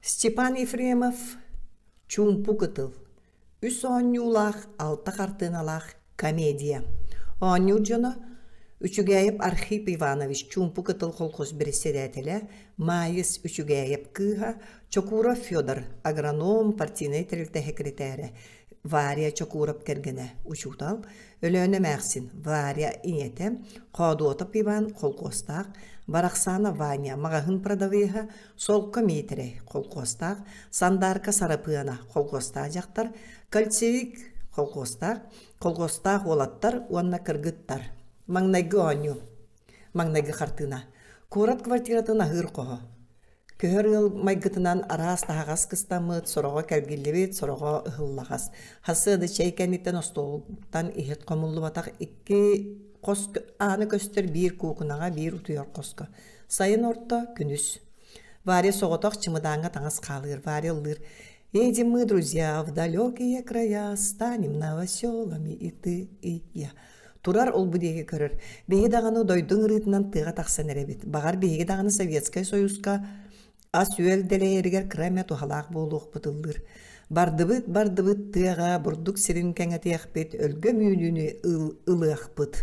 Степан Ефремов «Чуумпу кытыл» үс оонньуулаах, алта хартыыналаах комедия. Оонньуур дьоно Үчүгээйэп Архип Иванович Чуумпу кытыл колхоз бэрэссэдээтэлэ, Маайыс Үчүгээйэп кыыһа, Чокуров Федор агроном, партийнай тэрилтэ сэкирэтээрэ, Варя Чокуров кэргэнэ, учуутал, Өлөөнө эмээхсин, Варя ийэтэ, Хоодуотап Иван холкуостаах, Барахсана Ваня маҕаһыын продавеһа, Солко Миитэрэй холкуостаах, Сандаарка Сарапыана холкуостаах дьахтар, Кольцевик холкуостаах, холкуостаах уолаттар уонна кыргыттар. Маҥнайгы оонньуу. Маҥнайгы хартыына. Куорат квартиратын аһыыр хоһо. Көһөр ыал майгытынан араас таһаҕас кыстаммыт, сороҕо кэлгиллибит, сороҕо ыһыллаҕас. Хасыада чэй кэнниттэн остуолтан иһит хомуллубатах икки хос ааны көстөр биир куукунаҕа, биир утуйар хоско. Сайын орто, күнүс. Варя соҕотох чымыдааҥҥа таҥас хаалыыр, Варя ыллыыр. Едем мы, друзья, в далекие края, станем новоселами и ты, и я. Турар ол-бу диэки көрөр. Биһиги даҕаны дойдуҥ ырыытынан тыаҕа тахсан эрэбит. Баҕар, биһиги даҕаны Советскай Союзка ас-үөл дэлэйэригэр кыра эмэ туһалаах буолуохпут ыллыыр. Бардыбыт, бардыбыт тыаҕа бурдук сирин кэҥэтиэхпит, өлгөм үүнүүнү ылыахпыт.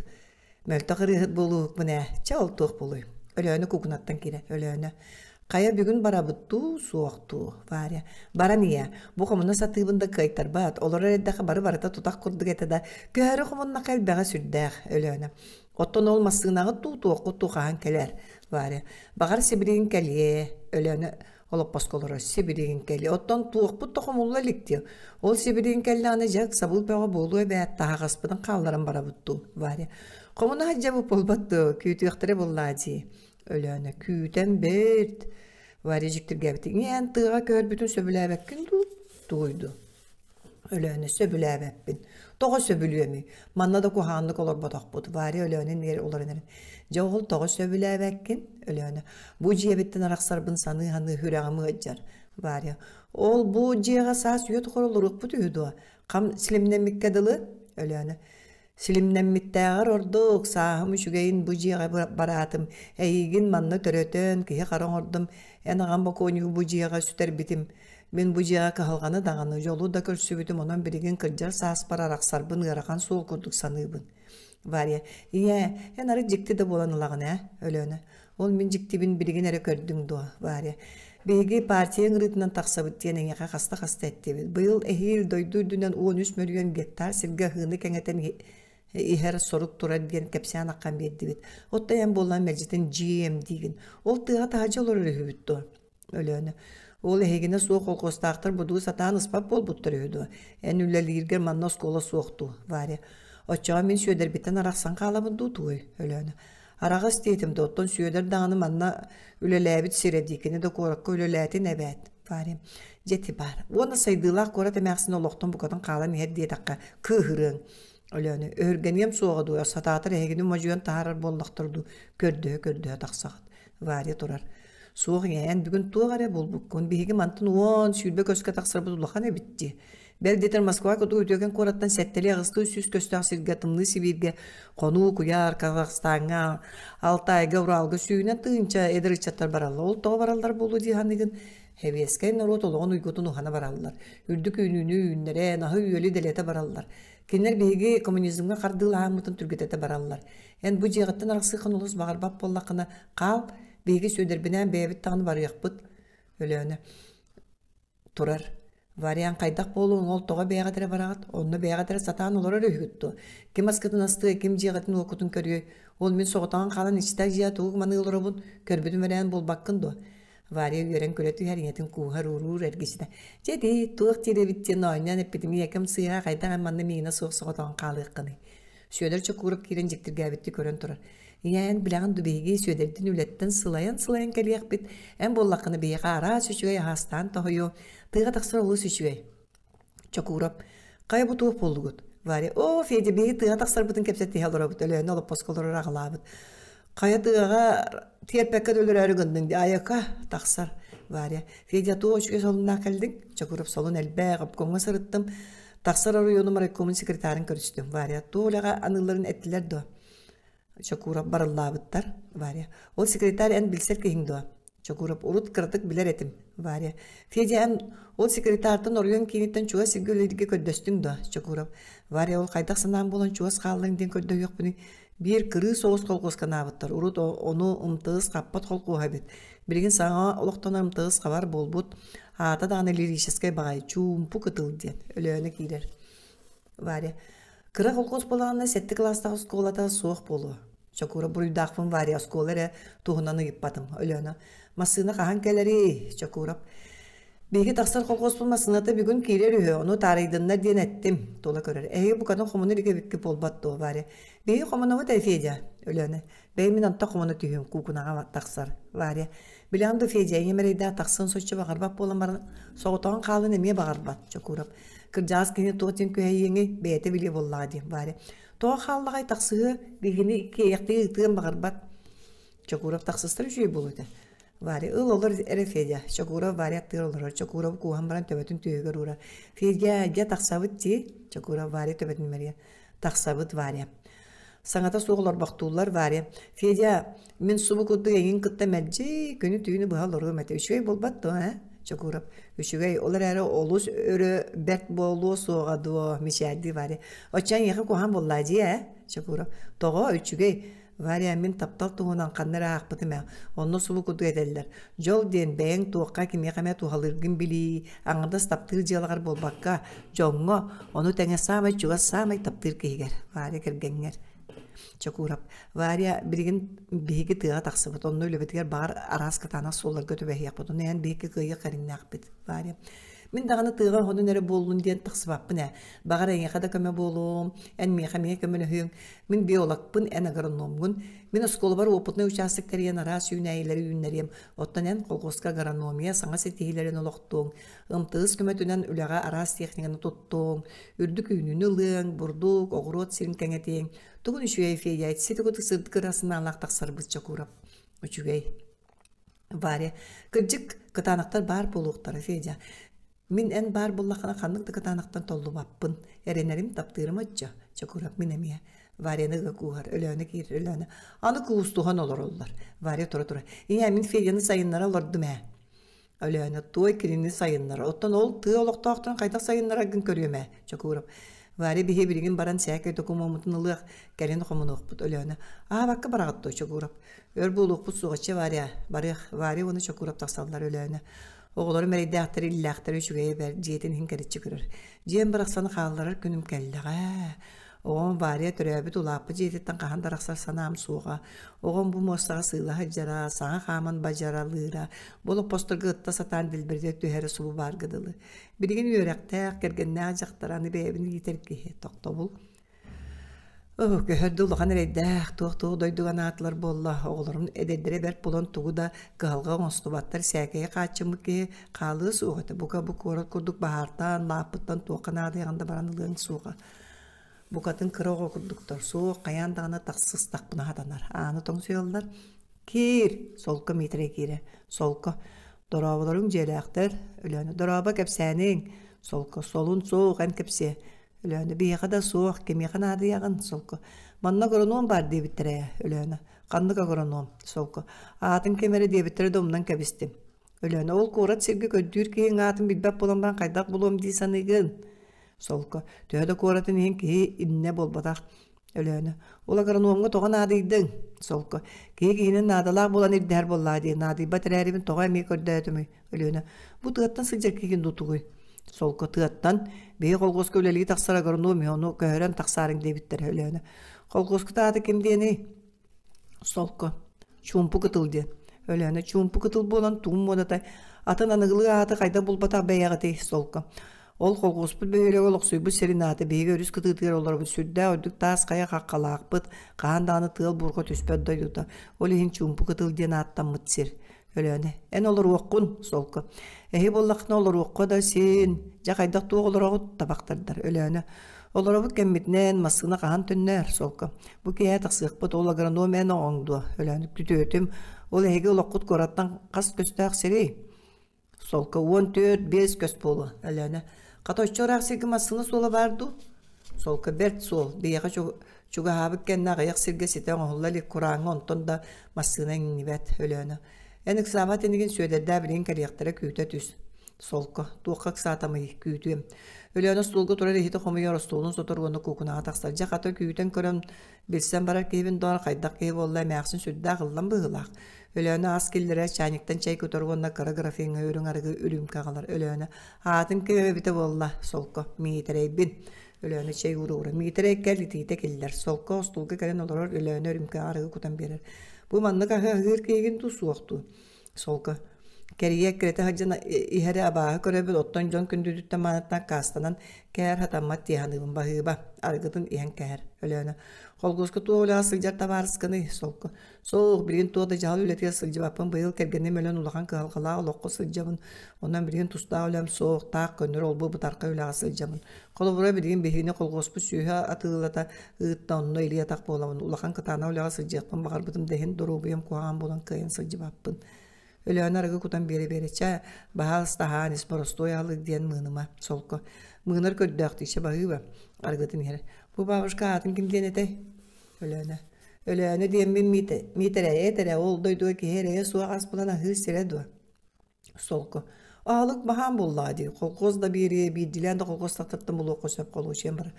Мөлтөх ырыаһыт буолуохпун ээ, чэ ол туох буолуой? Өлөөнө куукунаттан киирэ, Өлөөнө. Хайа бүгүн барабыт дуу, суох дуу, Варя. Баран ийээ, бу хомуна сатыыбын да кыайтарбат, олорор эрдэххэ бары барыта тутах курдук этэ да, көһөрө хомуннахха элбэҕэ сүрдээх, Өлөөнө. Оттон ол массыынаҕыт дуу, туоххут дуу хаһан кэлэр, Варя. Баҕар сибилигин кэлиэ, Өлөөнө олоппоско олорор сибилигин кэлиэ. Оттон туохпут да хомулла илик дии. Ол сибилигин кэллэҕинэ дьэ ыксабыл бөҕө буолуо эбээт, таһаҕаспытын хаалларан барабыт дуу, Варя. Хомуна сылдьабыт буолбат дуо, күүтүөхтэрэ буоллаа дии. Өлөөнө күүтэн бэрт. Варя дьиктиргээбит. Эн тыаҕа көһөрбүтүн сөбүлээбэккин дуу, тугуй дуу? Өлөөнө сөбүлээбэппин. Тоҕо сөбүлүөмүй? Манна да куһаҕаннык олорботохпут. Варя Өлөөнө иннигэр олорон эрэн. Дьэ ол тоҕо сөбүлээбэккин? Өлөөнө. Бу дьиэбиттэн арахсарбын саныы-саныы сүрэҕим ыалдьар. Варя. Ол бу дьиэҕэ саас үйэ тухары олоруохпут үһү дуо? Хам силимнэммиккэ дылы? Өлөөнө. Силимнэммиттээҕэр ордук, сааһым үчүгэйин бу дьиэҕэ бараатым, эйигин манна төрөтөн, киһи-хара оҥордум, эн аҕам бокуонньугу бу дьиэҕэ сүтэрбитим. Мин бу дьиэҕэ кыһалҕаны даҕаны, дьолу да көрсүбүтүм, онон билигин кырдьар сааспар арахсарбын ыарахан суол курдук саныыбын. Варя, ийээ, эн арыт дьикти да буолан ылаҕын ээ, Өлөөнө. Ол мин дьиктибин билигин эрэ көрдүҥ дуо, Варя? Биһиги партия ыҥырыытынан тахсабыт диэн эйиэхэ хаста-хаста эттибит. Быйыл эһиил дойду үрдүнэн 13 мөлүйүөн гектар сиргэ аһыыны кэҥэтэн иһэр сорук турар диэн кэпсээн аххан биэрдибит. Оттон эн буоллан мэлдьитин GM диигин. Ол тыаҕа таһырдьа олорор үһүбүт дуо? Өлөөнө. Ол эһигинэ суох колхозтаахтар будуу сатаан ыспат буолбуттар үһү дуо? Эн үлэлииргэр манна оскуола суох дуу, Варя? Оччоҕо мин Сүөдэрбиттэн арахсан хаалабын дуу тугуй? Өлөөнө. Араҕас диэтим да, оттон Сүөдэр даҕаны манна үлэлээбит сирэ дии, кини да куоракка үлэлээтин эбээт. Варя. Дьэ ити баар. Уонна сайдыылаах куорат эмээхсин олохтон букатын хаалан иһэр диэтэххэ, кыыһырыаҥ. Өлөөнө. Өһүргэниэм суоҕа дуу, сатаатар эһигини модьуйан таһаарар буоллахтар дуу, көрдөһө-көрдөһө тахсаҕыт. Варя турар. Суох ийэ, эн бүгүн туох эрэ булбуккун. Биһиги мантан 10, 20 көскө тахсарбыт улахан эбит дии. Бэл диэтэр Москва курдук үтүөкэн куораттан сэттэлии аҕыстыы сүүс көстөөх сиргэ тымныы Сибииргэ хонуу куйаар Казахстаҥҥа, Алтайга, Уралга сүүнэн тыһыынча эдэр ыччаттар бараллар. Ол тоҕо бараллар буолуо дии саныыгын? Сэбиэскэй норуот олоҕун уйгутун уһана бараллар. Үрдүк үүнүүнү үүннэрэн, аһы-үөлү дэлэтэ бараллар. Кинилэр биһиги коммунизмҥа хардыылаһаммытын түргэтэтэ бараллар. Эн бу дьиэҕиттэн арахсыаххын олус баҕарбат буоллаххына, хаал, биһиги Сүөдэрбинээн бэйэбит даҕаны барыахпыт. Өлөөнө турар. Вариант хайдах буолуоҥ, ол тоҕо бэйэҕит эрэ бараҕыт, онно бэйэҕит эрэ сатаан олорор үһүгүт дуо? Ким аскытын астыай, ким дьиэҕитин-уоккутун көрүөй? Ол мин соҕотоҕун хаалан иччитэх дьиэҕэ тугу маныы олоробун, көрбүтүм эрээн буолбаккын дуо? Варя үөрэн күлэ түһэр, ийэтин кууһар, ууруур эргичитэ. Дьэ ити, туох диир эбит диэн оонньоон эппитим, ийэкэм сыыһа хайдах эн манна миигинэ суох соҕотоҕун хаалыаххыный? Сүөдэр Чокуурап киирэн дьиктиргээбиттии көрөн турар. Ийээ, эн билэҕин дуу биһиги Сүөдэрдин үлэттэн сылайан-сылайан кэлиэхпит. Эн буоллаххына биһиэхэ араас үчүгэй аһаастаан тоһуйуо. Тыаҕа тахсар олус үчүгэй. Чокуурап, хайа бу туох буоллугут? Варя, оо, Федя, биһиги тыаҕа тахсарбытын кэпсэтиһэ олоробут. Өлөөнө олоппоско олорор аҕалаабыт. Хайа тыаҕа тиэрпэккэ да өлөрөөрү гынныҥ дии, айака тахсар. Варя, Федя, туох үчүгэй солуннаах кэллиҥ? Чокуурап солун элбэх, обкомҥа сырыттым. Тахсар оройуонум райкомун секретарын көрүстүм. Варя, туох үлэҕэ аныылларын эттилэр дуо? Чокуурап барыллаабыттар. Варя, ол секретарь эн билсэр киһиҥ дуо? Чокуурап урут кыратык билэр этим. Варя. Федя, эн ол секретартан оройуон кииниттэн чугас сиргэ үлэлииргэ көрдөстүҥ дуо? Чокуурап. Варя, ол хайдах санаам буолан чугас хааллыҥ диэн көрдөһүөхпүнүй? Биир кырыы соҕус холкуоска анаабыттар. Урут ону МТС хаппат холкуоһа эбит. Билигин саҥа олохтонор МТС хабар буолбут. Аата даҕаны лирическэй баҕайы чуумпу кытыл диэн. Өлөөнө киирэр. Варя. Кыра холкуос буолаҕына сэттэ кылаастаах оскуолата суох буолуо. Чокуура буруйдаахпын Варя оскуола эрэ туһунан ыйыппатым. Өлөөнө. Массыына хаһан кэлэрий? Чокуурап. Биһиги тахсар колхуоспут массыыната бүгүн киирэр үһү, ону таарыйдыннар диэн эттим. Тула көрөр. Эһиги букатын хомуна илик эбиккит буолбат дуо, Варя? Биһиги хомунабыт ээ, Федя. Өлөөнө. Бэйи мин онтон хомуна түһүм, куукунаҕа тахсар. Варя. Билэҕин да, Федя, ийэм эрэйдээх тахсыан соччо баҕарбат буолан баран, соҕотоҕун хаалан эмиэ баҕарбат, Чокуурап. Кырдьаҕас киһини туох диэн күһэйиэҥий, бэйэтэ билиэ буоллаҕа дии, Варя. Тоҕо хааллаҕай тахсыһыа, биһигини иккиэйэхтии ыытыан баҕарбат. Чокуурап тахсыстар үчүгэй буолуо этэ. Варя, ыл олор эрэ Федя. Чокууров Варя аттыгар олорор. Чокууров кууһан баран төбөтүн түөһүгэр уурар. Федя, дьэ тахсабыт дии. Чокууров Варя төбөтүн имэрийэр. Тахсабыт, Варя. Саҥата суох олорбохтууллар Варя. Федя, мин субу курдук эйигин кытта мэлдьи күнү-түүнү быһа олоруом этэ. Үчүгэй буолбат дуо, ээ? Чокуурап. Үчүгэй, ол эрээри олус өрө бэрт буолуо суоҕа дуо, мичээрдии Варя. Оччо эйиэхэ куһаҕан буоллаа дии, ээ? Чокуурап. Тоҕо үчүгэй? Варя, мин таптал туһунан ханна эрэ аахпытым ээ. Онно субу курдук этэллэр: дьол диэн бэйэҥ туохха кимиэхэ эмэ туһалыыргын билии, аҥардас таптыыр дьыалаҕар буолбакка, дьоҥҥо, ону тэҥэ саамай чугас, саамай таптыыр киһигэр, Варя кэргэҥҥэр. Чокуурап, Варя, билигин биһиги тыаҕа тахсыбыт, онно үлэбитигэр баҕар араас кытаанах суолларга түбэһиэхпит, ону эн биһикки кыайыах кэриҥнээхпит, Варя. Мин даҕаны тыаҕа оһонун эрэ буоллун диэн тахсыбаппын ээ. Баҕар эйиэхэ да көмө буолуом, эн миэхэ эмиэ көмөлөһүөҥ. Мин биологпын, эн агрономҥун. Мин оскуолабар опытнай учаастак тэрийэн араас үүнээйилэри үүннэриэм. Оттон эн колхозка агрономия саҥа ситиһиилэрин олохтуоҥ. МТС көмөтүнэн үлэҕэ араас техниканы туттуоҥ, үрдүк үүнүүнү ылыаҥ, бурдук, оҕуруот сирин кэҥэтиэҥ. Тугун үчүгэй Федя, сити курдук сырдык ыра санаалаах тахсарбыт Чокуурап. Үчүгэй. Варя, кырдьык, кытаанахтар баар буолуохтара, Федя. Мин эн баар буоллаххына ханнык да кытаанахтан толлубаппын. Эрэнэрим, таптыырым оччо. Чокуурап мин эмиэ. Варяны ыга кууһар, Өлөөнө киирэр, Өлөөнө. Аны куустуһан олороллор. Варя тура-тура. Ийээ, мин Федяны сайыннара олордум ээ. Өлөөнө туой кинини сайыннара. Оттон ол тыа олохтоохторун хайдах сайыннараргын көрүөм ээ, Чокуурап. Варя биһи билигин баран сээкэй докумуоммутун ылыах, кэлин хомунуохпут, Өлөөнө. Аабакка бараҕыт дуо, Чокуурап? Өр буолуохпут суоҕа, Варя. Барыах. Варя уонна Чокуурап тахсаллар, Өлөөнө. Оҕолорум эрэйдээхтэр, иллээхтэр үчүгэйэ бэрт, дьиэтин иһин кэриччи көрөр. Дьиэм барахсаны хаалларар күнүм кэллэҕэ. Оҕом Варя төрөөбүт улааппыт дьиэтиттэн хаһан да арахсар санаам суоҕа. Оҕом бу муостаҕа сыыла сылдьара, саҥа хааман бадьаралыыра, бу олоппосторго ытта сатаан дэлбэритэ түһэрэ субу баарга дылы. Билигин үөрэхтээх, кэргэннээх дьахтар аны бэйэбин иитэр киһи, тохтобул. Көһөр да улахан эрэйдээх, туох-туох дойдуга анаатылар буолла, оҕолорум эдэрдэрэ бэрт буолан тугу да кыһалҕа оҥостубаттар, сээкэйи хааччыммыт киһи хаалыа суох этэ, бука бу куорат курдук баһаартаан, лааппыттан туохха наадыйаҕын да баран ылыаҥ суоҕа. Букатын кыра оҕо курдуктар, суох, хайаан даҕаны тахсыстахпына сатанар. Ааны тоҥсуйаллар, «Киир!» Солко Миитэрэй киирэр. «Солко, дорооболоруҥ дьиэлээхтэр, Өлөөнө, дорообо кэпсээниҥ!» Солко, солун суох, эн кэпсиэ. Өлөөнө, биһиэхэ да суох, кимиэхэ наадыйаҕын? Солко, манна агроном баар диэбиттэрэ ээ, Өлөөнө. Ханнык агроном? Солко, аатын ким эрэ диэбиттэрэ да умнан кэбистим. Өлөөнө, ол куорат сиргэ көрдүүр киһиҥ аатын билбэт буолан баран хайдах булуом дии саныыгын? Солко, төһө да куоратын иһин киһи иннэ буолбатах. Өлөөнө, ол агрономҥа тоҕо наадыйдыҥ? Солко, киһи киһини наадалаах буолан ирдэһэр буоллаҕа дии, наадыйбат эрээрибин тоҕо эмиэ көрдөөтүмүй? Өлүөнэ, бу тыаттан сылдьар киһигин дуу тугуй? Солко тыаттан, биһи колхуоска үлэлии тахсар агроном ону көһөрөн тахсаарыҥ диэбиттэрэ Өлөөнө. Колхуоскут аата ким диэний? Солко. Чуумпу кытыл диэн. Өлөөнө чуумпу кытыл буолан тугум муодатай атын аныгылыы ааты хайдах булбатах бэйэҕитий? Солко. Ол колхуоспут бөһүөлэгэ олохсуйбут сирин аата биһиги өрүс кытыытыгар олоробут сүрдээх үрдүк таас хайа хаххалаахпыт, хаһан даҕаны тыал буурҕа түспэт дойдута. Ол иһин Чуумпу кытыл диэн ааттаммыт сир. Өлөөнө, эн олоруоххун, солко. Эһи буоллаххына олоруохха да син. Дьэ хайдах туох олороҕут, табахтардар. Өлөөнө, олоробут кэммитинэн массыына хаһан төннөөр, солко. Бу киэһэ тахсыахпыт, ол агроном эн оҕоҥ дуо? Өлөөнө, күтүөтүм. Ол эһиги олоххут куораттан хас көстөөх сирий? Солко 14-5 көс буолуо. Өлөөнө, хата оччо ыраах сиргэ массыына суола баар дуу? Солко бэрт суол. Биһиэхэ чугаһаабыт кэннэ аҕыйах сиргэ ситэ оҥоһулла илик курааҥҥа онтон да массыына иҥнибэт. Өлөөнө. Эн ыксаабат инигин Сүөдэрдээх билигин кэлиэхтэрэ күүтэ түс. Солко, туохха ыксаатамый, күүтүөм. Өлөөнө остуолга турар иһити хомуйар, остуолун сотор уонна куукунаҕа тахсар. Дьэ, хата күүтэн көрөн, билсэн барар киһибин доор, хайдах киһи буолла, эмээхсин сүрдээх ыллам быһыылаах. Өлөөнө ас киллэрэр, чайниктан чэй кутар уонна кыра графиҥҥа үрүҥ арыгы үрүүмкэ аҕалар. Өлөөнө, аатын ким эбитэ буолла, солко, Миитэрэйбин. Өлөөнө чэй уура-уура, Миитэрэй кэл, итиитэ киллэр. Солко остуолга кэлэн олорор Өлөөнө үрүүмкэҕэ арыгы кутан биэрэр. Бу маннык аһы аһыыр киһигин дуу, суох дуу? Солко. Кэрийэ эккирэтэ сылдьан иһэри абааһы көрөбүт, оттон дьон күндүтүттэн маанаттан аккаастанан кээр сатаммат дии саныыбын баһыыба. Арыгытын иһэн кэһэр. Өлөөнө. Холкуоска туох үлэҕэ сылдьар табаарыскыный? Солко. Суох, билигин туох да дьаһал үлэтигэр сылдьыбаппын. Быйыл кэргэним өлөн улахан кыһалҕалаах олоххо сылдьабын. Онон билигин тустаах үлэм суох, таах көннөрү олбу бытархай үлэҕэ сылдьабын. Холобура, билигин биһигини колхуоспут сүөһү атыылата ыытта, онно илии-атах буолабын. Улахан кытаанах үлэҕэ сылдьыахпын баҕарбытым да иһин доруобуйам куһаҕан буолан кыайан сылдьыбаппын. Өлөөнө арыгы кутан биэрэ-биэрэ, чэ, баһаалыста аһаан ис, боростуой аһылык диэн мыыныма, солко. Мыынар көрдөөх дии, чэ баһыыба, арыгытын иһэр. Бу бабушка аатын ким диэн этэй? Өлөөнө. Өлөөнө диэммин Миитэрэй эт эрэ, ол дойдуга киһи эрэйэ суох ас булан аһыыр сирэ дуо? Солко. Аһылык баһаам буоллаҕа дии. Колхоз да биэриэ, биирдиилээн да колхоз тахтартан булуохха сөп холуочуйан барар.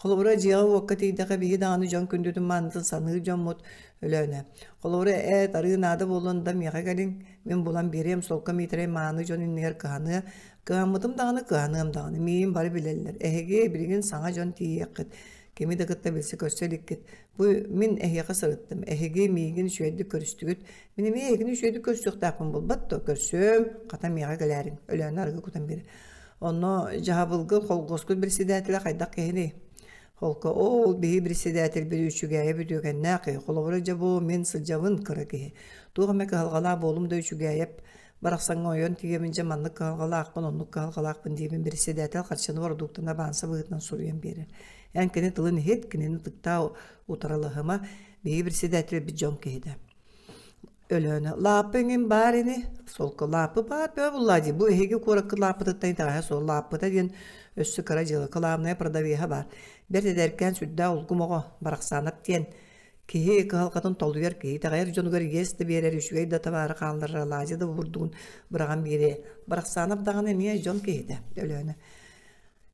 Холобура, дьиэҕэ-уокка тиийдэххэ биһи даҕаны дьон күндүтүн маанытын саныыр дьоммут Өлөөнө. Холобура, эт, арыы наада буоллун да миэхэ кэлиҥ, мин булан биэриэм, солко Миитэрэй мааны дьон иннигэр кыһаныа. Кыһаммытым даҕаны, кыһаныам даҕаны. Миигин бары билэллэр. Эһиги билигин саҥа дьон тиийиэххит. Кими да кытта билсэ-көрсө иликкит. Бу мин эһиэхэ сырыттым. Эһиги миигин үчүгэйдик көрүстүгүт. Мин эмиэ эһигини үчүгэйдик көрсүөхтээхпин буолбат дуо? Көрсүөм, хата миэхэ кэлээриҥ. Өлөөнө арыгы кутан биэрэр. Онно дьаһабылга колхозкут председателэ хайдах киһиний? Холко, ол биһи председателбит үчүгэйэ бүтүөкэннээх киһи. Холобура дьэ бу мин сылдьабын кыра киһи. Туох эмэ кыһалҕалаах буолум да үчүгэйэп барахсаҥҥа ойон тиийэбин дьэ маннык кыһалҕалаахпын, оннук кыһалҕалаахпын диэбин председатель харчыны бородууктаны абаанса быһыытынан суруйан биэрэр. Эн кини тылын иһит, кинини ытыктаа утарылаһыма, биһиги председателбит дьон киһитэ. Өлөөнө лааппы эҥин баар ини, солко лааппы баар бөҕө буллаа дии, бу эһиги куоракка лааппытыттан итэҕэһэ суох лааппыта диэн өссө кыра дьыала, кылаабынайа продавеһа баар. Бэрт эдэркээн сүрдээх улгум оҕо, Барахсаанап диэн киһи кыһалҕатын толуйар киһи итэҕэйэр дьонугар иэс да биэрэр, үчүгэй да табаары хаалларар алаадьы да бурдугун быраҕан биэриэ. Барахсаанап даҕаны эмиэ дьон киһитэ, Өлөөнө.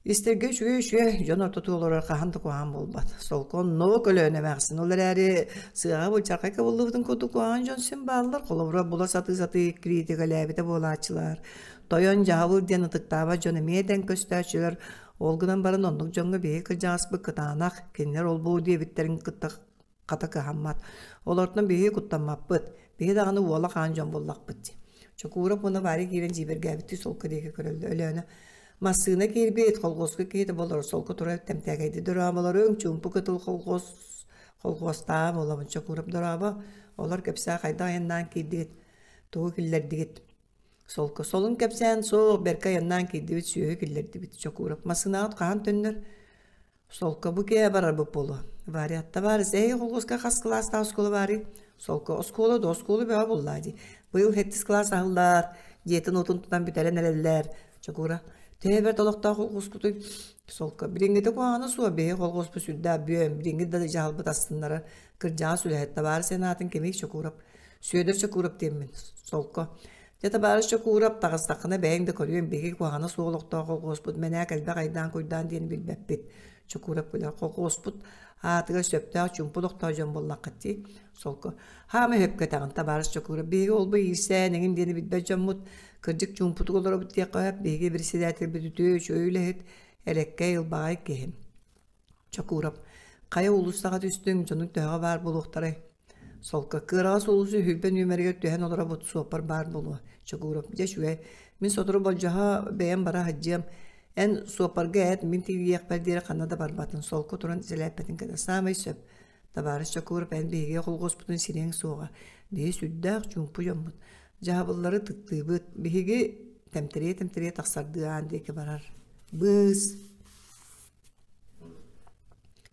Истэргэ үчүгэй-үчүгэй, дьон ортотугар олорор хаһан да куһаҕан буолбат. Солко оннук Өлөөнө эмээхсин. Ол эрээри сыаҕа былдьархай кыбыллыбытын курдук куһаҕан дьон син бааллар. Холобура, була сатыы-сатыы критикэлээбитэ буолааччылар. Тойон дьаһабыл диэн ытыктаабат дьон эмиэ дэҥ көстөөччүлэр. Ол гынан баран оннук дьоҥҥо биһиги кырдьаҕаспыт кытаанах, кинилэр ол-бу диэбиттэрин кытта хата кыһаммат. Олортон биһиги куттаммаппыт. Биһи даҕаны уола хаан дьон буоллахпыт дии. Чокуурап уонна Варя киирэн дьиибэргээбиттии солко диэки көрөллөр. Өлөөнө массыына киирбит, колхуоска киһитэ буолар, солко турар тэмтээкэйди дорооболоруҥ, чуумпу кытыл колхуос колхуостааҕа буолабын. Чокуурап дорообо, олор кэпсээ хайдах айаннаан киирдигит, тугу киллэрдигит? Солко солун кэпсээн суох, бэркэ айаннаан киирдибит, сүөһү киллэрдибит. Чокуурап массыынаҕыт хаһан төннөр? Солко бу киэһэ барарбыт буолуо. Варя, табаарыс, эһиги холкуоска хас кылаастаах оскуола баарый? Солко, оскуола да оскуола бөҕө буллаа дии. Быйыл сэттис кылаас аһыллар, дьиэтин уотун тутан бүтэрэн эрэллэр. Чокуура, төһө бэрт олохтоох холкуоскутуй? Солко, билиҥҥитэ куһаҕана суох, биһиги холкуоспут сүрдээх бүөм, билиҥҥи да дьаһалбыт астыннарар. Кырдьаҕас үлэһит, табаарыс эн аатын кимий Чокуурап? Сүөдэр Чокуурап диэммин. Солко, Дьэ, табаарыс Чокуурап, таҕыстаххына бэйэҥ да көрүөҥ, биһиги куһаҕана суох олохтоох колхуоспут мэнээк элбэх айдаан-куйдаан диэни билбэппит. Чокуурап күлэр, колхуоспут аатыгар сөптөөх чуумпу олохтоох дьон буоллаххыт дии. Солко. Хаама сөпкө этэҕин, табаарыс Чокуурап, биһиги ол-бу иирсээн эҥин диэни билбэт дьоммут, кырдьык чуумпутук олоробут диэххэ сөп, биһиги председателбит үтүө үчүгэй үлэһит, элэккэй, ылбаҕай киһи. Чокуурап, хайа уулуссаҕа түстүҥ, дьонуҥ төһөҕө баар буолуохтарай? Солко, кыараҕас уулусса үһүйбэ нүөмэригэр түһэн олоробут, суоппар баар буолуо. Чокуурап, дьэ үчүгэй, мин сотору болдьоһо бэйэм бара сылдьыам. Эн суоппарга эт, мин тиийиэхпэр диэри ханна да барбатын. Солко туран сэлээппэтин кытта саамай сөп. Табаарыс Чокуурап, эн биһиги холхуоспутун сириэҥ суоҕа. Биһи сүрдээх чуумпу дьоммут. Дьаһабыллары ытыктыыбыт. Биһиги тэмтэрийэ-тэмтэрийэ тахсардыы аан диэки барар. Быыс.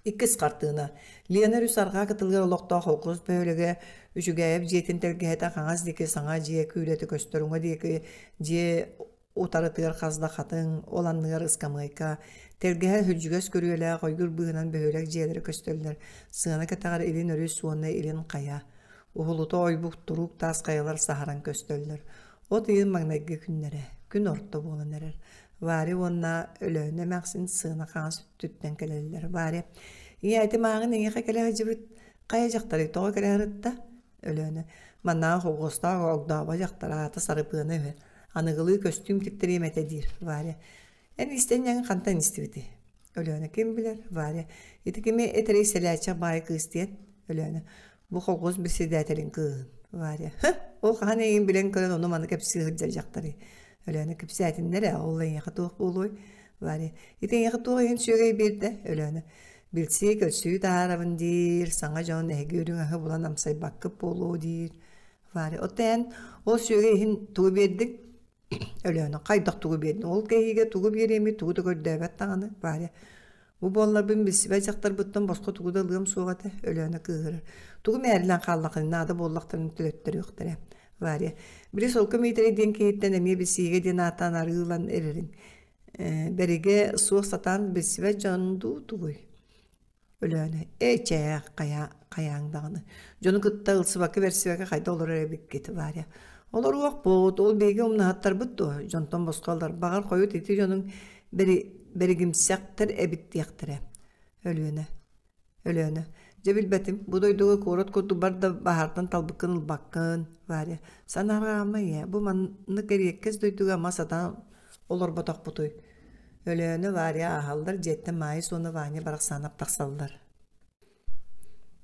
Иккис хартыына. Лена өрүс арҕаа кытылыгар олохтоох холкуос бөһүөлэгэ Үчүгээйэп дьиэтин тэлгэһэтэ хаҥас диэки саҥа дьиэ күүлэтэ көстөр, уҥа диэки дьиэ утарытыгар хас да хатыҥ, ол анныгар ыскамыайка, тэлгэһэ сүлдьүгэс күрүөлээх ойуур быыһынан бөһүөлэк дьиэлэрэ көстөллөр, сыана кэтэҕэр илин өрүс уонна илин хайа. Уһулута ойбук туруук таас хайалар саһаран көстөллөр. От ыйын маҥнайгы күннэрэ, күн орто буолан эрэр. Варя уонна Өлөөнө эмээхсин сыана хаҥас өттүттэн кэлэллэр. Варя, «Ийээ, ити мааҕын эйиэхэ кэлэ сылдьыбыт хайа дьахтарый, тоҕо кэлэ сырытта?» Өлөөнө, «Маннааҕы холхуостаах огдообо дьахтар аата Сарыпыана үһү. Аныгылыы көстүүм тиктэриэм этэ» диир. Варя, «Эн иистэнньэҥин хантан истибитий?» Өлөөнө ким билэр? Варя, ити кими этэрий сэлээччэх баайы кыыс диэн? Өлөөнө, бу колхоз председателин кыыһын. Варя, һы, ол хаһан эйигин билэн көрөн ону-маны кэпсии сылдьар дьахтарый? Өлөөнө кэпсээтиннэр ээ, ол эйиэхэ туох буолуой? Варя, ити эйиэхэ туох иһин сүөгэй биэрдэ? Өлөөнө, билсии көрсүү таһаарабын диир, саҥа дьон эһиги үрүҥ аһы булан амсайбаккыт буолуо диир. Варя, оттон эн ол сүөгэй иһин тугу биэрдиҥ? Өлөөнө хайдах тугу биэрдиҥ? Ол кэһиигэ тугу биэриэмий, тугу да көрдөөбөт даҕаны, Варя. Бу буолларбын билсибэт дьахтарбыттан босхо тугу да ылыам суох этэ, Өлөөнө кыыһырар. Тугу мээрилээн хааллаххына наада буоллахтарын төлөттөрүөхтэрэ. Варя. Били Солко Миитэрэй диэн киһиттэн эмиэ билсиигэ диэн ааттаан арыы ылан эрэриҥ. Э, бэригэ суох сатаан билсибэт дьон дуу тугуй? Өлөөнө, ээ чээ, хайаа, хайааҥ даҕаны. Дьону кытта ылсыбакка-бэрсибэккэ хайда олорор эбиккит, Варя. Олоруохпут, ол биһиги умнаһыттарбыт дуо? Дьонтон босхо ылар. Баҕар хойут ити дьонуҥ бэри, бэригимсэхтэр эбит диэхтэрэ. Өлүөнэ. Өлөөнө. Дьэ билбэтим, бу дойдуга куорат курдук бар да баһаартан талбыккын ылбаккын, Варя. Санаарҕаама ийээ, бу маннык эриэккэс дойдуга ама сатаан олорботохпутуй. Өлөөнө, Варя ааһаллар, дьиэттэн Маайыс уонна Ваня Барахсаанап тахсаллар.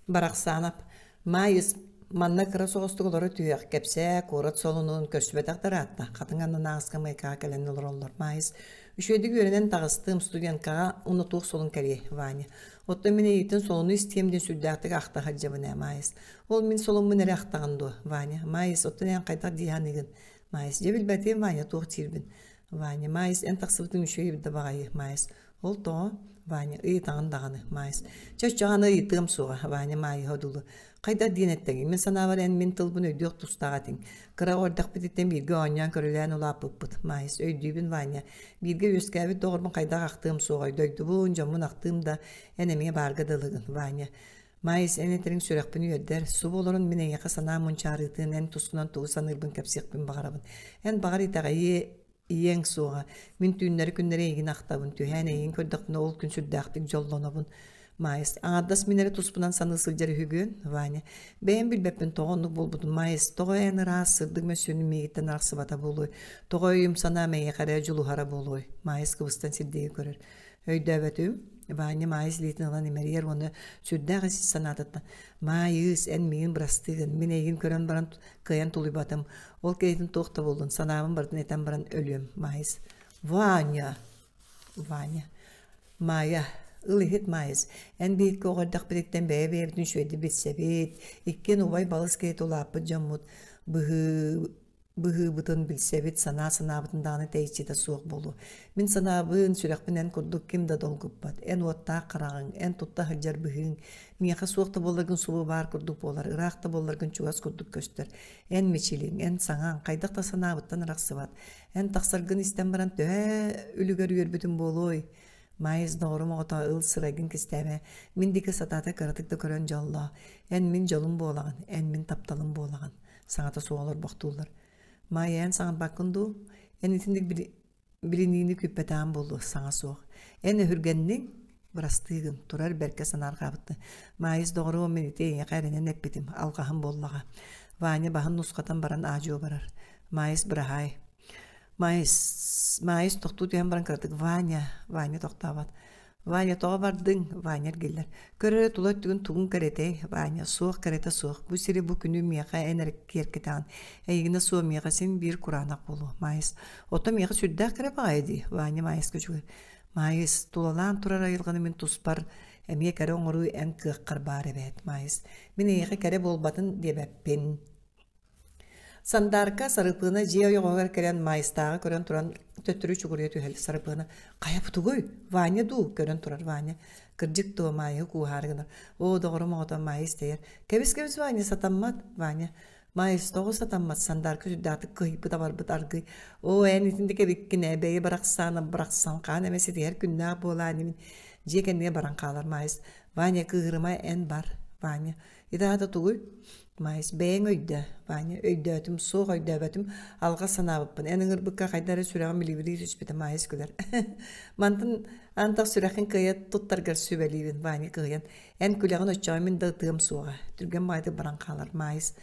Барахсаанап, Маайыс, манна кыра соҕустук олоро түһүөх, кэпсээ, куорат солунун көрсүбэтэх да ыраатта, хатыҥ аннын ааска мыйкаҕа кэлэн олороллор. Маайыс, үчүгэйдик үөрэнэн таҕыстым, студенткаҕа уонна туох солун кэлиэй, Ваня. Оттон мин эйигиттэн солуну истиэм диэн сүрдээхтик ахта сылдьабын ээ, Маайыс. Ол мин солуммун эрэ ахтаҕын дуо, Ваня? Маайыс, оттон эн хайдах дии саныыгын? Маайыс, дьэ билбэтим, Ваня, туох диирбин. Ваня, Маайыс, эн тахсыбытыҥ үчүгэй да баҕайы, Маайыс. Ол тоҕо? Ваня, ыйытаҕын даҕаны, Маайыс. Чэ, оччоҕо аны ыйытыам суоҕа, Ваня Маайыһа одуулуу. Хайдах диэн эттэҥий? Мин санаабар эн мин тылбын өйдүөх тустаах этиҥ. Кыра оҕо эрдэхпититтэн бииргэ оонньоон көрүлээн улааппыппыт. Маайыс, өйдүүбүн, Ваня. Бииргэ үөскээбит доҕорбун хайдах ахтыам суоҕай? Дойдубун, дьоммун ахтыым да, эн эмиэ баарга дылыгын, Ваня. Маайыс, эн этэриҥ сүрэхпин үөрдэр, субу олорон мин эйиэхэ санаам мунчаарыытын, эн тускунан тугу саныырбын кэпсиэхпин баҕарабын. Эн баҕар итэҕэйиэ ийэҥ суоҕа. Мин түүннэри-күннэри эйигин ахтабын, түһээн эйигин көрдөхпүнэ ол күн сүрдээхтик дьоллонобун. Маайыс, аҥардас мин эрэ туспунан саныы сылдьар үһүгүөн? Ваня, бэйэм билбэппин тоҕо оннук буолбутун. Маайыс, тоҕо эн ыраас, сырдык мөссүөнүм миигиттэн арахсыбата буолуой? Тоҕо өйүм-санаам эйиэхэ эрэ дьулуһара буолуой? Маайыс кыбыстан сирдиги көрөр. Өйдөөбөтүм. Ваня Маайыс илиитин ылан имэрийэр уонна сүрдээх ис санаатыттан «Маайыыс, эн миигин бырастыы гын, мин эйигин көрөн баран кыайан тулуйбатым, ол кэриэтин туох да буоллун, санаабын барытын этэн баран өлүөм, Маайыс». «Ваня!» Ваня. «Маайа, ыл иһит Маайыс, эн биһикки оҕо эрдэхпититтэн бэйэ-бэйэбитин үчүгэйдик билсэбит, иккиэн убай-балыс киһитэ улааппыт дьоммут, быһыы быһыыбытын билсэбит, санаа санаабытын даҕаны тэйиччитэ суох буолуо. Мин санаабын, сүрэхпин эн курдук ким да долгуппат. Эн уоттаах хараҕыҥ, эн тутта сылдьар быһыыҥ миэхэ суох да буолларгын субу баар курдук буолар, ыраах да буолларгын чугас курдук көстөр. Эн мичилиҥ, эн саҥаҥ хайдах да санаабыттан арахсыбат. Эн тахсаргын истэн баран төһө үлүгэр үөрбүтүм буолуой? Маайыс доҕорум оҕото ыл сырайгын кистээмэ, мин диэки сатаата кыратык да көрөн дьоллоо. Эн мин дьолум буолаҕын, эн мин тапталым буолаҕын. Саҥата суох олорбохтууллар. Маайа эн саҥарбаккын дуу? Эн итинник билиниини күүппэтэҕин буолуо, саҥа суох. Эн өһүргэнниҥ, бырастыы гын, турар бэркэ санаарҕаабыттыы. Маайыс доҕоруом мин ити эйиэхэ эрэнэн эппитим, алҕаһым буоллаҕа. Ваня баһын нусхатан баран аа-дьуо барар. Маайыс быраһаай. Маайыс, Маайыс тохтуу түһэн баран кыратык Ваня, Ваня тохтообот. Ваня, тоҕо бардыҥ? Ваня эргиллэр. Көр эрэ тула өттүгүн тугун кэрэтэй? Ваня, суох кэрэтэ суох. Бу сири бу күнү миэхэ эн эрэ киэркэтэҕин. Эйигинэ суох миэхэ син биир кураанах буолуо. Маайыс, оттон миэхэ сүрдээх кэрэ баҕайы дии. Ваня Маайыска үчүгэй. Маайыс, тулалаан турар айылҕаны мин туспар эмиэ кэрэ оҥоруу эн кыаххар баар эбээт. Маайыс, мин эйиэхэ кэрэ буолбатын диэбэппин. Сандаарка Сарыпыына дьиэ ойоҕоһугар кэлэн Маайыстааҕы көрөн туран төттөрү чугуруйа түһэр. Сарыпыына «Хайа бутугуй? Ваня дуу?» көрөн турар Ваня. «Кырдьык дуо, Маайыһы кууһаары гынар. Оо, доҕорум оҕото Маайыс тэйэр. Кэбис-кэбис, Ваня, сатаммат. Ваня Маайыс тоҕо сатаммат? Сандаарка сүрдээхтик кыһыйбыт-абарбыт аргый. Оо, эн итинник эбиккин ээ, бэйи барахсаана барахсан хаан эмэ ситиһэр күннээх буолаа инибин. Дьиэ кэннигэр баран хаалар Маайыс. Ваня, кыыһырыма, эн бар. Ваня. Ити аата тугуй? Маайыс, бэйэҥ өйдөө. Ваня, өйдөөтүм, суох өйдөөбөтүм, алҕас санаабыппын. Эн ыҥырбыкка хайда эрэ сүрэҕим илибирии түспүтэ, Маайыс күлэр. Мантан антах сүрэххин кыайа туттаргар сүбэлиибин, Ваня кыһыйан. Эн күлэҕин оччоҕо мин да ытыам суоҕа. Түргэн баҕайытык баран хаалар, Маайыс.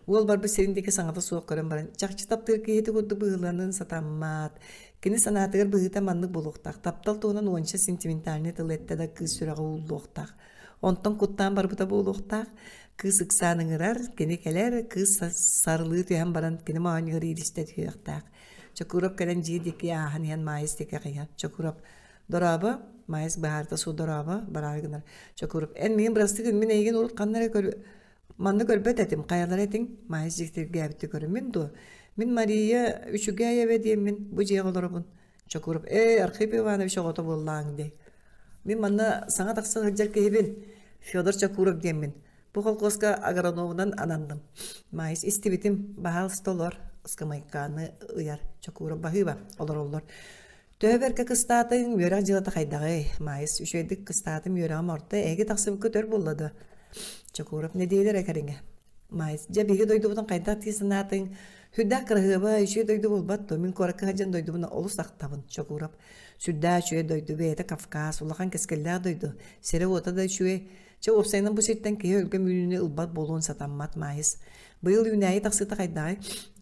Уол барбыт сирин диэки саҥата суох көрөн баран, чахчы таптыыр киһити курдук быһыыланыан сатаммат. Кини санаатыгар быһыыта маннык буолуохтаах. Таптал туһунан уонча сентиментальнай тыл эттэ да кыыс сүрэҕэ ууллуохтаах. Онтон куттаан барбыта буолуохтаах. Кыыс ыксаан ыҥырар, кини кэлэр, кыыс сарылыы түһэн баран кини моонньугар иилистэ түһүөхтээх. Чокуурап кэлэн дьиэ диэки ааһан иһэн Маайыс диэки хайа. Чокуурап «Дорообо, Маайыс быһаарта суу дорообо, бараары гынар. Чокуурап эн миигин бырастыы гын, мин эйигин урут ханна эрэ көр манна көрбөт этим, хайалара этиҥ? Маайыс дьиктиргээбитти көрө. Мин дуо? Мин Мария Үчүгээйэбэ диэммин бу дьиэҕэ олоробун. Чокуурап ээ, Архип Иванович оҕото буоллааҥ дии. Мин манна саҥа тахса сылдьар киһибин, Федор Чокуров диэммин. Бу холкуоска агрономунан ананным. Маайыс истибитим, баһаалыста олор, ыскамайканы ыйар. Чокуров баһыыба, олороллор. Төһө бэркэ кыстаатыҥ, үөрэх дьыалата хайдаҕый? Маайыс үчүгэйдик кыстаатым, үөрэҕим орто, эһиги тахсыбыккыт өр буолла дуо? Чокуров нэдиэлэ эрэ кэриҥэ. Маайыс, дьэ биһиги дойдубутун хайдах дии санаатыҥ? Сүрдээх кыраһыаба, үчүгэй дойду буолбат дуо? Мин куоракка сылдьан дойдубун олус ахтабын, Чокуурап. Сүрдээх үчүгэй дойду, бэйэтэ Кавказ, улахан кэскиллээх дойду, сирэ-уота да үчүгэй. Чэ, уопсайынан бу сиртэн киһи өлгөм үүнүүнү ылбат буолуон сатаммат, Маайыс. Быйыл үүнээйи тахсыыта хайдаҕый?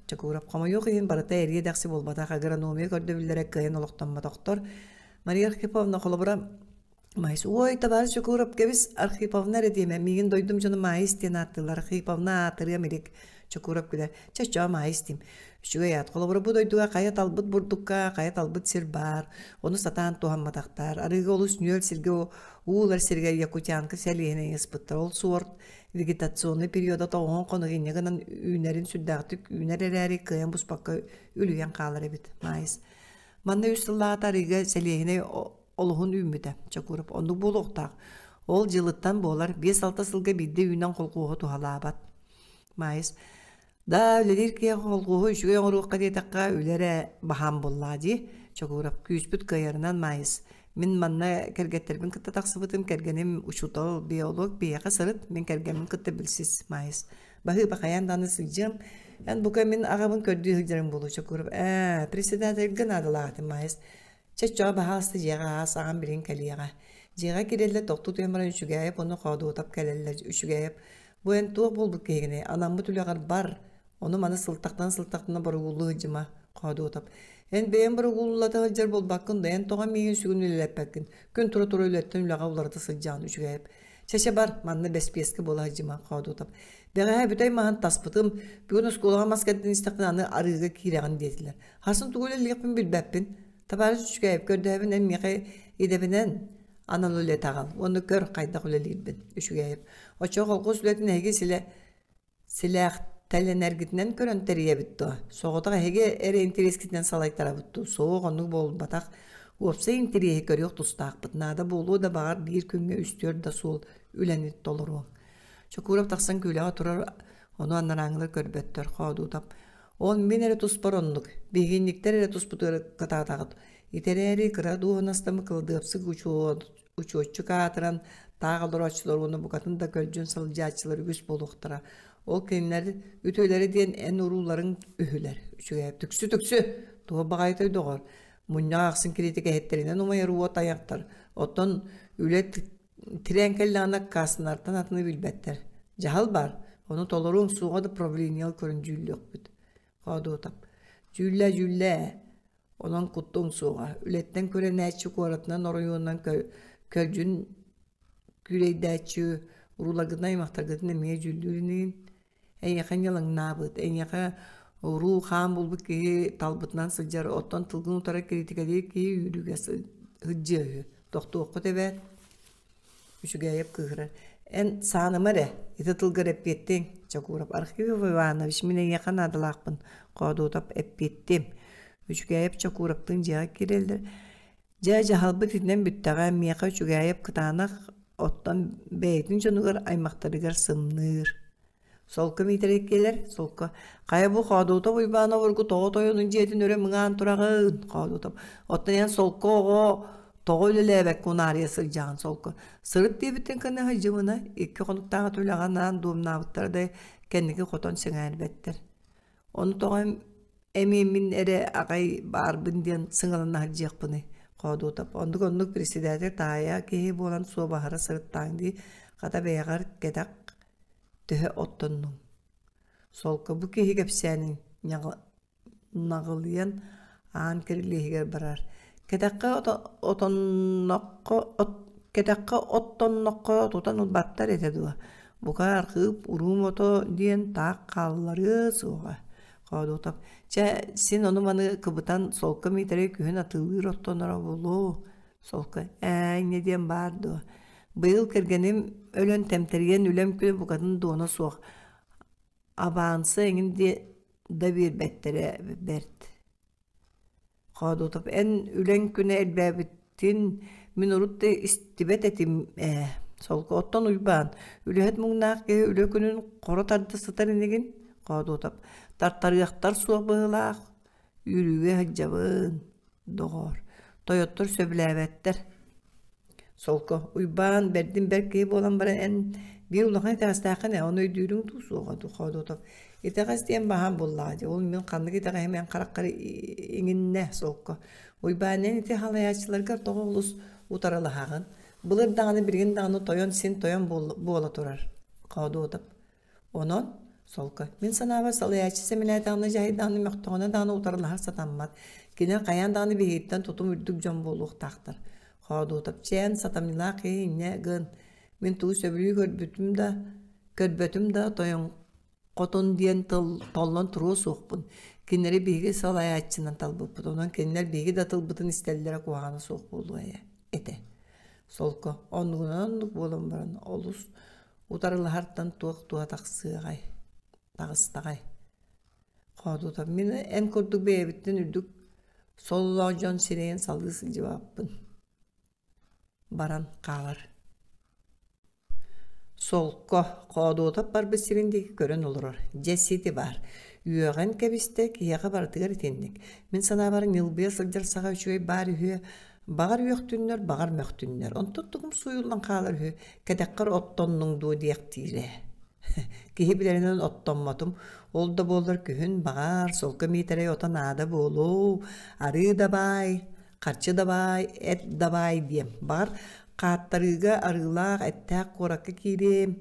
Чокуурап, хомойуох иһин барыта эриэ-дэхси буолбатах, агрономия көрдөбүллэрэ кыайан олохтоммотохтор. Мария Архиповна, холобура, Маайыс, ой, табаарыс Чокуурап, кэбис, Архиповна эрэ диэмэ, миигин дойдум дьоно Маайыс диэн ааттыыллар, Архиповна аатырыам илик, Чокуурап күлэр, чэ, чоо, Маайыс диим. Үчүгэй аат, холобура бу дойдуга хайа талбыт бурдукка, хайа талбыт сир баар, ону сатаан туһамматахтар, арыыга олус нүөл сиргэ уу ылар сиргэ якутянка сэлиэһинэй ыспыттар, ол суорт вегетационный периода тоҕуһун хонук инньэ гынан үүнэрин сүрдээхтик үүнэр эрээри кыайан буспакка үлүйэн хаалар эбит, Маайыс. Манна үс сыллааҕыта арыыга сэлиэһинэй олуһун үүммүтэ. Чокуурап оннук буолуохтаах. Ол дьылыттан буолар, 5-6 сылга биирдэ үүнэн холкуоһу туһалаабат. Маайыс, да үлэлиир киһи холкуоһу үчүгэй оҥоруохха диэтэххэ, үлэ эрэ баһаам буоллаҕа дии. Чокуурап күүспүт кыайарынан Маайыс, мин манна кэргэттэрбин кытта тахсыбытым, кэргэним учуутал, биолог, биһиэхэ сырыт, мин кэргэммин кытта билсис, Маайыс. Баһыыба хайаан даҕаны сылдьыам. Эн бука мин аҕабын көрдүү сылдьарыҥ буолуо, Чокуурап. Ээ, председательгэ наадалаах этим, Маайыс. Чэ, оччоҕо баһаалыста дьиэҕэ аас, аҕам билигин кэлиэҕэ. Дьиэҕэ киирэллэр, тохтуу түһэн баран Үчүгээйэп уонна Хоодуотап кэлэллэр. Үчүгээйэп, бу эн туох буолбут киһигиний, анаммыт үлэҕэр бар, ону-маны сылтахтана-сылтахтана боругууллуу сылдьыма, Хоодуотап. Эн бэйэҥ боругууллата сылдьар буолбаккын да, эн тоҕо миигин сүгүн үлэлэппэккин, күн тура-тура үлэттэн үлэҕэ уларыта сылдьаҕын, Үчүгээйэп. Чэ-чэ бар, манна бэспиэскэ буола сылдьыма, Хоодуотап. Бэҕэһээ бүтэй маһын таспытым, бүгүн оскуолаҕа мас кэрдэн истэхпинэ аны арыыга киирэҕин диэтилэр. Хасын тугу үлэлиэхпин билбэппин. Табаарыс Үчүгэйэп көрдөөбүн эн миэхэ идэбинэн анал үлэтэ аҕал уонна көр хайдах үлэлиирбин. Үчүгэйэп. Оччоҕо холкуос үлэтин эһиги силэ силээхтэлэнэргитинэн көрөн тэрийэбит дуо? Соҕотох эһиги эрэ интэриэскитинэн салайтарабыт дуу? Суох, оннук буолбатах. Уопсай интэриэһи көрүөх тустаахпыт. Наада буолуо да баҕар биир күҥҥэ үстүөр да суол үлэни толоруоҥ. Чокуурап тахсан күүлэҕэ турар, ону анарааҥҥылар көрбөттөр. Хоодуутап Ол мин эрэ туспар оннук, биһигинньиктэр эрэ туспутугар кытаатаҕыт. Ити эрээри кыра дуоһунастаммыт кыладыапсык учуотчук аатыран, таах олорооччулар уонна букатын да көлдьүн сылдьааччылар үгүс буолуохтара. Ол кинилэр үтүөлэрэ диэн эн урууларыҥ үһүлэр. Үчүгэй түксү-түксү! Туох баҕайытай доҕор? Мунньах ахсын кириитикэһиттэринэн умайар уот айахтар. Оттон үлэ Тирээн кэллэҕинэ аккаастанартан атыны билбэттэр. Дьаһал баар, ону толоруоҥ суоҕа да правлениеҕа көрөн дьүүллүөхпүт. Хоодуотап: «Дьүүллээ, дьүүллээ, онон куттуоҥ суоҕа. Үлэттэн күрэнээччи куоратынан, оройуонунан көлдьүн күүлэйдээччи урууларгытын аймахтаргытын эмиэ дьүүллүүр инигин. Эйиэхэ ньылаҥнаабыт, эйиэхэ уруу-хаан булбут киһи талбытынан сылдьар, оттон тылгын утары киритикэлиир киһи үүрүүгэ сылдьыа үһү. Тохтуоххут эбээт Үчүгээйэп кыыһырар. Эн сааныма эрэ, ити тылгар эппиэттиэҥ, Чокуурап Архипов Иванович, мин эйиэхэ наадалаахпын, Хоодуотап эппиэттиэм. Үчүгээйэп Чокуураптыын дьиэҕэ киирэллэр. Дьэ, дьаһалбыт итинэн бүттэҕэ, миэхэ Үчүгээйэп кытаанах, оттон бэйэтин дьонугар, аймахтарыгар сымныыр. Солко Миитэрэй кэлэр, солко. Хайа бу Хоодуутап Уйбаан обургу тоҕо тойонун дьиэтин өрө мыҥаан тураҕын? Хоодуутап. Оттон эн солко оҕо Тоҕо үлэлээбэккэ унаарыйа сылдьаҕын солко. Сырыт диэбиттэн кынна сылдьымына, икки хонуктааҕы үлэҕэ анаан дуомнаабыттара да кэнники хотон сэҥээрбэттэр. Ону тоҕо эмиэ мин эрэ аҕай баарбын диэн сыҥалана сылдьыахпыный Хоодуотап оннук оннук председатель таайа киһи буолан суобаһара сырыттааҥ дии хата бэйэҕэр кэтэх төһө оттоннуҥ Солко бу киһи кэпсээнин наҕылыйан аан кирилиэһигэр барар Кэтэххэ отонноххо кэтэххэ оттонноххо тутан ылбаттар этэ дуо Бука архыып уруум ото диэн таах хаалларыа суоҕа Хоодуотап чэ син ону-маны кыбытан солко Миитэрэй күһүн атыылыыр оттоноро буолуо Солко ээ инньэ диэн баар дуо Быйыл кэргэним өлөн тэмтэрийэн үлэм күнэ букатын дуона суох абаанса эҥин да биэрбэттэрэ бэрт Хоодуотап эн үлэҥ күнэ элбээбитин мин урут да истибэт этим ээ Солко оттон Уйбаан үлэһит муҥнаах киһи үлэ күнүн хоро тарда сытар инигин Хоодуотап тартарыахтар суох быһыылаах үүрүүгэ сылдьабын доҕоор тойоттор сөбүлээбэттэр Солко Уйбаан бэрдин бэрт киһи буолан баран эн биир улахан итэҕэстээххин ээ ону өйдүүрүҥ дуу суоҕа дуу Хоодуотап итэҕэс диэн баһаам буоллаҕа дии ол мин ханнык итэҕэһим эн хараххар иҥиннэ Солко Уйбаан эн ити халайааччыларгар тоҕо олус утарылаһаҕын былыр даҕаны билигин даҕаны тойон син тойон буола турар Хоодуотап Онон, солко, мин санаабар салайааччы сэмэлээтэҕинэ, дьаһайдаҕына, мөхтөҕүнэ даҕаны утарылаһар сатаммат. Кини хайаан даҕаны биһигиттэн тутум үрдүк дьон буолуохтаахтар. Хоодуотап чээн сатамньылаах киһи инньэ гын. Мин тугу сөбүлүү көрбүтүм да, көрбөтүм да тойон хотун диэн тыл толлон туруо суохпун. Кинилэри биһиги салайааччынан талбыппыт. Онон кинилэр биһиги да тылбытын истэллэрэ куһаҕана суох буолуо этэ. Солко, оннугунан оннук буолан баран олус Утарылаһартан туох туһа тахсыаҕай, таҕыстаҕай? Хоодута мин эн курдук бэйэбиттэн үрдүк сололоох дьон сирэйин салыы сылдьыбаппын. Баран хаалар. Солко Хоодуотап барбыт сирин диэки көрөн олорор. Дьэ сити баар. Үөҕэн кэбистэ, киһиэхэ барытыгар итинник. Мин санаабар ньылбыйа сылдьар саҕа үчүгэй баар үһүө. Баҕар үөхтүннэр, баҕар мөхтүннэр. Онтон тугум сууйуллан хаалар үһү, кэтэххэр оттоннуҥ дуо диэхтиирэ. Киһи билэринэн оттоммотум. Ол да буоллар күһүн, баҕар, солко миитэрэй ото наада буолуо, арыы да баай, харчы да баай, эт да баай диэм. Баҕар, хааттарыыга арыылаах, эттээх куоракка киириэм.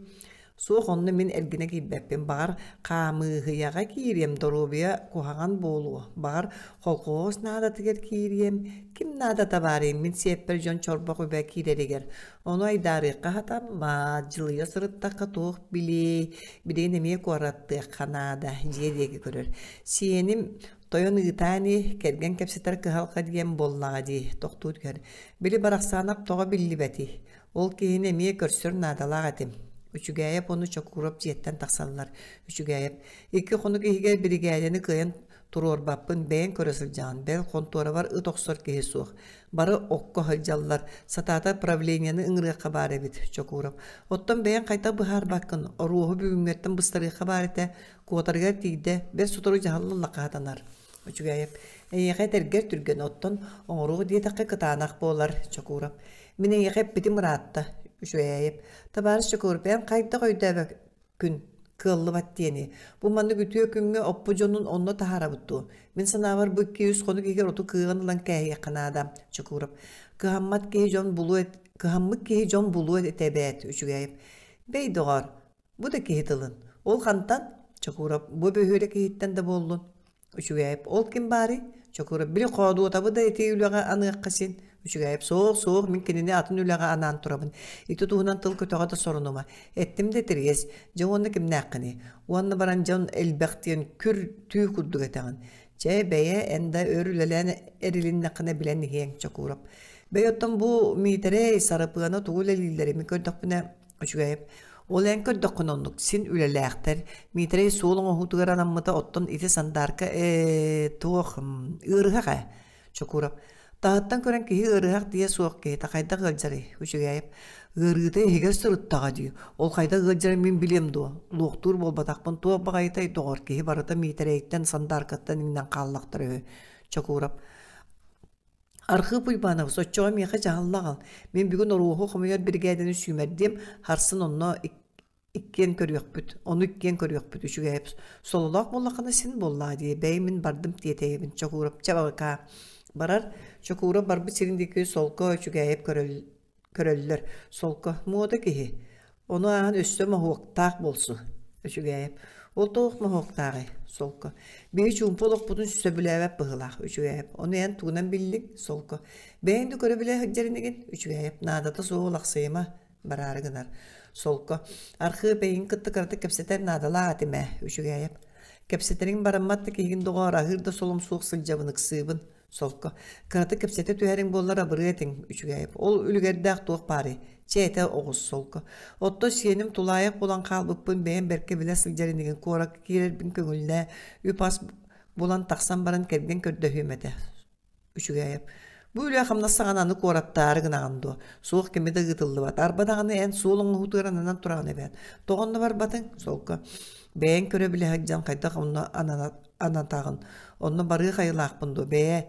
Суох онно мин эргинэ киирбэппин, баҕар, хаамыыһыйаҕа киириэм, доруобуйа куһаҕан буолуо, баҕар, холкуос наадатыгар киириэм, ким наадата баарый мин сиэппэр дьон чорбох үбэ киирэригэр, ону айдаарыахха сатаммат, дьылыйа сырыттахха туох билиэй, билигин эмиэ куораттыахха наада, дьиэ диэки көрөр. Сиэним тойон ыытаа ини, кэргэн кэпсэтэр кыһалҕа диэн буоллаҕа дии, тохтуу түһэр. Били Барахсаанап тоҕо биллибэтий? Ол киһини эмиэ көрсөр наадалаах этим. Үчүгээйэп уонна Чокууроп дьиэттэн тахсаллар. Үчүгээйэп, икки хонук иһигэр биригээдэни кыайан туруорбаппын, бэйэҥ көрө сылдьаҕын, бэл хонтуорабар ыт охсор киһи суох. Бары окко сылдьаллар, сатаатар правлениены ыҥырыахха баар эбит, Чокууроп. Оттон бэйэҥ хайдах быһаарбаккын, оруоһу бүгүҥҥэттэн быстарыахха баар этэ, куотарыгар тиийдэ, бэрт сотору дьаһалла хатанар. Үчүгэйэп, эйиэхэ этэргэр түргэн, оттон оҥоруох диэтэххэ кытаанах буолар, Чокууроп. Мин эйиэхэ эппитим ыраатта, Үчүгэйэп. Табаарыс Чокууроп, эн хайдах өйдөөбөккүн кыаллыбат диэни. Бу маннык үтүө күҥҥэ оппу дьонун онно таһаарабыт дуо? Мин санаабар бу 200 хонук иһигэр оту кыаҕын ылан кээһиэххэ наада, Чокууроп. Кыһаммат киһи дьон булуо кыһаммыт киһи дьон булуо этэ эбээт, Үчүгэйэп. Бэй, доҕоор, Бу да киһи тылын. Ол хантан? Чокуурап бу бөһүөлэк иһиттэн да буоллун. Үчүгэйэп ол ким баарый? Чокуурап били хоодуотабы да ити үлэҕэ аныахха син. Үчүгэйэп суох суох мин кинини атын үлэҕэ анаан турабын. Ити туһунан тыл көтөҕө да сорунума. Эттим да тириэс. Дьэ уонна кимнээххиний? Уонна баран дьон элбэх диэн күр түү курдук этэҕин. Чэ бэйэ эн да өр үлэлээн эрилиннэххинэ билэн иһиэҥ Чокуурап. Бэй оттон бу Миитэрэй, Сарапыана тугу үлэлииллэрин мин көрдөхпүнэ Үчүгэй. Ол эн көрдөххүнэ оннук син үлэлээхтэр. Миитэрэй суол оҥоһуутугар анаммыта оттон ити Сандаарка ээ туох ыарыһах ээ. Чокуурап. Таһыттан көрөн киһи ыарыһах диэ суох киһитэ хайдах ыалдьарый? Үчүгэйэп. Ыарыыта иһигэр сырыттаҕа дии. Ол хайдах ыалдьарын мин билиэм дуо? Луохтуур буолбатахпын туох баҕайытай доҕор киһи барыта Миитэрэйтэн Сандааркаттан иҥнэн хааллахтара үһү. Чокуурап. Архыып Уйбаанабыс, оччоҕо миэхэ дьаһалла аҕал. Мин бүгүн оруоһу хомуйар биригээдэни сүүмэрдиэм, харсын онно иккиэн көрүөхпүт, ону иккиэн көрүөхпүт үчүгэйэп. Сололоох буоллаххына син буоллаа дии, бэйи мин бардым тиэтэйэбин, Чокуурап чабакаа. Барар, Чокуурап барбыт сирин диэки солко үчүгэйэп көрөллөр. Солко, муода киһи. Ону ааһан өссө моһуоктаах буолсу. Үчүгэйэп. Ол туох моһуоктааҕый? Солко. Биһи чуумпу олохпутун сөбүлээбэт быһыылаах. Үчүгэйэп. Ону эн тугунан биллиҥ? Солко. Бэйэҥ да көрө-билэ сылдьар инигин? Үчүгэйэп. Наадата суох улахсыйыма. Бараары гынар. Солко. Архыып эйигин кытта кыратык кэпсэтэр наадалаах этим ээ. Үчүгэйэп. Кэпсэтэриҥ бараммат да киһигин доҕоор, аһыыр да солом суох сылдьабын, ыксыыбын. Солко. Кыратык кэпсэтэ түһэриҥ буоллар абырыа этиҥ, үчүгэйэп. Ол үлүгэрдээх туох баарый? Чэ этэ оҕус, солко. Оттон сиэним тулаайах буолан хаалбыппын бэйэм бэркэ билэ сылдьар инигин куоракка киирэрбин көҥүллээ, үп-ас булан тахсан баран кэргэн көрдөһүөм этэ. Үчүгэйэп. Бу үлэ-хамнас саҕана аны куораттаары гынаҕын дуо? Суох кими да ыытыллыбат. Арба даҕаны эн суол оҥоһуутугар ананан тураҕын эбээт. Тоҕо онно барбатыҥ? Солко. Бэйэҥ көрө-билэ сылдьан хайдах онно анатаҕын? Онно барыах айылаахпын дуо? Бэйэ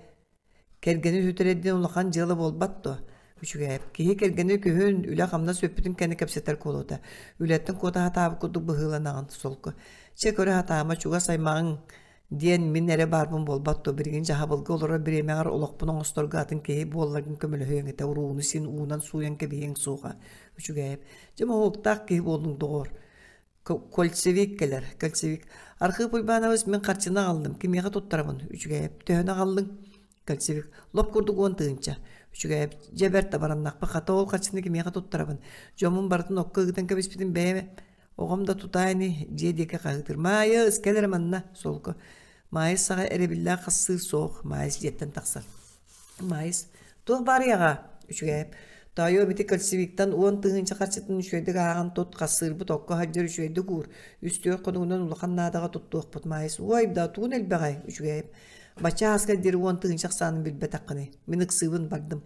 кэргэни сүтэрэр диэн улахан дьыала буолбат дуо? Үчүгэйэп. Киһи кэргэни күһүн, үлэ-хамнас бүппүтүн кэннэ кэпсэтэр куолута. Үлэттэн куота сатаабыт курдук быһыыланаҕын, солко. Чэ, көрө сатаама, чугас аймаҕыҥ диэн мин эрэ баарбын буолбат дуо? Билигин дьаһабылга олорор бириэмэҕэр олохпун оҥосторго атын киһи буолларгын көмөлөһүөҥ этэ, урууну син уунан сууйан кэбиһиэҥ суоҕа. Үчүгэйэп. Дьэ, моһуоктаах киһи буоллуҥ, доҕоор. Кольцевик кэлэр. Кольцевик. Архыып Уйбаанабыс мин харчыны аҕаллым. Кимиэхэ туттарабын? Үчүгэйэп. Төһөнү аҕаллыҥ? Кольцевик. Лоп курдук 10 тыһыынча. Үчүгэйэп. Дьэ бэрт абараннахпа. Хата ол харчыны кимиэхэ туттарабын? Дьоммун барытын окко ыытан кэбиспитим бэйэм оҕом да тутаа ини дьиэ диэки хаһыытыр. Маайыс, кэл эрэ манна, солко. Маайыс саҕа эрэбиллээх хассыы суох. Маайыс дьиэттэн тахсар. Маайыс, туох баарый аҕаа? Үчүгэйэп. Тоойуом ити кольцевиктан 10 тыһыынча харчытын үчүгэйдик ааҕан тут, хассыырбыт окко сылдьар үчүгэйдик уур. Үс-түөрт хонугунан улахан наадаҕа туттуохпут. Маайыс, уой да, тугун элбэҕэй? Үчүгэйэп. Бачча ааска диэри 10 тыһыынча ахсаанын билбэтэххиний. Мин ыксыыбын бардым.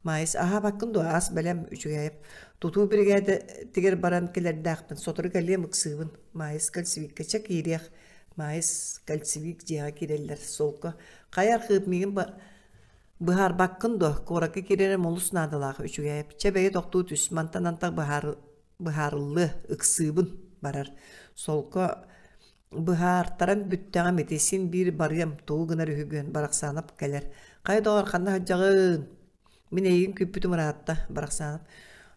Маайыс, аһаабаккын дуо? Ас бэлэм, үчүгэйэп. Тутуу биригээдэтигэр баран кэлэрдээхпин. Сотору кэлиэм, ыксыыбын. Маайыс кольцевикка чэ киириэх. Маайыс кольцевик дьиэҕэ киирэллэр. Солко. Хайа архыып миигин быһаарбаккын дуо? Куоракка киирэрим олус наадалаах, үчүгэйэп. Чэ бэйи тохтуу түс, мантан антах быһаарыллыа, ыксыыбын барар. Солко быһаартаран бүттэҕим ити, син биир барыам, тугу гынар үһүгүөн, Барахсаанап кэлэр. Хайа доҕор, ханна сылдьаҕын? Мин эйигин күүппүтүм ыраатта, Барахсаанап.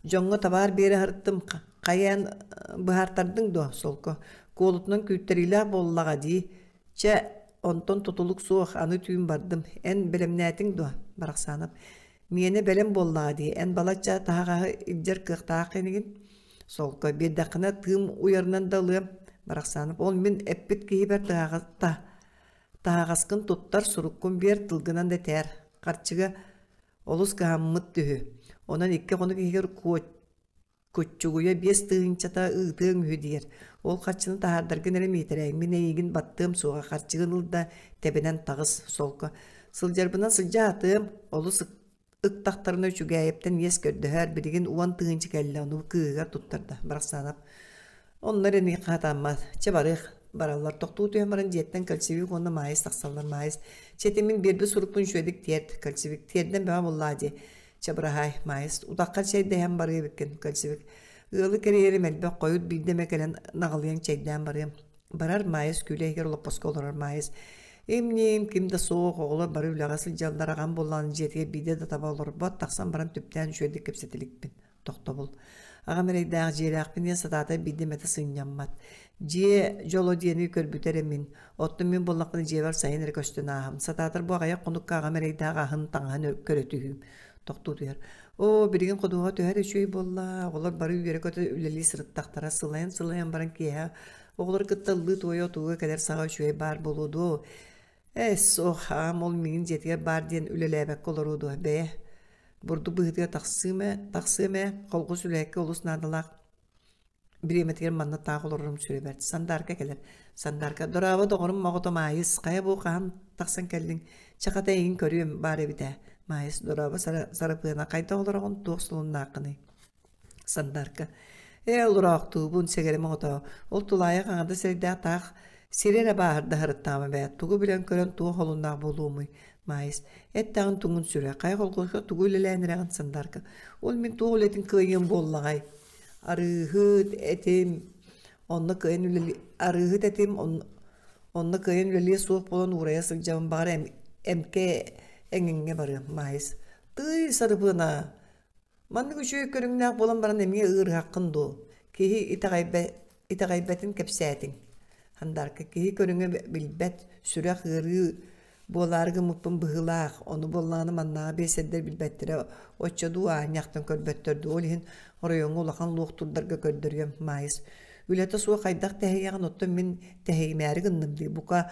Дьоҥҥо табаар биэрэ сырыттым, хайаан быһаартардыҥ дуо, Солко? Куолутунан күүттэриилээх буоллаҕа дии. Чэ, онтон тутулук суох, аны түүн бардым. Эн бэлэмнээтиҥ дуо, Барахсаанап? Миэнэ бэлэм буоллаҕа дии, эн балачча таһаҕаһы илдьэр кыахтаах инигин? Солко, биэрдэххинэ тыым уйарынан да ылыам. Барахсаанап, ол мин эппит киһибэр таһаҕаскын туттар, суруккун биэр, тылгынан да этээр. Харчыга олус кыһаммыт түһү. Онон 2 хонук иһигэр куччугуйа 5 тыһыынчата ыытыаҥ үһү диэр. Ол харчыны таһаардаргын эрэ Миитэрэй, мин эйигин баттыам суоҕа, харчыгын ыл да тэбинэн таҕыс, солко. Сылдьарбынан сылдьа сатыам, олус ыктахтарына Үчүгээйэптэн иэс көрдөһөөр, билигин 10 тыһыынча кэллэ, ону кыыһыгар туттарда, Барахсаанап. Онно эрэ миэхэ хатаммат. Чэ барыах. Бараллар. Тохтуу түһэн баран дьиэттэн кольцевик уонна Маайыс тахсаллар. Маайыс, чэ ити мин биэрбит сурукпун үчүгэйдик тиэрт. Кольцевик, тиэрдэн бөҕө буоллаа дии. Чэ быраһаай, Маайыс, утаххар чэйдэһэн барыа эбиккин. Кольцевик, ыалы кэрийэрим элбэх, хойут биирдэ эмэ кэлэн наҕылыйан чэйдээн барыам. Барар Маайыс күүлэ иһигэр олоппоско олорор Маайыс. Им-ньим, ким да суох, оҕолор бары үлэҕэ сылдьаллар, аҕам буоллаҕына дьиэтигэр биирдэ да таба олорбот, тахсан баран түптээн үчүгэйдик кэпсэтэ иликпин. Тохтобул. Аҕам эрэйдээх дьиэлээхпин диэн сатаата биирдэ эмэтэ сынньаммат. Дьиэ дьоло диэни көрбүтэ эрэ мин. Оттон мин буоллахпына дьиэбэр сайын эрэ көстөн ааһым. Сатаатар бу аҕыйах хонукка аҕам эрэйдээх аһын, таҥаһын көрө түһүүм. Тохтуу түһэр. Оо, билигин ходуһаҕа түһэр үчүгэй буолла. Оҕолор бары үөрэ-көтө үлэлии сырыттахтара. Сылайан-сылайан баран киэһэ оҕолору кытта ыллыы-туойа отууга кэлэр саҕа үчүгэй баар буолуо дуо? Ээ, суох, аҕам ол миигин дьиэтигэр баар диэн үлэлээбэккэ олоруо дуо, бэйэ. Бурдук быһыытыгар тахсыым ээ, тахсыам ээ, холкус үлэһиккэ олус наадалаах бириэмэтигэр манна таах олорорум сүрэ бэрт. Сандаарка кэлэр. Сандаарка, дорообо доҕорум оҕото Маайыс, хайа бу хаһан тахсан кэллиҥ? Чэ хата эйигин көрүөм баар эбит ээ. Маайыс, дорообо Сарапыана, хайдах олороҕун, туох солуннааххыный? Сандаарка, ээ олороохтуубун, сэгэрим оҕотоо, ол тулаайах аҥардас эрэйдээх таах сири эрэ бааһырда сырыттаҕым эбээт, тугу билэн көрөн туох олуннаах буолуомуй? Маайыс, эттэҕин туҥун сүрэ, хайа холкуоска тугу үлэлээн эрэҕин Сандаарка. Ол мин туох үлэтин кыайыам буоллаҕай? Арыыһыт этим, онно кыайан үлэли арыыһыт этим, онно кыайан үлэлиэ суох буолан уурайа сылдьабын, баҕар эмкэ эҥиҥҥэ барыам, Маайыс. Тыый, Сарыбыана, Маннык үчүгэй көрүҥнээх буолан баран эмиэ ыарыһаххын дуо? Киһи итэҕэйбэтин кэпсээтиҥ. Хандаарка киһи көрүҥэ билбэт, сүрэх ыарыы буолаары гыммыппын быһыылаах, ону буоллаҕына маннааҕы биэсэрдэр билбэттэрэ оччо дуу аанньахтан көрбөттөр дуу, ол иһин оройуоҥҥа улахан луохтуурдарга көрдөрүөм, Маайыс. Үлэтэ суох хайдах тэһийэҕин, оттон мин тэһийимээри гынным дии, бука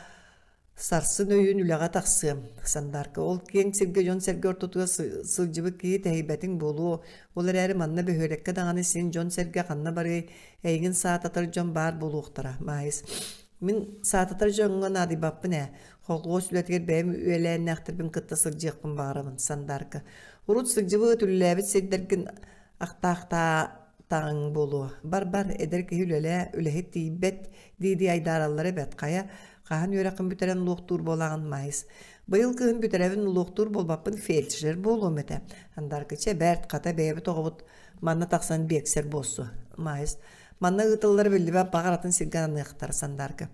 Сарсын өйүүн үлэҕэ тахсыам, Сандаарка. Ол киэҥ сиргэ дьон-сэргэ ортотугар сылдьыбыт киһи тэһийбэтиҥ буолуо. Ол эрээри манна бөһүөлэккэ даҕаны син дьон-сэргэ ханна барыай, эйигин саататар дьон баар буолуохтара, Маайыс. Мин саататар дьоҥҥо наадыйбаппын ээ. Холхуос үлэтигэр бэйэм үөлээннээхтэрбин кытта сылдьыахпын баҕарабын, Сандаарка. Урут сылдьыбыт, үлэлээбит сирдэргин ахтаахтаа таҕыҥ буолуо. Бар-бар, эдэр киһи үлэлээ, үлэһит тиийбэт дии-дии айдаараллара эбээт. Хайа, хаһан үөрэххин бүтэрэн луохтуур буолаҕын, Маайыс? Быйыл кыһын бүтэрэбин луохтуур буолбаппын, фельдшер буолуом этэ. Андаркыча бэрт, хата бэйэбит оҕобут манна тахсан биэксэр буолсу. Маайыс, манна ыытыллара биллибэт, баҕар атын сиргэ аныахтар, Сандаарка.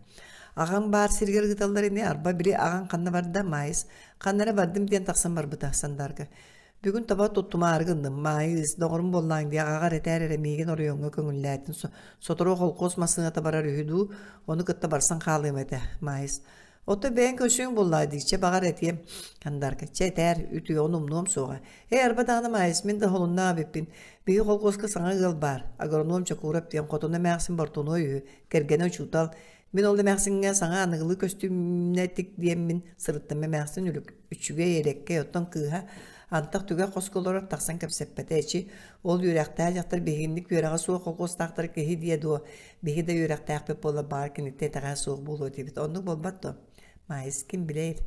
Аҕаҥ баар сиригэр ыыталлар ини, арба били аҕаҥ ханна барда, Маайыс? Ханна эрэ бардым диэн тахсан барбыта, Сандаарка. Бүгүн таба туттумаары гынным, Маайыс, доҕорум буоллааҥ дии, аҕаҕар этээр эрэ миигин оройуоҥҥа көҥүллээтин, сотору холкуос массыыната барар үһү дуу, ону кытта барсан хаалыам этэ, Маайыс. Оттон бэйэҥ көрсүөҥ буоллаа дии, чэ баҕар этиэм, Андарка, чэ этээр, үтүөҕүн умнуом суоҕа. Ээ, арба даҕаны Маайыс, мин да холуннаах эбиппин. Биһиги холкуоска саҥа ыал баар, агроном Чокуурап диэн хотуна эмээхсин бортунуой үһү, кэргэнэ учуутал, Мин ол эмээхсиҥҥэ саҥа аныгылыы көстүүмнэ тик диэммин сырыттым эмээхсин үчүгэй элэккэй оттон кыыһа антах түгэх хоско олорор тахсан кэпсэппэтэ эчи ол үөрэхтээх дьахтар биһигинник үөрэҕэ суох холкуостаахтар киһи диэ дуо биһи да үөрэхтээхпит буоллар баҕар киниттэн итэҕэһэ суох буолуо этибит оннук буолбат дуо Маайыс ким билэр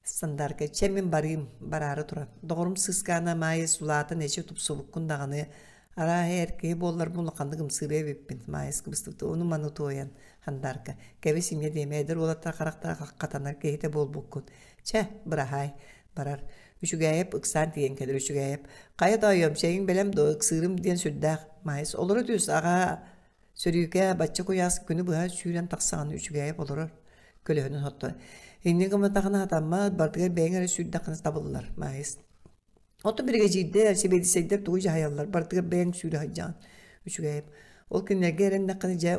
Стандарка чэ мин барыым, бараары туран. Доҕорум сыыскаана Маайыс улаатан эчи тупсубуккун даҕаны, арааһа эр киһи буолларбын улаханнык ымсыырыа эбиппин, Маайыс кыбыстыбыта ону-маны туойан, Хандаарка, кэбис инньэ диэмэ, эдэр уолаттар харахтара хатанар киһитэ буолбуккун. Чэ, быраһаай, барар. Үчүгээйэп ыксаан тиийэн кэлэр Үчүгээйэп. Хайа тоойуом, чэйиҥ бэлэм дуо, ыксыырым диэн сүрдээх. Маайыс, олоро түс, аҕаа, Сөрүүкээ бачча куйаас күнү быһа сүүрэн тахсаҕын үчүгэйэп олорор, көлөһүнүн сотто. Инньэ гымматаҕына сатаммат, барытыгар бэйэҥ эрэ сүүрдэххинэ табыллар, Маайыс. Оттон биригэдьиирдэр, сэбиэдиссэйдэр тугу дьаһайаллар, барытыгар бэйэҥ сүүрэ сылдьаҕын. Үчүгэйэп. Ол кинилэргэ эрэннэххинэ дьэ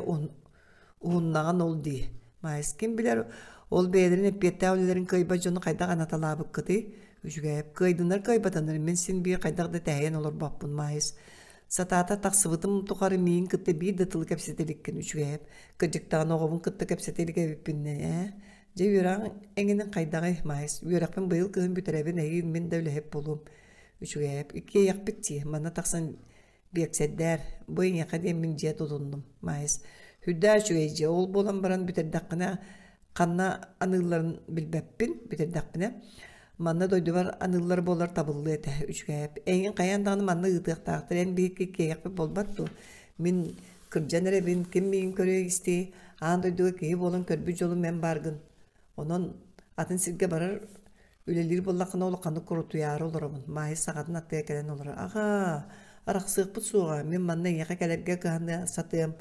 уһуннаҕын ол дии. Маайыс ким билэр, ол бэйэлэрин эппиэттээх үлэлэрин кыайбат дьону хайдах анаталаабыккытый? Үчүгэйэп. Кыайдынар кыайбатынар мин син биир хайдах да тэһийэн олорбоппун, Маайыс. Сатаата тахсыбытым тухары миигин кытта биир да тылы кэпсэтэ иликкин үчүгэйэп. Кырдьыктаҕына оҕобун кытта кэпсэтэ илик эбиппин ээ. Дьэ үөрэҕиҥ эҥинин хайдаҕый, Маайыс? Үөрэхпин быйыл кыһын бүтэрэбин, эһиил мин да үлэһит буолуом. Үчүгэйэп. Иккиэйэхпит дии, манна тахсан биэксэрдээр. Бу эйиэхэ диэммин дьиэ тутуннум, Маайыс. Сүрдээх үчүгэй дьиэ, ол буолан баран бүтэрдэххинэ ханна аныылларын билбэппин, бүтэрдэхпинэ. Манна дойдубар аныыллар буолар табыллыа этэ, үчүгэйэп. Эйигин хайаан даҕаны манна ыытыахтаахтар, эн биһикки киэйэхпит буолбат дуо? Мин кырдьан эрэбин, ким миигин көрүө-истиэй, аан дойдуга киһи буолан көрбүт дьолум эн бааргын. Онон атын сиргэ барар Үлэлиир буоллаххына улаханнык курутуйаары олоробун, Маайыс саҕатын аттыгар кэлэн олорор. Аҕаа, арахсыахпыт суоҕа, мин манна эйиэхэ кэлэргэ кыһаныа сатыам.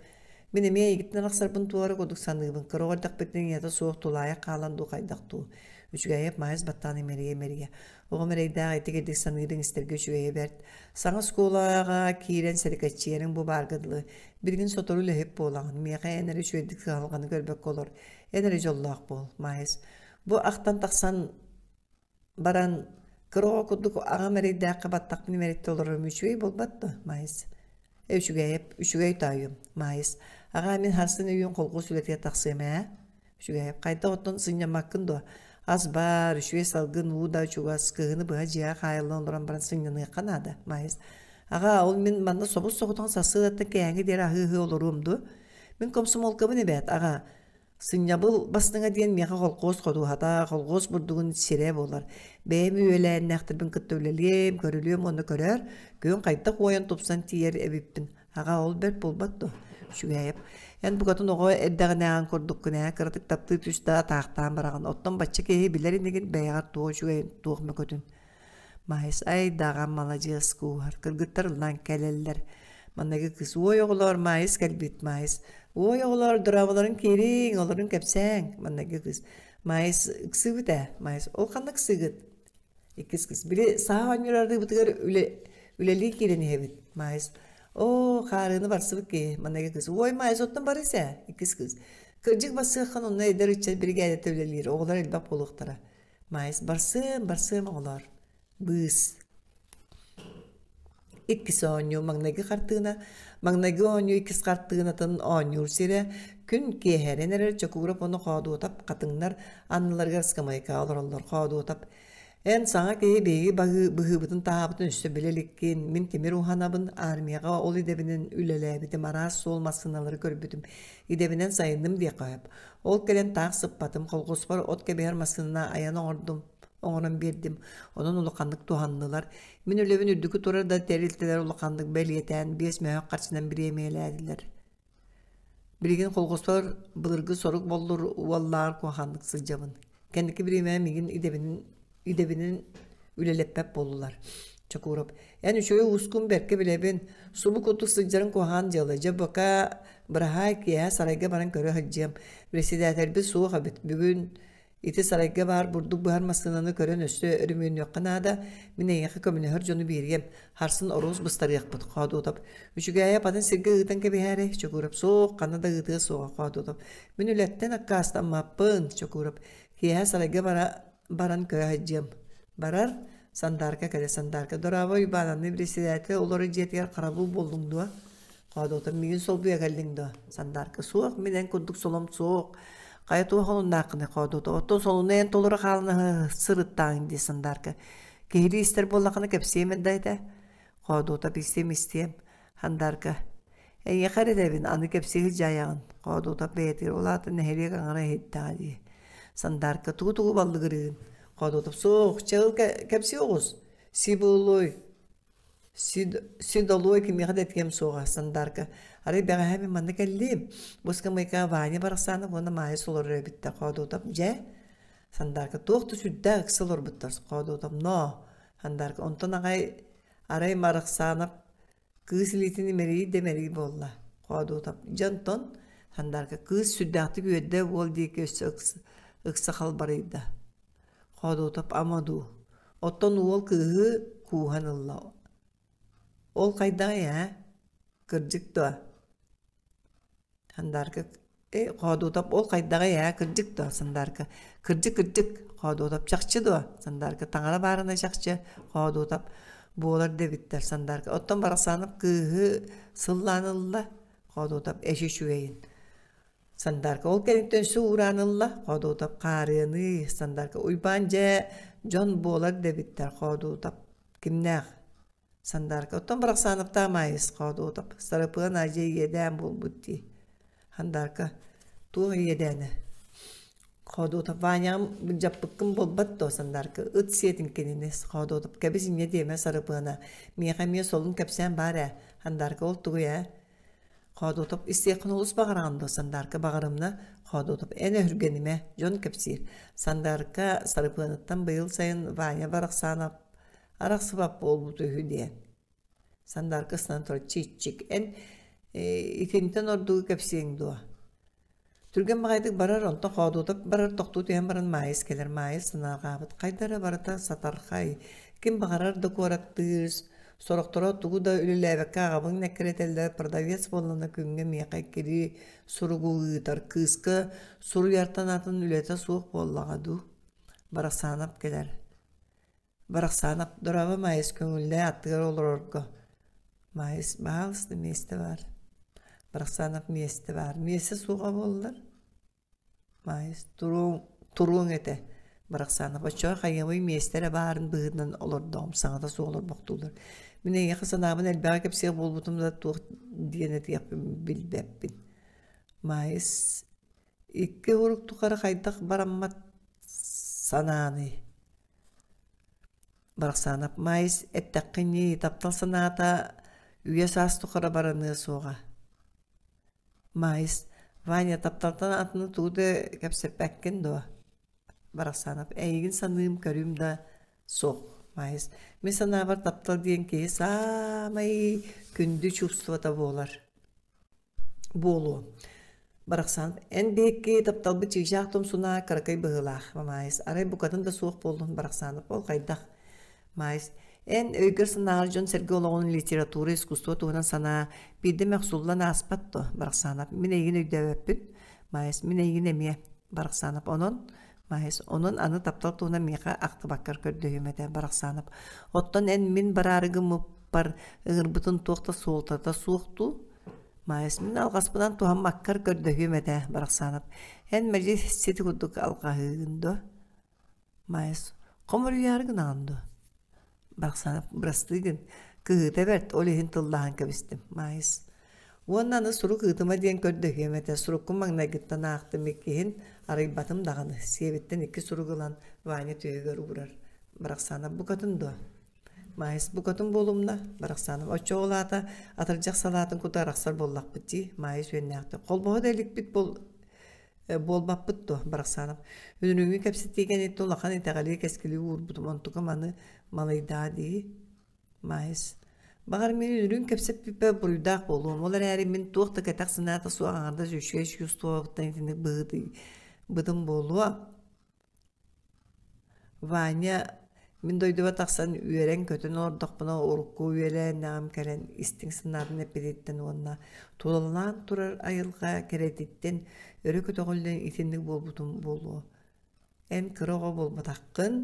Мин эмиэ эйигиттэн арахсарбын туора курдук саныыбын, кыра оҕо эрдэхпиттэн ийэтэ суох тулаайах хаалан дуу хайдах дуу. Үчүгэйэп Маайыс баттаан имэрийэ-имэрийэ. Оҕом эрэйдээх итигирдик саныырыҥ истэргэ үчүгэйэ бэрт. Саҥа оскуолаҕа киирэн сэргэччийэриҥ бу баарга дылы. Билигин сотору үлэһит буолаҕын, миэхэ эн эрэ үчүгэйдик кыһалҕаны көрбөккө олор. Эн эрэ дьоллоох буол, Маайыс. Бу ахтан тахсан баран кыра оҕо курдук аҕам эрэйдээххэ баттахпын имэриттэ олорорум үчүгэй буолбат дуо, Маайыс? Э, үчүгэйэп, үчүгэй тоойуом, Маайыс. Аҕаа, мин харсын өйүөн холкуос үлэтигэр тахсыам ээ. Үчүгэйэп, хайдах оттон сынньаммаккын дуо? Ас баар, үчүгэй салгын, уу да чугас, кыһыны быһа дьиэҕэ хаайыллан олорон баран сынньаныахха наада, Маайыс. Аҕаа, ол мин манна собус-соҕотоҕун сарсыардаттан кээһэҥҥэ диэри аһыы-аһыы олоруом дуо? Мин комсомолкабын эбээт, аҕаа. Сынньабыл бастыҥа диэн миэхэ холкуос ходуһата, холкуос бурдугун сирэ буолар. Бэйэм үөлээннээхтэрбин кытта үлэлиэм, көрүлүөм уонна көрөөр, күн хайдах уойан тупсан тиийэр эбиппин. Аҕа ол бэрт буолбат дуо? Үчүгэйэп. Эн букатын оҕо эрдэҕинээҕин курдуккун ээ, кыратык таптыы түс да атаахтаан бараҕын. Оттон бачча киһи билэр инигин бэйэҕэр туох үчүгэйин, туох мөкүтүн. Маайыс айдаҕа маладьыас кууһар. Кыргыттар ыллаан кэлэллэр. Манныгы кыыс уой оҕолоор Маайыс кэлбит Маайыс. Уой оҕолоор дорооболорун киириҥ, олорун кэпсээҥ. Манныгы кыыс Маайыс ыксыыбыт ээ. Маайыс ол ханна ыксыыгыт? Иккис кыыс били саа оонньуур арыыбытыгар үлэ, үлэлии киирэн иһэбит. Маайыс оо хаарыаны барсыбыт киһи. Манныгы кыыс уой Маайыс оттон барыс ээ. Иккис кыыс кырдьык барсыаххын онно эдэр ыччат биригээдэтэ үлэлиир оҕолор элбэх буолуохтара. Маайыс барсыам, барсыам оҕолоор. Быыс. Иккис оонньуу маҥнайгы хартыына. Маҥнайгы оонньуу иккис хартыынатын оонньуур сирэ күн киэһэрэн эрэр Чокуурап уонна Хоодуотап хатыҥнар анныларыгар ыскамыайкаҕа олороллор. Хоодуотап эн саҥа киһи биһиги быһыыбытын таһаабытын өссө билэ иликкин. Мин тимир уһанабын, армияҕа ол идэбинэн үлэлээбитим, араас суол массыыналары көрбүтүм. Идэбинэн сайынным диэххэ сөп. Ол кэлэн таах сыппатым, колхуоспар от кэбиһэр массыына айан оҥордум, оҥорон биэрдим. Онон улаханнык туһаннылар. Мин үлэбин үрдүкү турар да тэрилтэлэр улаханнык бэлиэтээн, биэс мөһөөх харчынан бириэмийэлээтилэр. Билигин колхуоспар былыргы сорук боллур уоллааҕар куһаҕаннык сылдьабын. Кэнники бириэмэ миигин идэбинэн идэбинэн үлэлэппэт буоллулар. Чокуурап, эн үчүгэй уускун бэркэ билэбин, субу курдук сылдьарыҥ куһаҕан дьыала. Дьэ, бака быраһаай киэһэ сарайга баран көрө сылдьыам. Председателбит суох эбит. Бүгүн ити сарайга баар бурдук быһар массыынаны көрөн өссө өрөмүөннүөххэ наада. Мин эйиэхэ көмөлөһөр дьону биэриэм. Харсын оруос быстарыахпыт, Хоодуотап. Үчүгээйэп атын сиргэ ыытан кэбиһээрэй, Чокуурап. Суох, ханна да ыытыа суоҕа, Хоодуотап. Мин үлэттэн аккаастаммаппын, Чокуурап. Киэһэ сарайга бара баран көрө сылдьыам. Барар, Сандаарка кэлэ Сандаарка дорообо Уйбаан аны председатель олорор дьиэтигэр харабыл буоллуҥ дуо? Хоодуотум миигин солбуйа кэллиҥ дуо? Сандаарка суох, мин эн курдук солом суох. Хайа туох олуннааххыный Хоодуота? Оттон солуну эн толору хаалан сырыттааҥ дии Сандаарка. Киһилии истэр буоллаххына кэпсиэм эрдэ этэ. Хоодуота истиэм истиэм. Хандаарка Эйиэхэ эрэ этэбин, аны кэпсии сылдьаайаҕын, Хоодуотап бэйэтигэр ол аата нэһилиэк аҥара иһиттэҕэ дии. Сандаарка тугу-тугу баллыгырыыгын? Хоодуотап суох, чэ ыл кэпсии оҕус. Си буолуой, си долуой кимиэхэ да этиэм суоҕа, Сандаарка. Арай бэҕэһээ мин манна кэллим. Бу ыскамыайкаҕа Ваня Барахсанов уонна Маайыс олорор эбиттэр. Хоодуотап дьэ, Сандаарка туох да сүрдээх ыкса олорбуттар. Хоодуотап ноо. Сандаарка онтон аҕай арай Барахсанов Кыыс илиитин имэрий да имэрий буолла. Хоодуотап дьэ онтон Сандаарка кыыс сүрдээхтик үөрдэ уол диэки өссө ыкса халбарыйда. Хоодуотап ама дуу. Оттон уол кыыһы кууһан ылла. Ол хайдаҕый ээ? Кырдьык дуо? Сандаарка Ээ, Хоодуотап ол хайдаҕый ээ, кырдьык дуо, Сандаарка? Кырдьык, кырдьык, Хоодуотап чахчы дуо? Сандаарка таҥара баарына чахчы, Хоодуотап буолар да эбиттэр, Сандаарка. Оттон Барахсанов кыыһы сыллаан ылла, Хоодуотап эчи үчүгэйин. Сандаарка ол кэнниттэн өссө уураан ылла, Хоодуотап хаарыаныы, Сандаарка Уйбаан дьэ дьон буолар да эбиттэр, Хоодуотап кимнээх? Сандаарка оттон Барахсааныптаах Маайыс Хоодуотап Сарапыан аадьа иэдээн буолбут дии. Хандаарка туох иэдээнэ? Хоодуотап Ваняҕым былдьаппыккын буолбат дуо Сандаарка ыт сиэтин кинини Хоодуотап кэбис инньэ диэмэ Сарапыана миэхэ эмиэ солун кэпсээн баар ээ Хандаарка ол тугуй ээ Хоодуотап истиэххин олус баҕараҕын дуо Сандаарка баҕарымна Хоодуотап эн өһүргэнимэ дьон кэпсиир Сандаарка Сарапыаныттан быйыл сайын Ваня Барахсанов арахсыбат буолбут үһү диэн. Сандаарка ыстан турар чиччик эн итинтэн ордугу кэпсиэҥ дуо? Түргэн баҕайытык барар, онтон хоодуота барар, тохтуу түһэн баран Маайыс кэлэр. Маайыс санаарҕаабыт. Хайда эрэ барыта сатархай. Ким баҕарар да куораттыыр. Сорохторо тугу да үлэлээбэккэ аҕабыҥ нэккирэтэллэр. Продавец буоллаҕына күҥҥэ миэхэ кири суругу ыытар. Кыыска суруйартан атын үлэтэ суох буоллаҕа дуу? Барахсаанап кэлэр. Барахсаанап, дорообо Маайыс, көҥүллээ аттыгар олорорго. Маайыс, баһаалыста миэстэ баар. Барахсаанап миэстэ баар. Миэстэ суоҕа буоллар. Маайыс, туруоҥ, туруоҥ этэ. Барахсаанап, оччоҕо хайыамый миэстэ эрэ баарын быһыытынан олордоҕум, саҥата суох олорбохтууллар. Мин эйиэхэ санаабын элбэҕи кэпсиэх буолбутум да туох диэн этиэхпин билбэппин. Маайыс, икки урук тухары хайдах бараммат санааный? Барахсаанап Маайыс эттэххинии, таптал санаата үйэ-саас тухары бараныа суоҕа. Маайыс. Ваня, тапталтан атыны тугу да кэпсэппэккин дуо? Барахсанов, эйигин саныым, көрүүм да суох. Маайыс, мин санаабар таптал диэн киһи саамай күндү чувствота буолар. Буолуо. Барахсан, эн биһикки тапталбыт чыычаах тумсунаа кыракый быһыылаах, Маайыс, арай букатын да суох буоллун Барахсанов, ол хайдах? Маайыс, эн өйгөр-санааҕар дьон-сэргэ олоҕун литература, искусство туһунан санаа биирдэ мөхсуллан ааспат дуо, Барахсанов, мин эйигин өйдөөбөппүн. Маайыс, мин эйигин эмиэ, Барахсанов, онон Маайыс, онон аны таптал туһунан миэхэ ахтыбаккар көрдөһүөм этэ, Барахсанов. Оттон эн мин бараары гыммыппар ыҥырбытын туох да суолтата суох дуу? Маайыс, мин алҕаспынан туһаммаккар көрдөһүөм этэ, Барахсанов. Эн мэлдьи сити курдук алҕаһыыгын дуо? Маайыс, хомуруйаары гынаҕын дуо? Барахсанов, бырастыы гын, кыһыыта бэрт, ол иһин тыллаһан кэбистим. Маайыс, уонна аны сурук ыытыма диэн көрдөһүөм этэ, суруккун маҥнайгыттан аахтым, иккиһин арыйбатым даҕаны, сиэбиттэн икки сурук ылан Ваня түөһүгэр уурар. Барахсанов, букатын дуо? Маайыс букатын буолумна, Барахсанов оччоҕо ол аата атырдьах салаатын кута арахсар буоллахпыт дии, Маайыс үөннээхтик. Холбоһо да иликпит буол буолбаппыт дуо, Барахсанов. Үнүрүүҥҥү кэпсэтии кэнниттэн улахан итэҕэли кэскили уурбутум, онтукам аны малыйдаа дии. Маайыс. Баҕар мин үнүрүүн кэпсэппиппэр буруйдаах буолуом, ол эрээри мин туох да кэтэх санаата суох аҥардас үчүгэй чувствобуттан итинник быһыытыйбытым буолуо. Ваня мин дойдубар тахсан үөрэн-көтөн олордохпуна урукку үөлээннэҕим кэлэн истиҥ санаатын эппититтэн уонна тулалаан турар айылҕа кэрэтиттэн өрө көтөҕүллэн итинник буолбутум буолуо. Эн кыра оҕо буолбатаххын,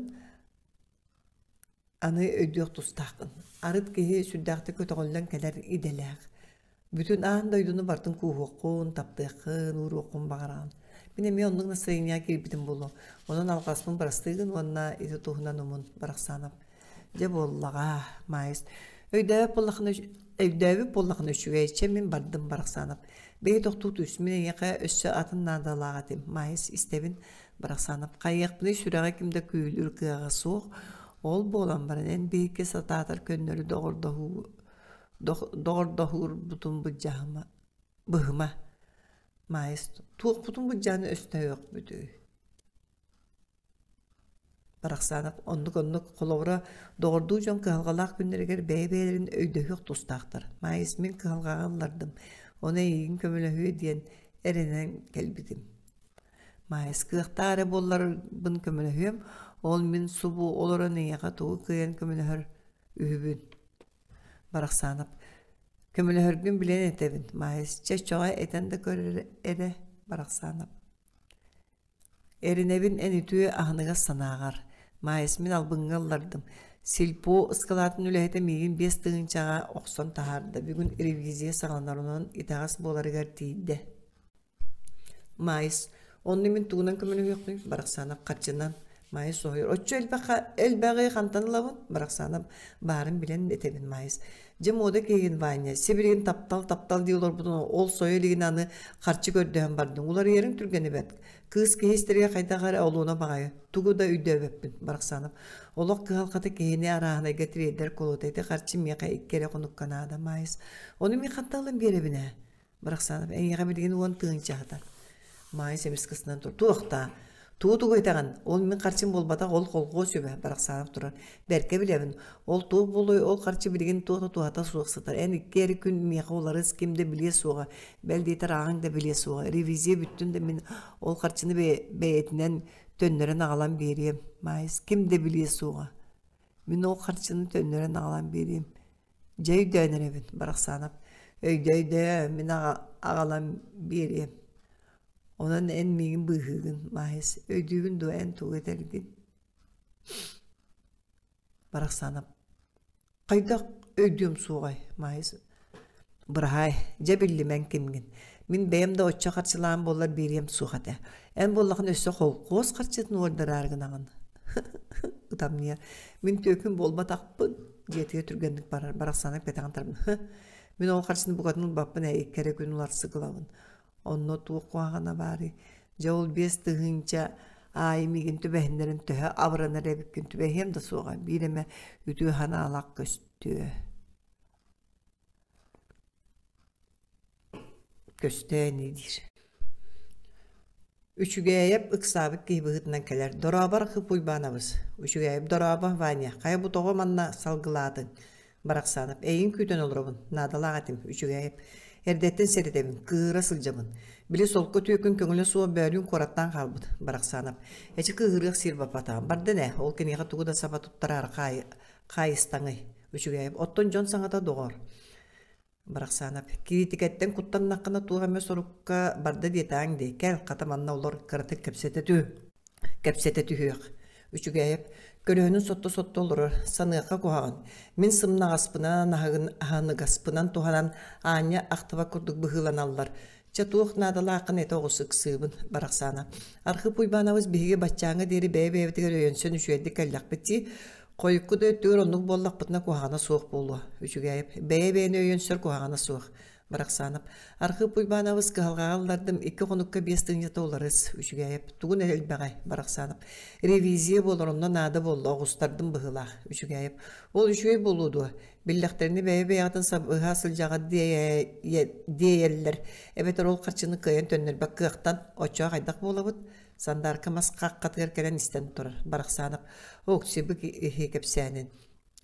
Аны өйдүөх тустааххын, арыт киһи сүрдээхтик көтөҕүллэн кэлэр идэлээх. Бүтүн аан дойдуну барытын кууһуоххун, таптыаххын, ууруоххун баҕараҕын. Мин эмиэ оннук настроениеҕа киирбитим буолуо. Онон алҕаспын бырастыы гын уонна ити туһунан умун, Барахсанов. Дьэ буоллаҕа, Маайыс. Өйдөөбөт буоллаххына, өйдөөбүт буоллаххына үчүгэй, чэ мин бардым, Барахсанов. Бэйи тохтуу түс, мин эйиэхэ өссө атын наадалаах этим. Маайыс, истэбин, Барахсанов. Хайыахпыный сүрэҕи ким да күүһүлүүр кыаҕа суох. Ол буолан баран эн биһикки сатаатар көннөрү доҕордоһуу доҕордоһуурбутун былдьаһыма быһыма Маайыс туохпутун былдьаан өстөһүөхпүтүй Барахсанов оннук-оннук холобура доҕордуу дьон кыһалҕалаах күннэригэр бэйэ-бэйэлэрин өйдөһүөх тустаахтар. Маайыс мин кыһалҕаҕа ыллардым, ону эйигин көмөлөһүө диэн эрэнэн кэлбитим. Маайыс кыахтаах эрэ буолларбын көмөлөһүөм, ол мин субу олорон эйиэхэ тугу кыайан көмөлөһөр үһүбүн. Барахсанов көмөлөһөргүн билэн этэбин, Маайыс чэ оччоҕо этэн да көр эрэ, Барахсанов. Эрэнэбин эн үтүө аһыныгас санааҕар. Маайыс мин албыҥҥа ыллардым. Сельпо ыскалаатын үлэһитэ миигин 5000-ҕа охсон таһаарда. Бүгүн ревизия саҕаланар, онон итэҕэс буоларыгар тиийдэ. Маайыс, онно мин тугунан көмөлөһүөхпүнүй? Барахсанов харчынан. Маайыс соһуйар. Оччо элбэх элбэҕи хантан ылабын? Барахсанов баарын билэн этэбин Маайыс. Дьэ муода киһигин Ваня, сибилигин таптал таптал дии олорбутун ол сойо илигин аны харчы көрдөһөн бардыҥ. Уларыйарыҥ түргэнэ бэрт. Кыыс киһи истэригэр хайдах эрэ олуона баҕайы. Тугу да өйдөөбөппүн, Барахсанов. Олох кыһалҕата киһини арааһынайга тириэрдэр кулута. Ити харчы миэхэ икки эрэ хонукка наада, Маайыс. Ону мин хантан ылан биэрэбин ээ? Барахсанов эйиэхэ билигин 10 000 аһатар. Маайыс эмис кысынан тур. Туохтаа? Тугу тугу этэҕин? Ол мин харчым буолбатах, ол холхуос үбэ, Барахсанов турар. Бэркэ билэбин. Ол туох буолуой, ол харчы билигин туох да туһата суох сытар. Эн икки эрэ күн миэхэ уларыс, ким да билиэ суоҕа. Бэл диэтэр ааҕыҥ да билиэ суоҕа. Ревизия бүттүн да мин ол харчыны бэйэтинэн төннөрөн аҕалан биэриэм. Маайыс, ким да билиэ суоҕа. Мин ол харчыны төннөрөн аҕалан биэриэм. Дьэ өйдөөн эрэбин, Барахсанов. Өйдөө-өйдөө, мин аҕалан биэриэм. Онон эн миигин быыһыыгын, Маайыс. Өйдүүгүн дуо эн тугу этэргин? Барахсанов. Хайдах өйдүөм суоҕай, Маайыс? Быраһаай, дьэ биллим эн кимҥин. Мин бэйэм да оччо харчылаан буоллар биэриэм суох этэ. Эн буоллаххына өссө холкуос харчытын уордараары гынаҕын. Ытамньыйар. Мин түөкүн буолбатахпын. Дьиэтигэр түргэнник барар. Барахсанап кэтэҕин тарбын. Мин ол харчыны букатын ылбаппын ээ, икки эрэ күн уларсык ылабын. Онно туох куһаҕана баарый? Дьэ ол 5000 аайы миигин түбэһиннэрин төһө абыранар эбиккин түбэһиэм да суоҕа. Биир эмэ үтүө санаалаах көстүө. Көстөө ини диир. Үчүгээйэп ыксаабыт киһи быһыытынан кэлэр. Дорообо, Архип Уйбаанабыс. Үчүгээйэп дорообо, Ваня. Хайа бу тоҕо манна салгылаатыҥ? Барахсанов. Эйигин күүтэн олоробун. Наадалаах этим. Үчүгээйэп. Эрдэттэн сэрэтэбин. Кыыһыра сылдьабын. Били солко түөкүн көҥүлэ суох бөөлүүн куораттаан хаалбыт. Барахсанов. Эчи кыыһырыах сир баппатаҕым. Бардын ээ. Ол киниэхэ тугу да саба туттараары хаайыстаҥый. Үчүгээйэп. Оттон дьон саҥата доҕор. Барахсаанап, кириитикэттэн куттаннаххына туох эмэ сорукка барда диэтээҥ дии, кэл, хата манна олор кыратык кэпсэтэ тү кэпсэтэ түһүөх. Үчүгэйэп, көлөһүнүн сотто-сотто олорор, саныахха куһаҕан. Мин сымнаҕаспынан, аһыныгаспынан туһанан аанньа ахтыбат курдук быһыыланаллар. Чэ, туох наадалааххын этэ оҕус ыксыыбын, Барахсаана. Архип Уйбаанабыс биһиги баччааҥҥа диэри бэйэ-бэйэбитигэр өйөнсөн үчүгэйдик кэллэхпит дии. Хойукку да өттүгэр оннук буоллахпытына куһаҕана суох буолуо. Үчүгэйэп. Бэйэ-бэйэни өйөнсөр куһаҕана суох. Барахсанов. Архип Уйбаанабыс кыһалҕаҕа ыллардым, икки хонукка биэс тыынньата уларыс. Үчүгэйэп. Тугун элбэҕэй? Барахсанов. Ревизия буолар, онно наада буолла, оҕустардым быһыылаах. Үчүгэйэп. Ол үчүгэй буолуо дуо? Биллэхтэринэ бэйэ-бэйэҕитин сабыһа сылдьаҕыт диэйэллэр, эбэтэр ол харчыны кыайан төннөрбөт кыахтан, оччоҕо хайдах буолабыт? Сандаарка мас хаххатыгар кэлэн истэн турар. Барахсанов Оксибык иһи кэпсээнин.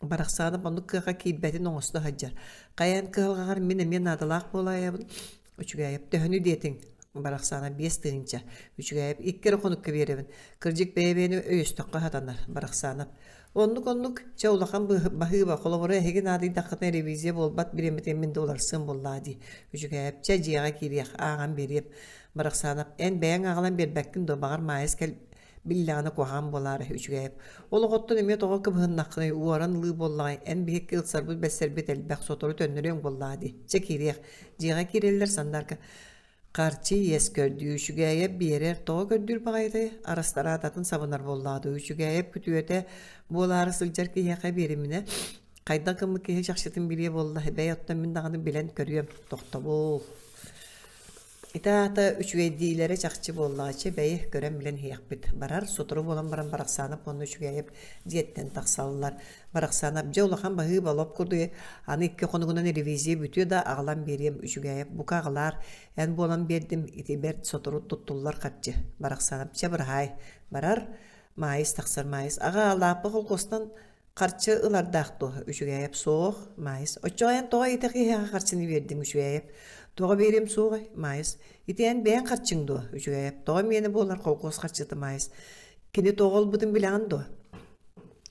Барахсанов оннук кыаха киирбэтин оҥосто сылдьар. Хайаан кыһалҕаҕар мин эмиэ наадалаах буолаайабын. Үчүгэйэп төһөнү диэтиҥ? Барахсана 5000. Үчүгэйэп икки эрэ хонукка биэрэбин. Кырдьык бэйэ-бэйэни өйөстөххө сатанар. Барахсанов. Оннук-оннук, чэ улахан баһыыба, холобура эһиги наадыйдаххытына ревизия буолбат бириэмэтин мин да уларсыам буоллаа дии. Үчүгэйэп, чэ дьиэҕэ киириэх, ааҕан биэриэм. Барахсанов, эн бэйэҥ аҕалан биэрбэккин дуо, баҕар Маайыс кэл биллэҕинэ куһаҕан буолаары үчүгэйэп. Ол оҕоттон эмиэ тоҕо кыбыһыннаххыный, уоран ылыы буоллаҕай, эн биһикки ылсарбыт-бэссэрбит элбэх, сотору төннөрүөҥ буоллаҕа дии. Чэ киириэх. Дьиэҕэ киирэллэр Сандаарка Харчы иэс көрдүү, Үчүгээйэп биэрэр, тоҕо көрдүүр баҕайытай, арастараататын сабынар буоллаҕа дуу, Үчүгээйэп күтүөтэ буолаары сылдьар киһиэхэ биэриминэ, хайдах гыммыт киһи чахчытын билиэ буолла, бэй оттон мин даҕаны билэн көрүөм, тохтобул. Ити аата үчүгэйдиилэрэ чахчы буоллаҕа, чэ бэйи, көрөн билэн иһиэхпит. Барар, сотору буолан баран Барахсаанап уонна Үчүгээйэп дьиэттэн тахсаллар. Барахсаанап, дьэ улахан баһыыба лоп курдук аны икки хонугунан ревизия бүтүө да аҕалан биэриэм Үчүгээйэп, бука аҕалаар, эн буолан биэрдим, ити бэрт сотору туттуллар харчы. Барахсаанап, чэ быраһаай. Барар, Маайыс тахсар Маайыс, аҕаа, лааппы холкуостан Харчы ылардаах дуо? Үчүгээйэп суох, Маайыс. Оччоҕо эн тоҕо ити киһиэхэ харчыны биэрдиҥ, Үчүгээйэп? Тоҕо биэриэм суоҕай, Маайыс. Ити эн бэйэҥ харчыҥ дуо, Үчүгээйэп? Тоҕо миэнэ буолар холкуос харчыта, Маайыс? Кини тоҕо ылбытын билэҕин дуо?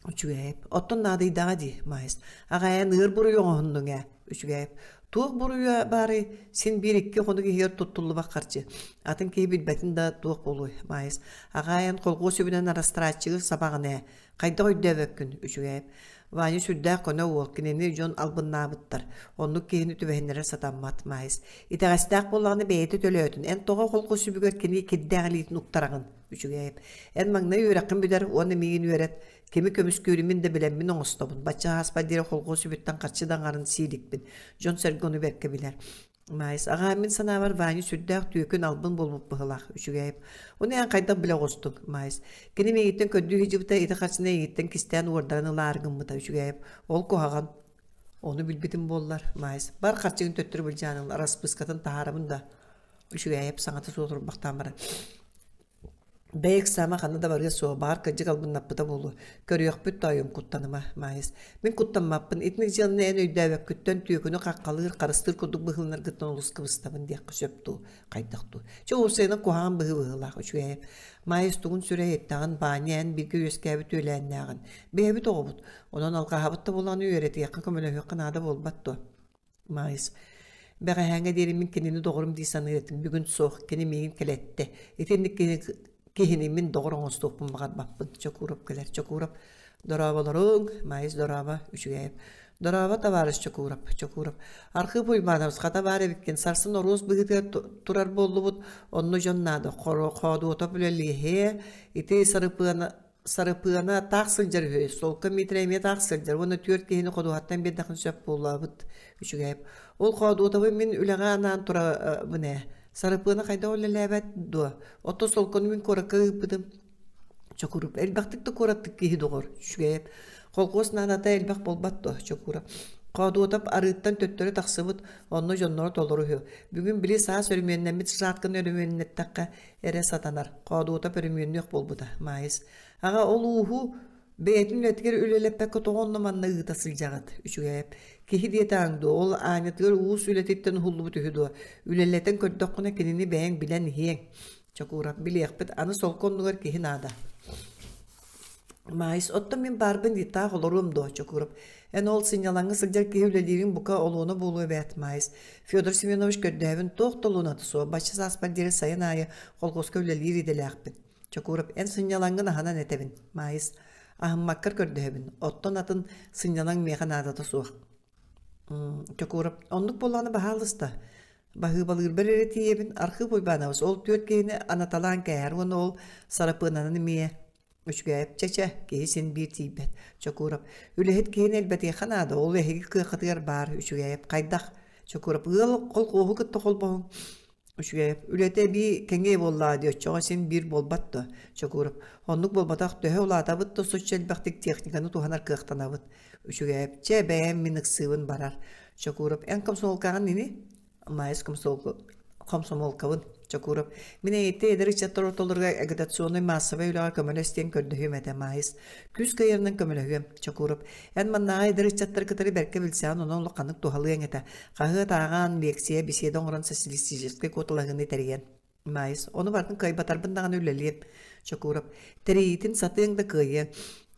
Үчүгээйэп. Оттон наадыйдаҕа дии, Маайыс. Аҕай эн ыар буруйу оҥоһуннуҥ ээ, Үчүгээйэп. Туох буруйа баарый? Син биир икки хонук иһигэр туттуллубат харчы. Атын киһи билбэтин да туох буолуой, Маайыс. Аҕай эн холкуос үбүнэн арастарааччыгы сабаҕын ээ. Хайдах өйдөөбөккүн, үчүгэйэп. Ваня сүрдээх көнө уол, кинини дьон албыннаабыттар. Оннук киһини түбэһиннэрэр сатаммат, Маайыс. Итэҕэстээх буоллаҕына бэйэтэ төлөөтүн. Эн тоҕо холкус үбүгэр кини кирдээх илиитин уктараҕын? Үчүгэйэп. Эн маҥнай үөрэххин бүтэр уонна миигин үөрэт. Кими көмүскүүрүн мин да билэммин оҥостобун. Бачча ааспат диэри холкуос үбүттэн харчы да аҥарын сииликпин. Дьон-сэргэ ону бэркэ билэр. Маайыс, аҕаа, мин санаабар Ваня сүрдээх түөкүн албын буолбут быһыылаах, үчүгэйэп. Ону эн хайдах билэ оҕустуҥ, Маайыс? Кини миигиттэн көрдүү сылдьыбыта, ити харчыны эйигиттэн кистээн уордаран ылаары гыммыта, үчүгэйэп. Ол куһаҕан. Ону билбитим буоллар, Маайыс. Бар харчыгын төттөрү былдьаан ыл, араспыыскатын таһаарабын да. Үчүгэйэп саҥата суох турбахтаан баран. Бэйэк саама ханна да барыа суох, баҕар кырдьык албыннаппыта буолуо. Көрүөхпүт тоойуом, куттаныма, Маайыс. Мин куттаммаппын, итинник дьыаланы эн өйдөөбөккүттэн түөкүнү хаххалыыр, харыстыыр курдук быһыыланаргыттан олус кыбыстабын диэххэ сөп дуу, хайдах дуу. Чэ, уопсайынан куһаҕан быһыы быһыылаах, үчүгэйэ. Маайыс тугун сүрэй эттэҕин, Ваня эн бииргэ үөскээбит үөлээннээҕин. Бэйэбит оҕобут, онон алҕаһабыт да буоллаҕына үөрэтиэххэ, көмөлөһүөххэ наада буолбат дуо? Маайыс, бэҕэһээҥҥэ диэри мин кинини доҕорум дии саныыр этим, бүгүн суох, кини миигин кэлэттэ. Итинник киһи киһини мин доҕор оҥостуохпун баҕарбаппын. Чокуурап кэлэр. Чокуурап, дорооболоруҥ, Маайыс дорообо, үчүгэйэп. Дорообо, табаарыс Чокуурап, Чокуурап. Архыып Уйбаанабыс хата баар эбиккин, сарсын оруос быһыытыгар турар буоллубут, онно дьон наада, Хоодуотап үлэлиэһиэ, ити сарыпыана Сарыпыана таах сылдьар үһү, Солко Митрэ эмиэ таах сылдьар уонна түөрт киһини ходуһаттан биэрдэххинэ сөп буоллаабыт үчүгэйэп. Ол Хоодуотабы мин үлэҕэ анаан турабын ээ. Сарыпыана хайдах үлэлээбэт дуо? Оттон Солкону мин куоракка ыыппытым. Чокуруп. Элбэхтик да куораттык киһи доҕор. Үчүгэйэп. Холкуос наадата элбэх буолбат дуо? Чокуурап. Хоодуотап арыыттан төттөрү тахсыбыт, онно дьонноро толору үһү. Бүгүн били саас өрөмүөннэммит жатканы өрөмүөннэттэххэ эрэ сатанар. Хоодуотап өрөмүөннүөх буолбута, Маайыс. Аҕа ол ууһу бэйэтин үлэтигэр үлэлэппэккэ тоҕо онно-манна ыыта сылдьаҕыт? Үчүгэйэп. Киһи диэтэҕиҥ дуо, ол аанньатыгар уус үлэтиттэн уһуллубут үһү дуо? Үлэлэтэн көрдөххүнэ кинини бэйэҥ билэн иһиэҥ. Чокуурап, билиэхпит, аны солко оннугар киһи наада. Маайыс, оттон мин баарбын дии, таах олоруом дуо, Чокуурап. Эн ол сынньалаҥҥа сылдьар киһи үлэлиириҥ бука олуона буолуо эбээт, Маайыс. Федор Семенович көрдөөбүн туох да олуоната суох, бачча сааспар диэри сайын аайы колхуоска үлэлиир идэлээхпин. Чокуурап, эн сынньалаҥҥын аһынан этэбин, Маайыс. Аһыммаккар көрдөһөбүн, оттон атын сынньалаҥ миэхэ наадата суох. Чокуурап, оннук буоллаҕына баһаалыста. Баһыыбалыырбар эрэ тиийэбин, Архыып Уйбаанабыс ол түөрт киһини анаталаан кээһэр уонна ол Сарапыананан эмиэ Үчүгэйэп чэ-чэ, киһи син биир тиийбэт. Чокуурап, үлэһит киһини элбэтиэххэ наада, ол эһиги кыаххытыгар баар, Үчүгэйэп, хайдах? Чокуурап, ыал колхуоһу кытта холбоһуҥ. Үчүгэйэп, үлэтэ эбии кэҥиэ буоллаҕа дии, оччоҕо син биир буолбат дуо? Чокуурап, оннук буолбатах, төһө улаатабыт да соччо элбэхтик техниканы туһанар кыахтанабыт. Үчүгэйэп, чэ, бэйэм мин ыксыыбын барар. Чокуурап, эн комсомолкаҕын ини? Маайыс комсомолкабын. Чокуурап, мин эйиттэн эдэр ыччаттар ортолоругар агитационнай маассабай үлэҕэ көмөлөс диэн көрдөһүөм этэ, Маайыс. Күүс кыайарынан көмөлөһүөм, Чокуурап. Эн маннааҕы эдэр ыччаттары кытары бэркэ билсэҕин, онон улаханнык туһалыаҥ этэ. Хаһыат ааҕан, лекция, беседа оҥорон социалистическай куоталаһыыны тэрийэн. Маайыс, ону барытын кыайбатарбын даҕаны үлэлиэм. Чокуурап, тэрийиитин сатыаҥ да кыайыаҥ.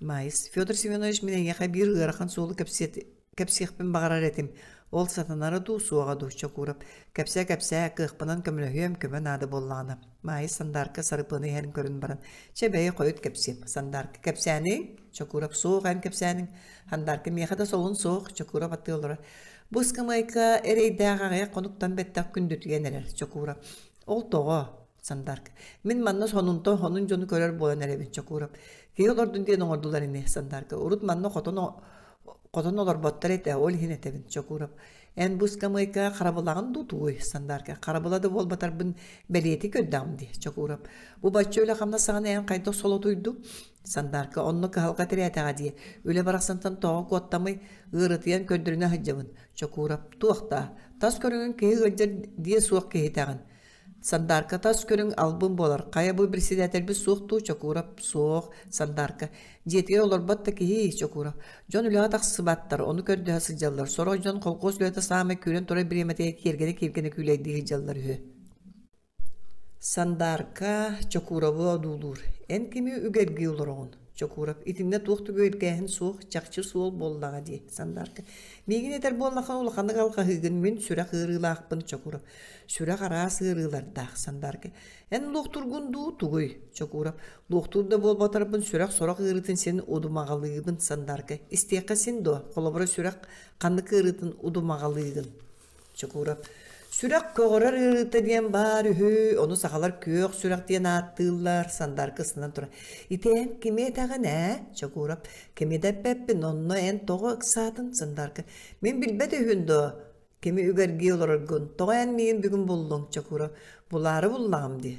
Маайыс, Федор Семенович мин эйиэхэ биир ыарахан суолу кэпсиэхпин баҕарар этим. Ол сатанара дуу, суоҕа дуу, Чокуурап. Кэпсээ-кэпсээ, кыахпынан көмөлөһүөм, көмө наада буоллаҕына. Маайыс Сандаарка сарыпыаны иһэрин көрөн баран, чэ бэйи хойут кэпсиэм. Сандаарка, кэпсээниҥ? Чокуурап, суох эн кэпсээниҥ. Сандаарка, миэхэ да солун суох, Чокуурап аттыы олорор. Бу ыскамыайка эрэйдээх аҕыйах хонуктан бэттэх күндүтүйэн эрэр, Чокуурап. Ол тоҕо? Сандарк. Мин манна сонунтан сонун дьону көрөр буолан эрэбин, Чокуурап. Киһи олордун диэн оҥордулар ини, Сандарка. Урут манна хотон хотон олорботтор этэ, ол иһин этэбин, Чокуурап. Эн бу ыскамыайка харабылаҕын дуу тугуй, Сандарка. Харабыла да буолбатарбын бэлиэтии көрдөҕүм дии, Чокуурап. Бу бачча үлэ-хамнас саҕана эн хайдах солотуйдуҥ? Сандаарка онно кыһалҕа тирээтэҕэ дии, үлэ барахсантан тоҕо куоттамый, ыарытыйан көрдөрүнэ сылдьабын. Чокуурап, туох даа, тас көрүҥүн киһи ыалдьар диэ суох киһитэҕин. Сандаарка тас көрүҥ албын буолар, хайа бу председательбит суох дуу, Чокуурап, суох, Сандаарка, дьиэтигэр олорбот да киһи, Чокуурап, дьон үлэҕэ тахсыбаттар, ону көрдөһө сылдьаллар, сорох дьон холкуос үлэтэ саамай күүрэн турар бириэмэтигэр киэргэнэ-киэргэнэ күүлэйдии сылдьаллар үһү. Сандаарка Чокуурову одуулуур: «Эн кими үгэргии олороҕун?» Чокуурап: «Итиннэ туох да үгэргээһин суох, чахчы суол буоллаҕа дии» Сандаарка: «Миигин этэр буоллаххына улаханнык алҕаһыыгын, мин сүрэх ыарыылаахпын» Чокуурап: «Сүрэх араас ыарыылардаах» Сандаарка: «Эн луохтуургун дуу, тугуй?» Чокуурап: «Луохтуур да буолбатарбын сүрэх сорох ыарыытын син удумаҕалыыбын» Сандаарка: «Истиэххэ син дуо, холобура сүрэх ханнык ыарыытын удумаҕалыыгын?» Чокуурап «Сүрэх көҕөрөр ыарыыта диэн баар үһү, ону сахалар күөх сүрэх диэн ааттыыллар» Сандаарка ыстанан турар. «Ити эн кими этэҕин ээ?» Чокуурап «Кими да эппэппин, онно эн тоҕо ыксаатын?» Сандаарка «Мин билбэт үһүн дуо, кими үгэргии олороргун, тоҕо эн миигин бүгүн буллуҥ?» Чокуурап «Булаары буллаҕым дии»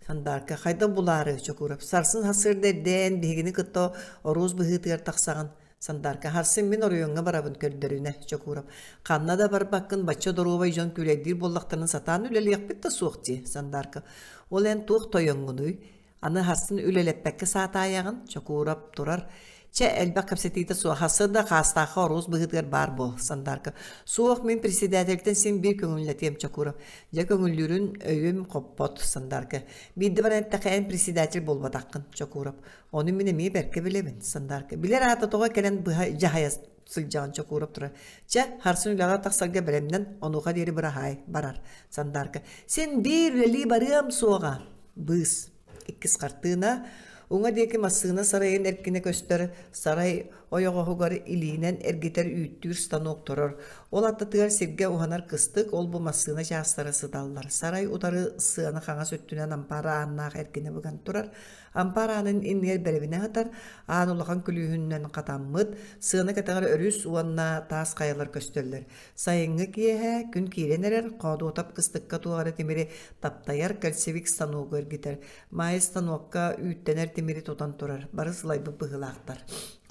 Сандаарка хайдах булаары, Чокуурап, сарсын сарсыарда эрдээн биһигини кытта оруос быһыытыгар тахсаҕын. Сандаарка харсын мин оройуоҥҥа барабын көрдөрүнэ, Чокуурап. Ханна да барбаккын бачча доруобай дьон күүлэйдиир буоллахтарына сатаан үлэлиэхпит да суох дии, Сандаарка. Ол эн туох тойоҥҥунуй? Аны хассын үлэлэппэккэ саатаайаҕын, Чокуурап турар. Чэ, элбэх кэпсэтиитэ суох, хассы да хаастаахха оруос быһыытыгар баар буол, Сандаарка. Суох, мин председательтэн син биир көҥүллэтиэм, Чокуурап. Дьэ көҥүллүүрүн өйүм хоппот, Сандаарка. Биирдэ баран эттэххэ эн председатель буолбатаххын, Чокуурап. Ону мин эмиэ бэркэ билэбин, Сандаарка. Билэр аата тоҕо кэлэн быһа дьаһайа сылдьаҕын Чокуурап турар. Чэ, харсын үлэҕэ тахсарга бэлэмнэн, онуоха диэри быраһаай, барар, Сандаарка. Син биир үлэлии барыам суоҕа. Быыс. Иккис хартыына уҥа диэки массыына сарайын эркинэ көстөр, сарай ойоҕоһугар илиинэн эргитэр үүттүүр станок турар. Ол аттытыгар сиргэ уһанар кыстык, ол-бу массыына чаастара сыталлар. Сарай утары сыана хаҥас өттүнэн ампаар ааннаах эркинэ быган турар. Ампаар аанын иннигэр бэрэбинэ сытар, аан улахан күлүүһүнэн хатаммыт, сыана кэтэҕэр өрүс уонна таас хайалар көстөллөр. Сайыҥҥы киэһэ күн киирэн эрэр, Хоодуотап кыстыкка туох эрэ тимири таптайар кальцевик станогу эргитэр. Маайа станокка үүттэнэр тимири тутан турар, бары сылайбыт быһыылаахтар.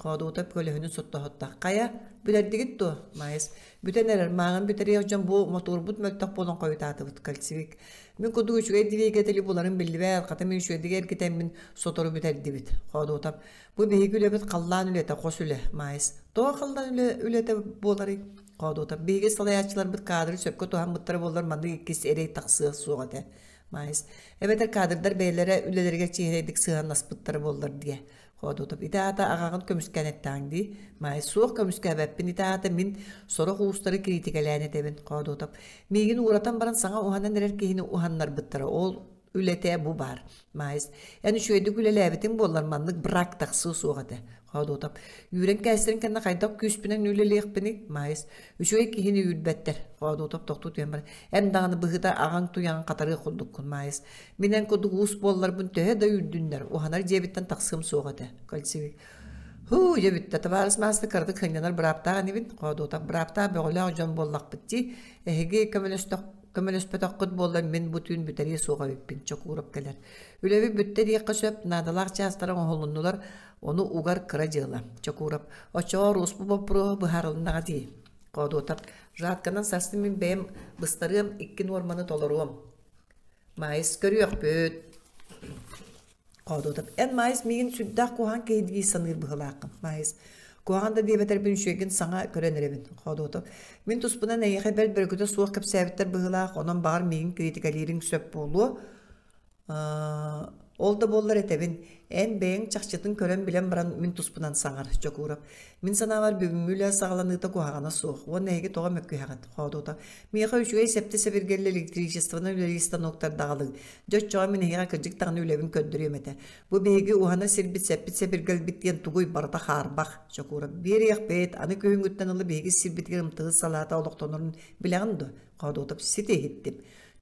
Хоодуутап көлөһүнүн соттоһутта. Хайа, бүтэрдигит дуо? Маайыс. Бүтэн эрэр, мааҕын бүтэриэх дьон бу мотуорбут мөлтөх буолан хойутаатыбыт, кольцевик. Мин курдук үчүгэй двигатели буларым биллибэт, хата мин үчүгэйдик эргитэммин сотору бүтэрдибит. Хоодуутап. Бу биһиги үлэбит халлаан үлэтэ, хос үлэ, Маайыс. Тоҕо халлаан үлэ, үлэтэ буоларый? Хоодуутап. Биһиги салайааччыларбыт кадры сөпкө туһаммыттара буоллар маннык иккис эрэй тахсыа суох этэ. Маайыс. Эбэтэр кадрдар бэйэлэрэ үлэлэригэр чиэһинэйдик сыһыаннаспыттара буоллар диэ. Хоодуутап. Ити аата аҕаҕын көмүскээн эттэҕиҥ дии. Маайыс. Суох көмүскээбэппин. Ити аата мин сорох уустары кириитикэлээн этэбин. Хоодуутап. Миигин ууратан баран саҥа уһанан эрэр киһини уһаннарбыттара. Ол үлэтэ бу баар. Маайыс, эн үчүгэйдик үлэлээбитиҥ буоллар маннык брак тахсыа суох этэ. Хоодуотап, үүрэн кээстэрин кэннэ хайдах күүспүнэн үлэлиэхпиний? Маайыс, үчүгэй киһини үүрбэттэр. Хоодуотап тохтуу түһэн баран, эн даҕаны быһыыта аҕаҥ туйаҕын хатарыах курдуккун, Маайыс. Мин эн курдук уус буолларбын төһө да үүрдүннэр, уһанар дьиэбиттэн тахсыам суох этэ. Кольцевик. Һуу, дьэ бүттэ, табаарыс маастар кыратык сынньанар бырааптаах инибин. Хоодуотап, бырааптаах бөҕөлөөх дьон буоллахпыт дии. Эһиги көмөлөстөх Көмөлөспөтөххүт буоллар мин бу түүн бүтэриэ суох эбиппин, Чокуурап кэлэр. Үлэбит бүттэ диэххэ сөп, наадалаах чаастара оҥоһулуннулар, ону угар кыра дьыала. Чокуурап, оччоҕо Руспу боппуруоһа быһаарылыннаҕа дии. Хоодуотап, жатканан сарсын мин бэйэм быстарыам, икки нуорманы толоруом. Маайыс, көрүөхпүт. Хоодуотап, эн Маайыс миигин сүрдээх куһаҕан киһи дии саныыр быһыылааххын. Маайыс, куһаҕан да диэбэтэрбин үчүгэйгин саҥа көрөн эрэбин. Хоодуотап, мин туспунан эйиэхэ бэрт бөрүкүтэ суох кэпсээбиттэр быһыылаах, онон баҕар миигин критикалиириҥ сөп буолуо. Ол да буоллар этэбин, эн бэйэҥ чахчытын көрөн билэн баран мин туспунан саҥар, Чокуурап. Мин санаабар бүгүҥҥү үлэ саҕаланыыта куһаҕана суох уонна эһиги тоҕо мөккүһэҕит? Хоодуота. Миэхэ үчүгэй сэптэ-сэбиргэллэ электричествоны үлэлиир станоктар даҕалыҥ. Дьэ оччоҕо мин эһиэхэ кырдьык даҕаны үлэбин көрдөрүөм этэ. Бу биһиги уһана сирбит сэппит-сэбиргэлбит диэн тугуй барыта хаарбах. Чокуурап. Биэриэхпит, аны күһүҥҥүттэн ыла биһиги сирбитигэр ымтыгы салаата олохтонорун билэҕин дуо? Хоодуотап сити иһиттим.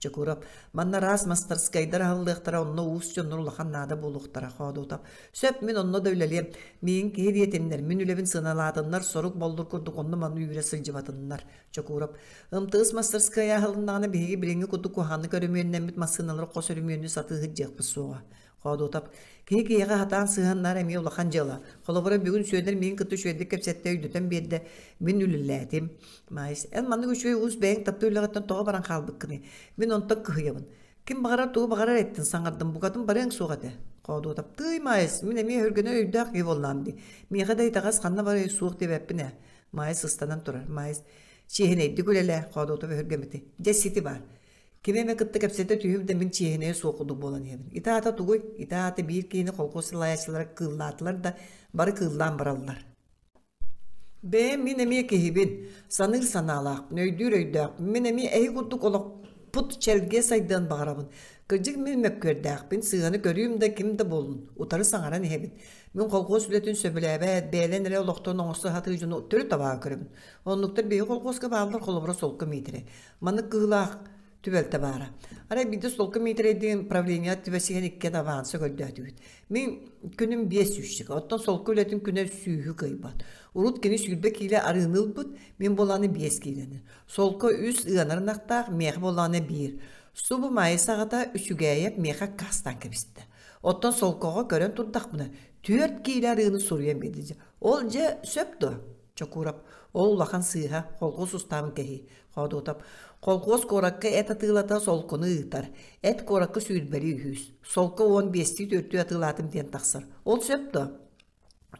Чокуурап, манна араас мастарскайдар аһыллыахтара, онно уус дьоннор улахан наада буолуохтара, Хоодуутап. Сөп, мин онно да үлэлиэм. Миигин киһи диэтиннэр, мин үлэбин сыаналаатыннар, сорук боллур курдук онно-манна үүрэ сылдьыбатыннар. Чокуурап, МТС мастарскайа аһылыннаҕына биһиги билиҥҥи курдук куһаҕаннык өрөмүөннэммит массыыналары хос өрөмүөннүү сатыы сылдьыахпыт суоҕа. Хоодуотап, киһи киһиэхэ сатаан сыһыаннаар эмиэ улахан дьыала. Холобура, бүгүн Сүөдэр миигин кытта үчүгэйдик кэпсэттэ, өйдөтөн биэрдэ, мин үлэлээтим. Маайыс, эн маннык үчүгэй уус бэйэҥ таптыыр үлэҕиттэн тоҕо баран хаалбыккыный? Мин онтон кыһыйабын. Ким баҕарар тугу баҕарар эттин, саҥардым, букатын барыаҥ суох этэ. Хоодуотап, тыый, Маайыс, мин эмиэ өһүргэнэр өйдөөх киһи буоллаҕым дии. Миэхэ да итэҕэс ханна барыай суох диэбэппин ээ. Маайыс ыстанан турар. Маайыс, чиэһинэйдик үлэлээ, Хоодуотап өһүргэммитий. Дьэ, сити баар. Кими эмэ кытта кэпсэтэ түһүм да мин чиэһинэйэ суох курдук буолан иһэбин. Ити аата тугуй? Ити аата биир киһини холкуос салайааччылара кыыллаатылар да, бары кыыллаан бараллар. Бэйэм мин эмиэ киһибин, саныыр санаалаахпын, өйдүүр өйдөөхпүн. Мин эмиэ эһи курдук олохпут чэлгиэ сайдыан баҕарабын. Кырдьык мин мөккүөрдээхпин, сыыһаны көрүүм да ким да буоллун, утары саҥаран иһэбин. Мин колхуос үлэтин сөбүлээбэт, бэйэлэн эрэ олохтон оҥосто сатыыр дьону төрүт табаҕа көрөбүн. Оннуктар биһиги колхуоска бааллар холобура солко миитэрэ. Маннык кыһыылаах түбэлтэ баара. Арай биирдэ солко Миитэрэйдиин правлениеҕа түбэсиһэн иккиэн аванса көрдөөтүбүт. Мин күнүм биэс сүүсчэкэ, оттон солко үлэтин күнэ сүүһү кыайбат. Урут кини 20 киилэ арыыны ылбыт, мин буолааны биэс киилэни. Солко үс ыанар ынахтаах, миэхэ буоллаҕына биир. Субу Маайыс аҕата Үчүгээйэп миэхэ аккаастаан кэбистэ. Оттон солкоҕо көрөн турдахпына, түөрт киилэ арыыны суруйан биэрдэ. Ол дьэ сөп дуо? Чокуурап, ол улахан сыыһа, холкуос устаабын кэһии. Хоодуотап, холкуос куоракка эт атыылата солкуну ыытар. Эт куоракка сүүрбэли үһүс. Солко уон биэстии түөртүү атыылаатым диэн тахсар. Ол сөп дуо?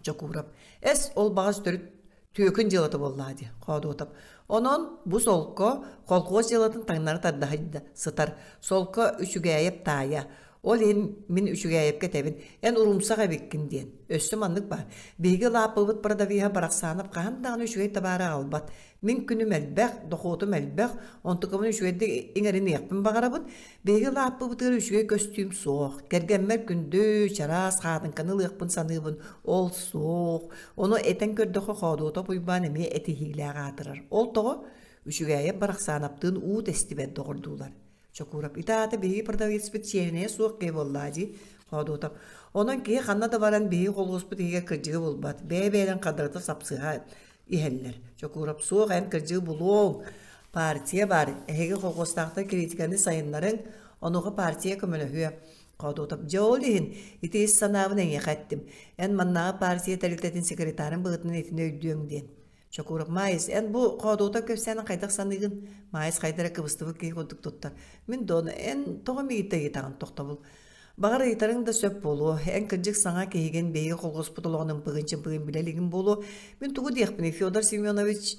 Чокуурап, эс, ол баҕас төрүт түөкүн дьыалата буоллаҕа дии. Хоодуотап, онон бу солко колхуос дьыалатын таҥнары тардаһыйда сытар. Солко Үчүгээйэп таайа. Ол иһин мин Үчүгээйэпкэ этэбин, эн урумсах эбиккин диэн. Өссө маннык баар. Биһиги лааппыбыт продавеһа Барахсанов хаһан даҕаны үчүгэй табаары аҕалбат. Мин күнүм элбэх, дохуотум элбэх, онтукабын үчүгэйдик иҥэриниэхпин баҕарабын. Биһиги лааппыбытыгар үчүгэй көстүүм суох. Кэргэммэр күндү, чараас хаатыҥканы ылыахпын саныыбын. Ол суох. Ону этэн көрдөххө Хоодуотап Уйбаан эмиэ этиһиилээх аатырар. Ол тоҕо? Үчүгээйэп Барахсаанаптыын уу тэстибэт доҕордуулар. Чокуурап, ити аата биһиги продавецпыт чиэһинэйэ суох киһи буоллаа дии, Хоодуотап. Онон киһи ханна да баран биһиги холуоспут иһигэр кырдьыгы булбат, бэйэ-бэйэлэрин хардарыта сапсыһа иһэллэр. Чокуурап, суох эн кырдьыгы булуоҥ. Партия баар, эһиги колхуостаахтар критиканы сайыннарыҥ, онуоха партия көмөлөһүө. Хоодуотап дьэ ол иһин ити ис санаабын эйиэхэ эттим. Эн маннааҕы партия тэрилтэтин секретарын быһыытынан итини өйдүөҥ диэн. Чокуурап Маайыс, эн бу Хоодуотап кэпсээнин хайдах саныыгын? Маайыс хайда эрэ кыбыстыбыт киһи курдук туттар. Мин Дон, эн тоҕо миигиттэн ыйытаҕын тохтобул. Баҕар ыйытарыҥ да сөп буолуо. Эн кырдьык саҥа киһигин, биһиги холхуоспут олоҕун ымпыгын-чымпыгын билэ илигин буолуо. Мин тугу диэхпиний, Федор Семенович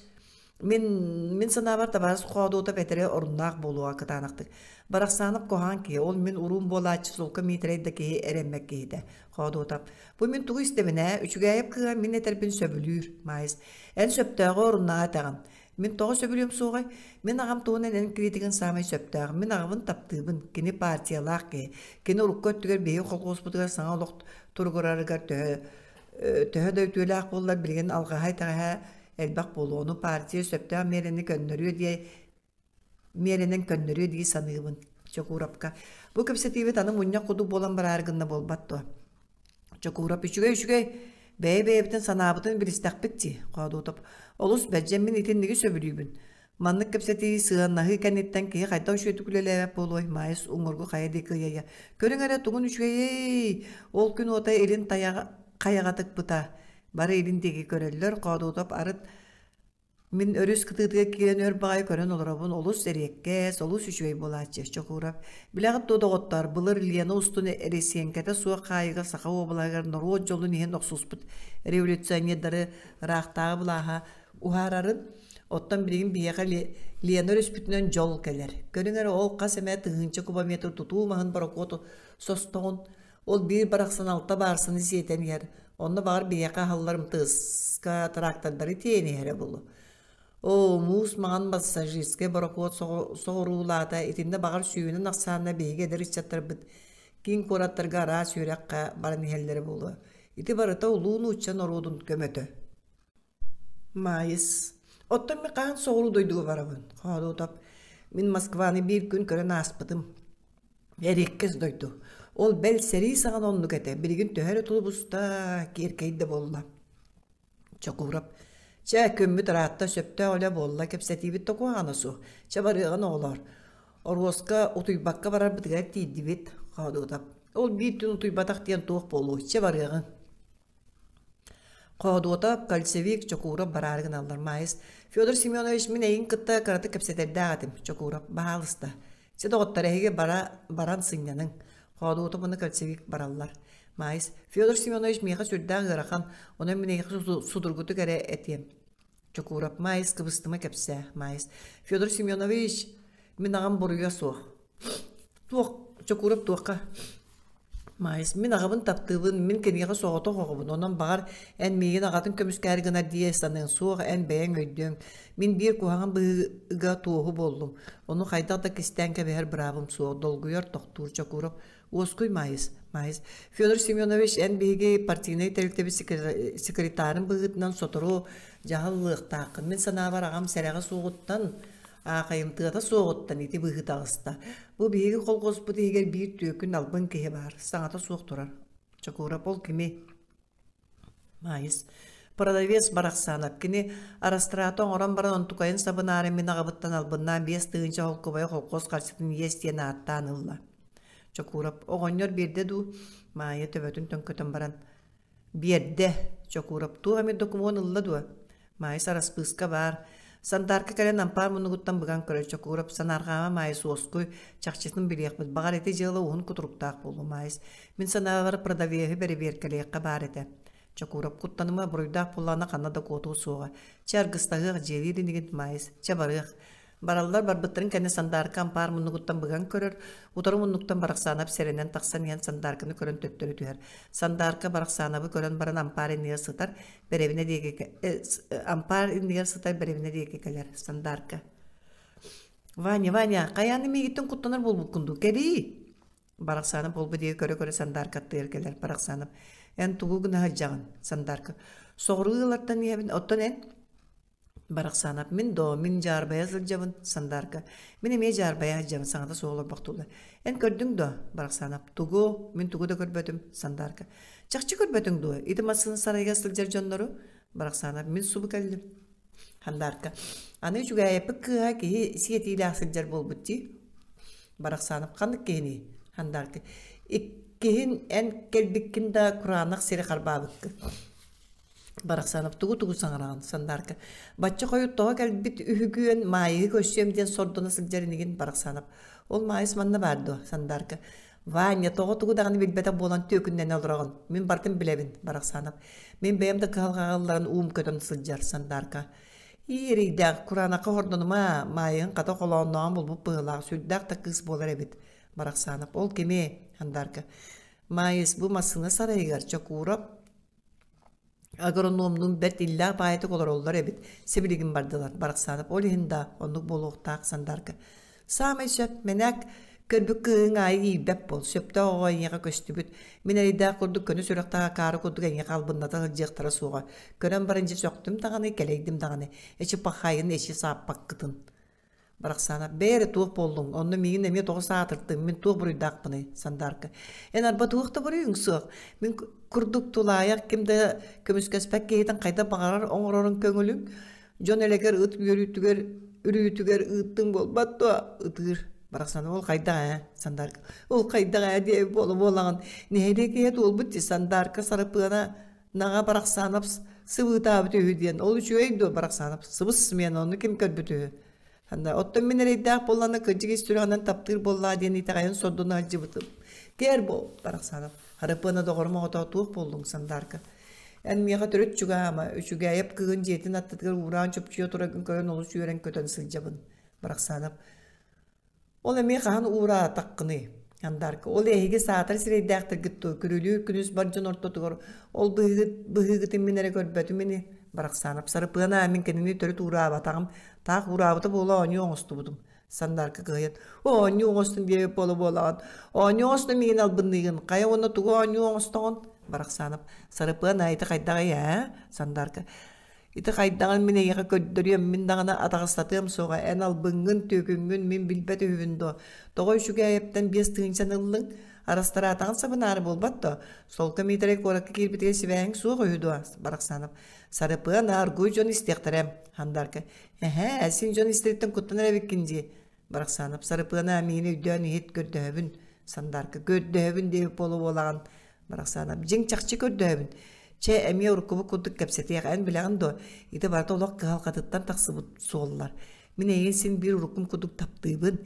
Мин, мин санаабар табаарыс Хоодуотап этэрэ оруннаах буолуоҕа кытаанахтык. Барахсаанап куһаҕан киһи, ол мин уруум буолааччы Сулка Миитэрэй да киһи эрэммэт киһитэ. Хоодуотап, бу мин тугу истэбин ээ, Үчүгээйэп кыыһа мин этэрбин сөбүлүүр, Маайыс. Эн сөптөөҕү оруннааҕы этэҕин. Мин тоҕо сөбүлүөм суоҕай? Мин аҕам туһунан эн критигин саамай сөптөөх. Мин аҕабын таптыыбын. Кини партиялаах киһи. Кини урукку өттүгэр биһиги колхуоспутугар саҥа олох туругурарыгар төһө төһө да үтүөлээх буоллар билигин алҕаһа итэҕэһэ элбэх буолуо. Ону партия сөптөөх миэрэни көннөрүө диэ миэрэнэн көннөрүө дии саныыбын Чокуурапка. Бу кэпсэтиибит аны мунньах курдук буолан бараары гынна буолбат дуо? Чокуурап үчүгэй-үчүгэй бэйэ-бэйэбитин санаабытын билистэхпит дии, Хоодуутап. Олус бэрдьэн мин итинниги сөбүлүүбүн. Маннык кэпсэтии сыһыаннаһыы кэнниттэн киһи хайдах үчүгэйдик үлэлээбэт буолуой? Маайыс уҥуоргу хайа диэки ыйайа. Көрүҥ эрэ тугун үчүгэйэй! Ол күн уота илин тайаҕа хайаҕа тыкпыта. Бары илин диэки көрөллөр, Хоодуутап арыт Мин өрүс кытыытыгар киирэн өр баҕайы көрөн олоробун, олус эриэккэс, олус үчүгэй буолааччы, Чокуурап. Билэҕит дуо, доҕоттоор, былыр Лена устун эрэсиэҥкэтэ суох хаайыыга Саха уобалаһыгар норуот дьолун иһин охсуспут революционердары ыраахтааҕы былааһа уһаарарын, оттон билигин биһиэхэ Лена өрүспүтүнэн дьол кэлэр. Көрүҥ эрэ, ол хас эмэ тыһыынча кубометр тутуу маһын борокуоту состоҕун, ол биир барахсан алта баарсаны сиэтэн иһэр, онно баҕар биһиэхэ аһыллар МТС-ка трактордары тиэйэн иһэрэ буолуо. Оо, муус маҥан пассажирскай борокуот соҕуруулаата, итиннэ баҕар сүүһүнэн ахсаанна биһиги эдэр ыччаттарбыт киин куораттарга араас үөрэххэ баран иһэллэрэ буолуо. Ити барыта улуу нуучча норуотун көмөтө. Маайыс, оттон мин хаһан соҕуруу дойдуга барабын? Хоодуотап, мин Москваны биир күн көрөн ааспытым. Эриэккэс дойду. Ол бэл сэрии саҕана оннук этэ. Билигин төһө эрэ тулубуста, киэркэйдэ буолла. Чокуурап, чэ, күммүт ыраатта, сөптөөх үлэ буолла, кэпсэтиибит да куһаҕана суох. Чэ, барыаҕын оҕолоор. Оруоска утуйбакка барарбытыгар тиийдибит, Хоодуотап. Ол биир түүн утуйбатах диэн туох буолуой, чэ, барыаҕыҥ. Хоодуотап, кольцевик, Чокуурап бараары гыналлар. Маайыс, Федор Семенович, мин эйигин кытта кыратык кэпсэтэрдээх этим. Чокуурап, баһаалыста. Чэ, доҕоттор, эһиги бара баран сынньаныҥ. Хоодуотап уонна кольцевик бараллар. Маайыс, Федор Семенович миэхэ сүрдээх ыарахан, онон мин эйиэхэ судургутук эрэ этиэм. Чокуурап, Маайыс, кыбыстыма кэпсээ. Маайыс, Федор Семенович, мин аҕам буруйа суох. Туох, Чокуурап туохха? Маайыс, мин аҕабын таптыыбын, мин киниэхэ соҕотох оҕобун, онон баҕар эн миигин аҕатын көмүскээри гынар дии саныаҥ суох, эн бэйэҥ өйдүөҥ. Мин биир куһаҕан быһыыга туоһу буоллум, ону хайдах да кистээн кэбиһэр быраабым суох, долгуйар, тохтуур Чокуурап. Уоскуй, Маайыс, Маайыс. Федор Семенович, эн биһиги партийнай тэрилтэбит секретарын быһыытынан сотору дьаһал ылыахтааххын. Мин санаабар аҕам сэрэҕэ суоҕуттан, аахайымтыата суоҕуттан ити быһыы таҕыста. Бу биһиги колхозпут иһигэр биир түөкүн албын киһи баар, саҥата суох турар. Чокуурап ол кими? Маайыс. Продавец Барахсанов. Кини арастрата оҥорон баран онтукайын сабынаары мин аҕабыттан албыннаан 5000 холкубайы холкуос харчытын иэс диэн ааттаан ылла. Чокуурап оҕонньор биэрдэ дуу? Маайа төбөтүн төҥкөтөн баран Биэрдэ, Чокуурап туох эмит докумуон ылла дуо? Маайыс араспыыска баар. Сандаарка кэлэн ампаар муннугуттан быган көрөр Чокуурап санаарҕаама Маайыс уоскуй, чахчытын билиэхпит, баҕар ити дьыала уһун кутуруктаах буолуо Маайыс. Мин санаабар продавеһы бэрэбиэркэлиэххэ баар этэ. Чокуурап куттаныма, буруйдаах буоллаҕына ханна да куотуо суоҕа. Чэ аргыстаһыах, дьиэлиир инигин Маайыс. Чэ барыах. Бараллар барбыттарын кэннэ Сандаарка ампаар муннугуттан быган көрөр, утары муннуктан Барахсаанап сэрэнэн тахсан иһэн Сандаарканы көрөн төттөрү түһэр. Сандаарка Барахсаанабы көрөн баран ампаар иннигэр сытар, бэрэбинэ диэки ампаар иннигэр сытар бэрэбинэ диэки кэлэр. Сандаарка «Ваня, Ваня, хайаан миигиттэн куттанар буолбуккун дуу? Кэлиий!» Барахсанов буолбут диэки көрө-көрө Сандаарка аттыгар кэлэр. Барахсанов «Эн тугу гына сылдьаҕын?» Сандаарка «Соҕуруу ыаллартан иһэбин, оттон эн?» Барахсаанап, мин доо, мин дьаарбайа сылдьабын, Сандаарка. Мин эмиэ дьаарбайа сылдьабын, саҥата суох олорбохтуулар. Эн көрдүҥ дуо? Барахсаанап, тугу? Мин тугу да көрбөтүм, Сандаарка. Чахчы көрбөтүҥ дуо? Ити массыына сарайыгар сылдьар дьоннору? Барахсаанап, мин субу кэллим. Хандаарка. Аны үчүгээйэппит кыыһа киһи сиэтиилээх сылдьар буолбут дии. Барахсаанап, ханнык киһиний? Хандаарка. Иккиһин эн кэлбиккин да кураанах сири харбаабыккын. Барахсанов тугу-тугу саҥараҕын Сандаарка. Бачча хойут тоҕо кэлбит үһүгүөн Маайыһы көрсүөм диэн сордоно сылдьар инигин Барахсанов. Ол Маайыс манна баар дуо Сандаарка. Ваня тоҕо тугу даҕаны билбэтэх буолан түөкүннэнэ олороҕун. Мин барытын билэбин Барахсанов. Мин бэйэм да кыһалҕаҕа ылларан уум көтөн сылдьар Сандаарка. Ии эрэйдээх кураанахха хордонума Маайыһын хата холооннооҕун булбут быһыылаах сүрдээх да кыыс буолар эбит Барахсанов. Ол кими Сандаарка. Маайыс бу массыына сарайыгар Чокуурап Агрономнуун бэрт иллээх баайытык олороллор эбит, сибилигин бардылар, Барахсанов ол иһин да оннук буолуохтаах Сандаарка. Саамай сөп, мэнээк көрбүт кыыһыҥ аайы иирбэт буол, сөптөөх оҕо эйиэхэ көстүбүт. Мин эрэйдээх курдук көнө сүрэхтээх акаары курдук эйиэхэ албынната сылдьыахтара суоҕа. Көрөн баран дьэ сөхтүм даҕаны, кэлэйдим даҕаны. Эчи пахайын, эчи сааппаккытын. Барахсаанап, бэйэ эрэ туох буоллуҥ, онно миигин эмиэ тоҕо саатыртыҥ, мин туох буруйдаахпыный, Сандаарка. Эн арба туох да буруйуҥ суох, мин курдук тулаайах ким да көмүскэспэт киһитин хайдах баҕарар оҥорорун көҥүлүҥ, дьон элэгэр ыт үөрүүтүгэр үрүүтүгэр ыыттыҥ буолбат дуо, ытыыр. Барахсан, ол хайдах ээ, Сандаарка. Ол хайдах ээ диэбит буола буолаҕын, нэһилиэк иһэ туолбут дии, Сандаарка Сарапыана Наҕа Барахсанов сыбыытаабыт үһү диэн, ол үчүгэй дуо Барахсанов? Сыбыс смена, ону ким көрбүт үһү? Анда, оттон мин эрэйдээх буоллаҕына кырдьык ис сүрэҕинэн таптыыр буоллаа диэн итэҕэйэн сордоно сылдьыбытым. Кээр буол, Барахсанов. Харыпыана доҕорум оҕото туох буоллуҥ, Сандаарка? Эн миэхэ төрүт чугаһаама, Үчүгээйэп кыыһын дьиэтин аттытыгар уураан чопчуйа тураргын көрөн олус үөрэн көтөн сылдьабын, Барахсанов. Ол эмиэ хаһан уураатаххыный? Андарка, ол эһиги саатар сирэйдээхтэргит дуо, күрүлүүр күнүс бар дьон ортотугар ол быһыыгыт, быһыыгытын мин эрэ көрбөтүм ини. Барахсаанап Сарыпыана мин кинини төрүт уураабатаҕым, таах уураабыта буола оонньуу оҥостубутум. Сандаарка кыһыйан, оонньуу оҥостун диэбит буола буолаҕын, оонньуу оҥостон миигин албынныыгын, хайа уонна тугу оонньуу оҥостоҕун? Барахсаанап, Сарыпыана ити хайдаҕый ээ? Сандаарка, Ити хайдаҕын мин эйиэхэ көрдөрүөм, мин даҕаны атаҕастатыам суоҕа, эн албыҥҥын, түөкүҥҥүн мин билбэт үһүбүн дуо? Тоҕо үчүгээйэптэн 5000-ны ыллыҥ? Арастараатаҕын сабынаары буолбат дуо? Солко Миитэрэй куоракка киирбитигэр сибээһиҥ суох үһү дуо? Барахсанов. Сарыпыан, аргуй дьон истиэхтэрэ. Хандаарка. Эһээ, син дьон истэриттэн куттанар эбиккин дии. Барахсанов. Сарыпыана миигин өйдөөн иһит, көрдөһөбүн. Сандаарка. Көрдөһөбүн диэбит буола буолаҕын. Барахсаанап, дьиҥ чахчы көрдөөбүн. Чэ, эмиэ уруккубут курдук кэпсэтиэх, эн билэҕин дуо, ити барыта олох кыһалҕатыттан тахсыбыт суоллар. Мин эйигин син биир уруккум курдук таптыыбын.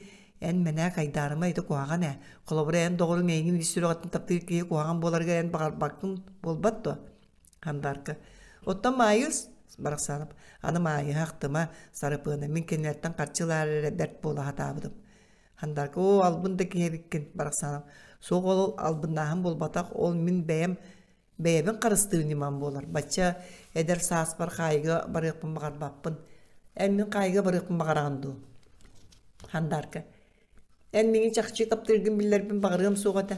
Эн мэнээк айдаарыма ити куһаҕан ээ. Холобура, эн доҕоруҥ эйигин ис сүрэҕиттэн таптыыр киһи куһаҕан буоларыгар эн баҕарбаккын буолбат дуо? Хандаарка. Оттон Маайыс, Барахсаанап, аны Маайыһы ахтыма, Сарыпыана, мин кинилэртэн харчы ылаары эрэ бэрт буола сатаабытым. Хандаарка, оо, албын да киһи эбиккин, Барахсанов. Суох ол албыннааһын буолбатах, ол мин бэйэм бэйэбин харыстыыр ньымам буолар. Бачча эдэр сааспар хаайыга барыахпын баҕарбаппын. Эн мин хаайыга барыахпын баҕараҕын дуу? Хандаарка. Эн миигин чахчы таптыыргын биллэрбин баҕарыам суох этэ.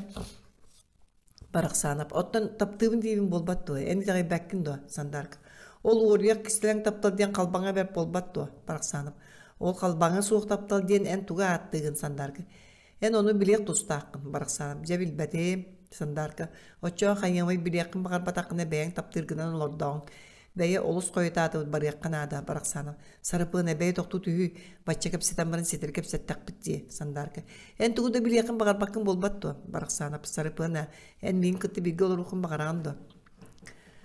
Барахсаанап, оттон таптыыбын диибин буолбат дуо? Эн итэҕэйбэккин дуо, Сандаарка? Ол уоруйах кистэлэҥ таптал диэн халбаҥа бэрт буолбат дуо, Барахсаанап? Ол халбаҥа суох таптал диэн эн тугу ааттыыгын, Сандаарка? Эн ону билиэх тустааххын, Барахсаанап. Дьэ билбэтим, Сандаарка. Оччоҕо хайыамай билиэххин баҕарбатаххына бэйэҥ таптыыргынан олордоҕуҥ. Бэйэ олус хойутаатыбыт барыахха наада, Барахсаанап. Сарыпыана бэйэ тохтуу түһүү, бачча кэпсэтэн баран ситэри кэпсэттэхпит дии, Сандаарка. Эн тугу да билиэххин баҕарбаккын буолбат дуо, Барахсаанап. Сарыпыана, эн миигин кытта бииргэ олоруоххун баҕараҕын дуо?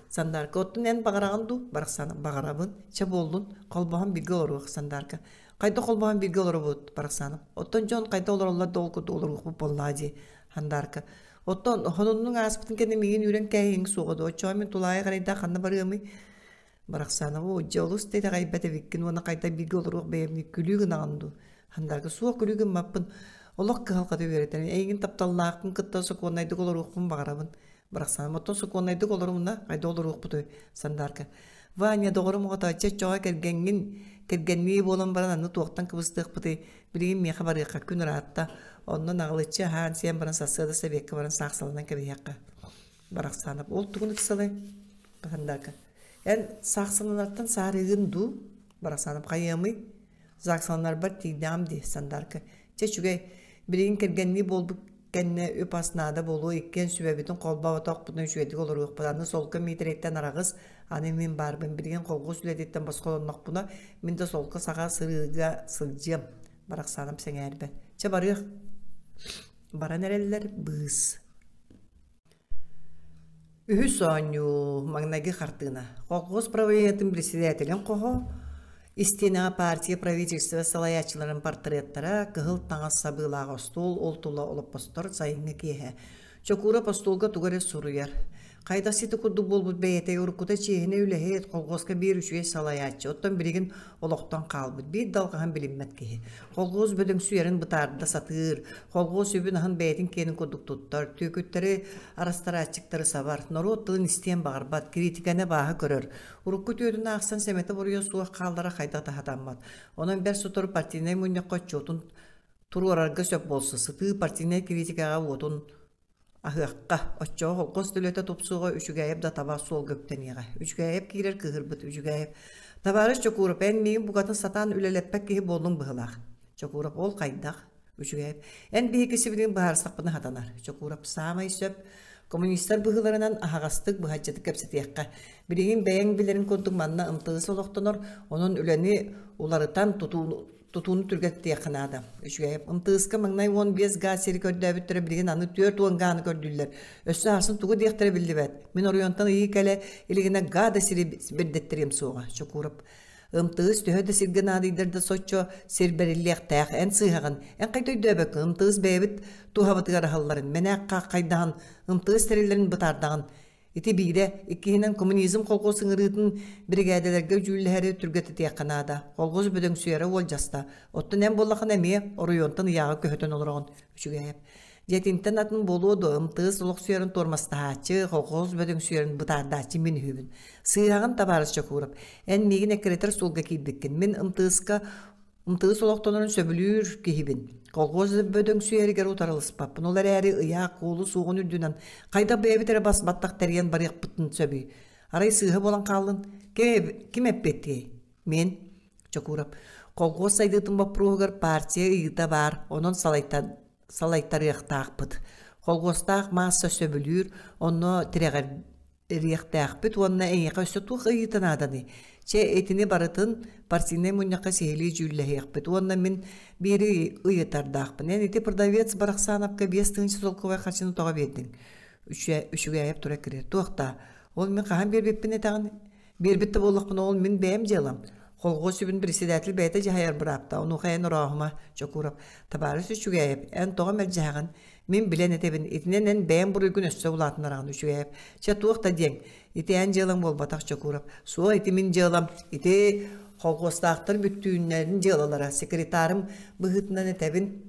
Сандаарка, оттон эн баҕараҕын дуу? Барахсаанап, баҕарабын. Чэ буоллун, холбоһон бииргэ олоруох, Сандаарка. Хайдах холбоһон бииргэ олоробут, Барахсаанап. Оттон дьон хайдах олороллор да ол курдук олоруохпут буоллаҕа дии, Хандаарка. Оттон хонуннуҥ ааспытын кэннэ миигин үүрэн кээһиэҥ суоҕа дуо? Оччоҕо мин тулаайах эрэйдээх ханна барыамый? Барахсанова, дьэ олус да итэҕэйбэт эбиккин уонна хайдах бииргэ олоруох бэйэмний күлүү гынаҕын дуу? Хандарга суох күлүү гыммаппын. Олох кыһалҕата үөрэтэн, эйигин тапталлаахпын кытта сокуоннайдык олоруохпун баҕарабын. Барахсаным, оттон сокуоннайдык олорумна, хайда олоруохпутуй? Сандаарка. Ваня, доҕорум оҕото, чэ оччоҕо кэргэҥҥин, кэргэннии буолан баран аны туохтан кыбыстыахпытый? Билигин миэхэ барыахха күн ыраатта. Онно наҕылыччы аһаан-сиэн баран сарсыарда сэбиэккэ баран саахсаланан кэбиһиэххэ. Барахсанов, ол тугун ыксалай? Хандаарка. Эн саахсаланартан саарыыгын дуу? Барахсанов, хайыамый? Загсаланарбар тиийдэҕим дии, Сандаарка. Чэ, үчүгэй. Билигин кэргэннии буолбут кэннэ үп-ас наада буолуо, иккиэн сүбэбитин холбооботохпутуна үчүгэйдик олоруохпут. Аны солко Миитэрэйтэн араҕыс, аны мин баарбын. Билигин холхуос үлэтиттэн босхолоннохпуна, мин да солко саҕа сырыыга сылдьыам. Барахсаным сэҥээрбэт. Чэ, барыах. Баран эрэллэр быыс. Үһүс оонньуу маҥнайгы хартыына. Колхоз правлениетын председателин хоһо, истиэнэҕэ партия правительство салайааччыларын портреттара, кыһыл таҥас сабыылаах остуол, ол тула олоппостор сайыҥҥы киэһэ. Чокуурап остуолга тугу эрэ суруйар. Хайдах сити курдук буолбут бэйэтэ уруккута чиэһинэй үлэһит, колхозка биир үчүгэй салайааччы, оттон билигин олохтон хаалбыт, биир да алҕаһын билиммэт киһи. Колхоз бөдөҥсүйэрин бытаарда сатыыр, колхоз үбүн-аһын бэйэтин киэнин курдук туттар, түөкүттэри, арастарааччыктары сабар, норуот тылын истиэн баҕарбат, кириитикэни абааһы көрөр. Урукку түөтүн аахсан сэмэтэ-буруйа суох хааллара хайдах да сатаммат. Онон бэрт сотору партийнай мунньахха отчуотун туруорарга сөп буолсу, сытыы партийнай кириитикэҕэ уотун аһыахха, оччоҕо холкуос төлөтө тупсуоҕа, Үчүгээйэп да таба суолга үктэниэҕэ. Үчүгээйэп киирэр кыыһырбыт Үчүгээйэп: «Табаарыс Чокуурап, эн миигин букатын сатаан үлэлэппэт киһи буоллуҥ быһыылаах». Чокуурап: «Ол хайдах?» Үчүгээйэп: «Эн биһиги сибилигин быһаарыстахпына сатанар». Чокуурап: «Саамай сөп. Коммунистар быһыыларынан аһаҕастык, быһаччытык кэпсэтиэххэ. Билигин бэйэҥ билэрин курдук манна МТС олохтонор, онон үлэни уларытан тутууну тутууну түргэттиэххэ наада. Үчүгэй. МТС-ка маҥнай 15 гаа сири көрдөөбүттэрэ билигин аны 40 гааны көрдүүллэр. Өссө аасын тугу диэхтэрэ биллибэт. Мин оройуонтан ыйыы кэлэ илигинэ гаа да сири бэрдэттэриэм суоҕа. Чокуурап. МТС төһө да сиргэ наадыйдар да соччо сир бэриллиэхтээх. Эн сыыһаҕын. Эн хайда өйдөөбөккүн МТС бэйэбит туһабытыгар аһалларын, мэнээк хайдаһан МТС тэриллэрин бытаардаҕын. Ити биирэ, иккиһинэн коммунизм колхоз ыҥырыытын биригээдэлэргэ дьүүллэһэри түргэтитиэххэ наада. Колхоз бөдөҥсүйэрэ уолдьаста. Оттон эн буоллаххына эмиэ оройуонтан ыйааҕы көһөтөн олороҕун. Үчүгэйэп. Дьиэтинтэн атын буолуо дуо, МТС олохсуйарын туормастаһааччы, колхоз бөдөҥсүйэрин бытаардааччы мин үһүбүн. Сыыһаҕын, табаарыс Чокуурап. Эн миигин эккирэтэр суолга киирбиккин. Мин МТС-ка Ымтыыс олохтонорун сөбүлүүр киһибин. Колхоз бөдөҥсүйэригэр утарылыспаппын. Ол эрээри ыйаах куолу суоҕун үрдүнэн хайдах бэйэбит эрэ бас баттах тэрийэн барыахпытын сөбүй? Арай сыыһа буолан хааллын? Ким, ким эппиэттиэй? Мин. Чокуурап. Колхоз сайдыытын боппуруоһугар партия ыйыыта баар, онон салайтарыахтаахпыт. Колхозтаах маасса сөбүлүүр, онно тирэҕэр эриэхтээхпит уонна эйиэхэ өссө туох ыйыыта нааданый? Чэ, итини барытын партийнай мунньахха сиһилии дьүүллэһиэхпит уонна мин биири ыйытардаахпын. Эн ити продавец Барахсановка 5000 солкуобай харчыны тоҕо биэрдиҥ? Үчүгээйэп тура киирэр. Туох даа? Ол мин хаһан биэрбиппин этэҕин? Биэрбит да буоллахпына, ол мин бэйэм дьыалам. Холхуос үбүн председатель бэйэтэ дьаһайар бырааптаах. Онуоха эн орооһума, Чокуурап. Табаарыс Үчүгээйэп, эн тоҕо мэлдьэһэҕин? Мин билэн этэбин, итинэн эн бэйэм буруйгун өссө улаатыннараҕын үчүгэйэп. Чэ, туох да диэҥ, ити эн дьыалаҥ буолбатах Чокуурап. Суох, ити мин дьыалам, ити колхуостаахтар бүттүүннэрин дьыалалара. Секретарым быһыытынан этэбин,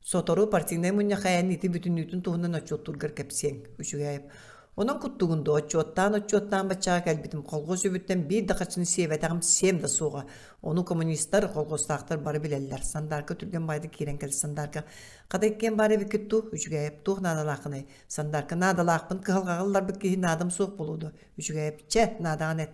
сотору партийнай мунньахха эн ити бүтүннүүтүн туһунан отчуоттуургар кэпсиэҥ, Үчүгэйэп. Онон куттугун дуо, отчуоттаан-отчуоттаан баччаҕа кэлбитим, колхоз үбүттэн биир да харчыны сиэбэтэҕим, сиэм да суоҕа. Ону коммунистар, колхозтаахтар бары билэллэр. Сандаарка түргэн баайдык киирэн кэл, Сандаарка Хата иккиэн баар эбиккит дуу, Үчүгэйэп, туох наадалааххыный? Сандаарка наадалаахпын кыһалҕаҕа ылларбыт киһи наадам суох буолуо дуо? Үчүгэйэп, чэ, наадаҕын эт.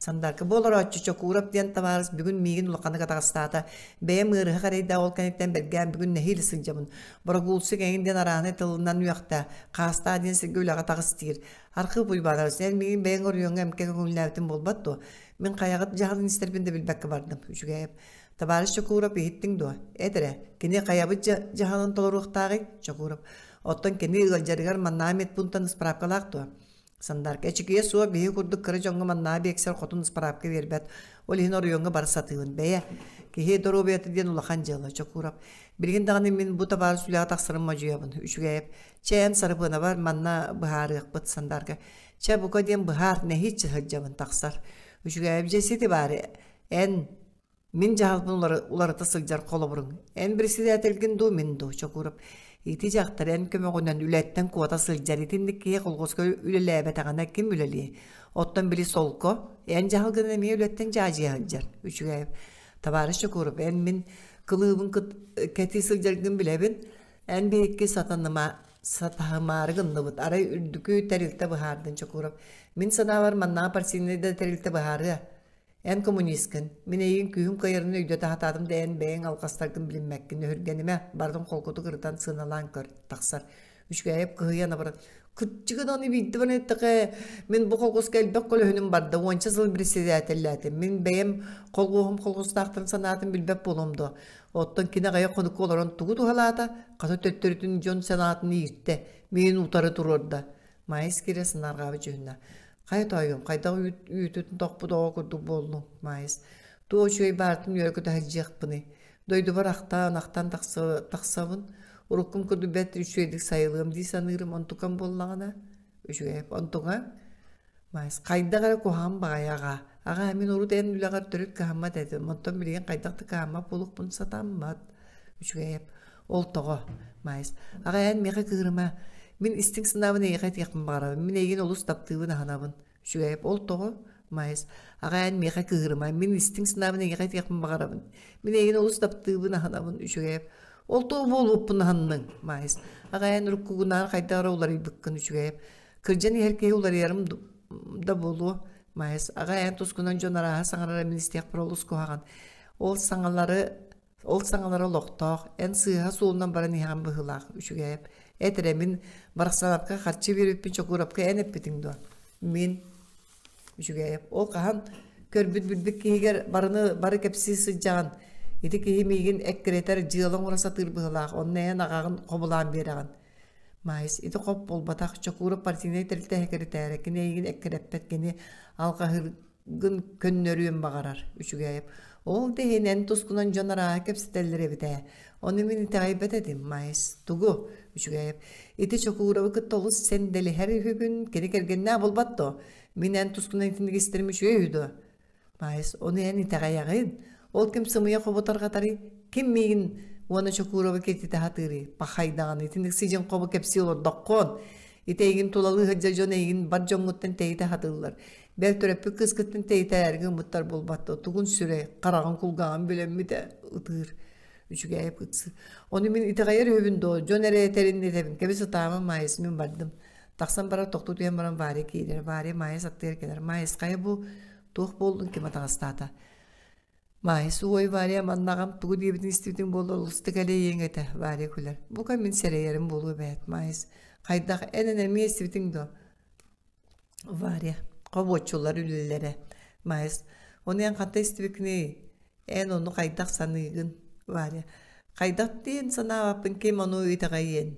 Сандаарка бу олорооччу Чокуурап диэн табаарыс бүгүн миигин улаханнык атаҕастаата. Бэйэм ыарыһах эрэйдээх ол кэнниттэн бэргээн бүгүн нэһиилэ сылдьабын. Борогуулсук эҥин диэн арааһынай тылынан үөхтэ. Хаастаа диэн сиргэ үлэҕэ таҕыс диир. Архыып Уйбаанабыс, эн миигин бэйэҥ оройуоҥҥа эмкэ көҥүллээбитин буолбат дуо? Мин хайаҕыт дьаһалын истэрбин да билбэккэ бардым. Үчүгэйэп. Табаарыс Чокуурап иһиттиҥ дуо? Эт эрэ, кини хайабыт дьаһалын толоруохтааҕый? Чокуурап. Оттон кини ыалдьарыгар маннаа медпунктан ыспыраапкалаах дуо? Сандаарка эчикийэ суох биһиги курдук кыра дьоҥҥо маннаа биэксэр хотун ыспыраапка биэрбэт. Ол иһин оройуоҥҥа бара сатыыбын. Бэйэ, киһи доруобуйата диэн улахан дьыала, Чокуурап. Билигин даҕаны мин бу табаарыс үлэҕэ тахсарым модьуйабын. Үчүгэйэп. Чэ, эн Сарыбыанабар манна быһаарыахпыт, Сандаарка. Чэ, бука диэн быһаар, нэһииччэ сылдьабын, тахсар. Үчүгэйэп, дьэ сити баары. Эн Мин дьаһалбын уларыта сылдьар холобуруҥ. Эн председателгин дуу, мин дуу, Чокуурап. Ити дьахтар эн көмөҕүнэн үлэттэн куота сылдьар итинник киһи колхозка үлэлээбэтэҕинэ ким үлэлиэй? Оттон били солко, эн дьаһалгын эмиэ үлэттэн дьаадьыйа сылдьар. Үчүгэй. Табаарыс Чокуурап, эн мин кылыыбын кэтии сылдьаргын билэбин. Эн биһикки сатаныма сатаһымаары гынныбыт. Арай үрдүкү тэрилтэ быһаардын Чокуурап. Мин санаабар маннааҕы партийнай да тэрилтэ быһаарыа. Эн коммунисткын, мин эйигин күүһүм кыайарын өйдөтө сатаатым да эн бэйэҥ алҕастаргын билиммэккин, өһүргэнимэ, барытын холкутук ырытан сыаналаан көр, тахсар. Үчүгэйэп кыһыйан абаран, кырдьыгын аны биирдэ баран эттэхэ, мин бу колхозка элбэх көлөһүнүм барда, уонча сыл председателлээтим, мин бэйэм колхуоһум колхозтаахтарын санаатын билбэт буолуом дуо? Оттон кини аҕыйах хонукка олорон тугу туһалаата, хата төттөрүтүн дьон санаатын ииртэ, миин утары туруорда. Маайыс киирэ санаарҕаабыт дьүһүннээх. Хайа тоойуом, хайдах үүтүн тохпут оҕо курдук буоллуҥ, Маайыс? Туох үчүгэй баартын үөрэ-көтө сылдьыахпыный? Дойдубар ахтаан, ахтан тахсабын. Уруккум курдук бэрт үчүгэйдик сайылыам дии саныырым, онтукам буоллаҕына үчүгэй. Онтуҥа Маайыс, хайдах эрэ куһаҕан баҕайы аҕаа. Аҕаа, мин урут эн үлэҕэр төрүт кыһаммат этим, оттон билигин хайдах да кыһаммат буолуохпун сатаммат. Үчүгэйэп. Ол тоҕо? Маайыс, аҕаа, эн миэхэ кыырыма. Мин истиҥ санаабын эйиэхэ этиэхпин баҕарабын. Мин эйигин олус таптыыбын, аһынабын. Үчүгэйэп. Ол тоҕо? Маайыс, аҕаа, эн миэхэ кыыһырыма. Мин истиҥ санаабын эйиэхэ этиэхпин баҕарабын. Мин эйигин олус таптыыбын, аһынабын. Үчүгэйэп. Ол тоҕо буолуохпун аһынныҥ? Маайыс, аҕаа, эн уруккугунаар хайдах эрэ уларыйбыккын. Үчүгэйэп. Кырдьан иһэр киһи уларыйарым да буолуо. Маайыс, аҕа эн тускунан дьон арааһа саҥарара мин истиэхпэр олус куһаҕан. Ол саҥалары ол саҥалара олохтоох, эн сыыһа суолунан баран иһэҕин быһыылаах, үчүгэйэп. Эт эрэ, мин Барахсаапка харчы биэрбиппин Чокуурапка эн эппитиҥ дуо? Мин үчүгэйэп. Ол хаһан көрбүт билбит киһигэр барыны бары кэпсии сылдьаҕын. Ити киһи миигин эккирэтэр дьыала оҥоро сатыыр быһыылаах, онно эн аҕаҕын хобулаан биэрэҕин. Маайыс, ити хоп буолбатах, Чокуурап партийнай тэрилтэ сэкирэтээрэ, кини эйигин эккирэппэт, кини алҕаһыыргын көннөрүөн баҕарар, Үчүгэйэп. Ол да иһин эн тускунан дьон арааһы кэпсэтэллэр эбит ээ. Ону мин итэҕэйбэт этим, Маайыс. Тугу? Үчүгэйэп. Ити Чокууровы кытта олус сэндэлиһэр үһүгүн, кини кэргэннээх буолбат дуо? Мин эн тускунан итинник истэрим үчүгэй үһү дуо? Маайыс, ону эн итэҕэйэҕин? Ол ким сымыйа хобу тарҕатарый? Ким миигин уонна Чокууровы киртитэ сатыырый? Пахай даҕаны, итинник сидьиҥ хобу кэпсии олордоххун. Ити эйигин тулалыы сылдьар дьон эйигин бар дьоҥҥуттан тэйитэ сатыыллар. Бэл төрөппүт кыыскыттан тэйитээрги ыммыттар буолбатта. Тугун сүрэй, хараҕын кулгааҕын билэммитэ ытыыр. Үчүгэйэп ыксы. Ону мин итэҕэйэр үһүбүн дуо? Дьон эрэ этэрин этэбин. Кэбис ытаама Маайыс, мин бардым. Тахсан барар тохтуу түһэн баран Варя киирэр. Варя Маайыс аттыгар кэлэр. Маайыс хайа бу туох буоллун ким атаҕастаата? Маайыс уой Варя маннаҕам тугу диэбитин истибитиҥ буоллар олустук элэйиэҥ этэ Варя күлэр. Бука мин сэрэйэрим буолуо эбээт Маайыс. Хайдах эн эн эмиэ истибитиҥ дуо? Варя хобуоччулар үлэлэрэ. Маайыс ону эн ханта истибиккиний? Эн ону хайдах саныыгын? Варя хайдах диэн санаабаппын ким ону итэҕэйиэн?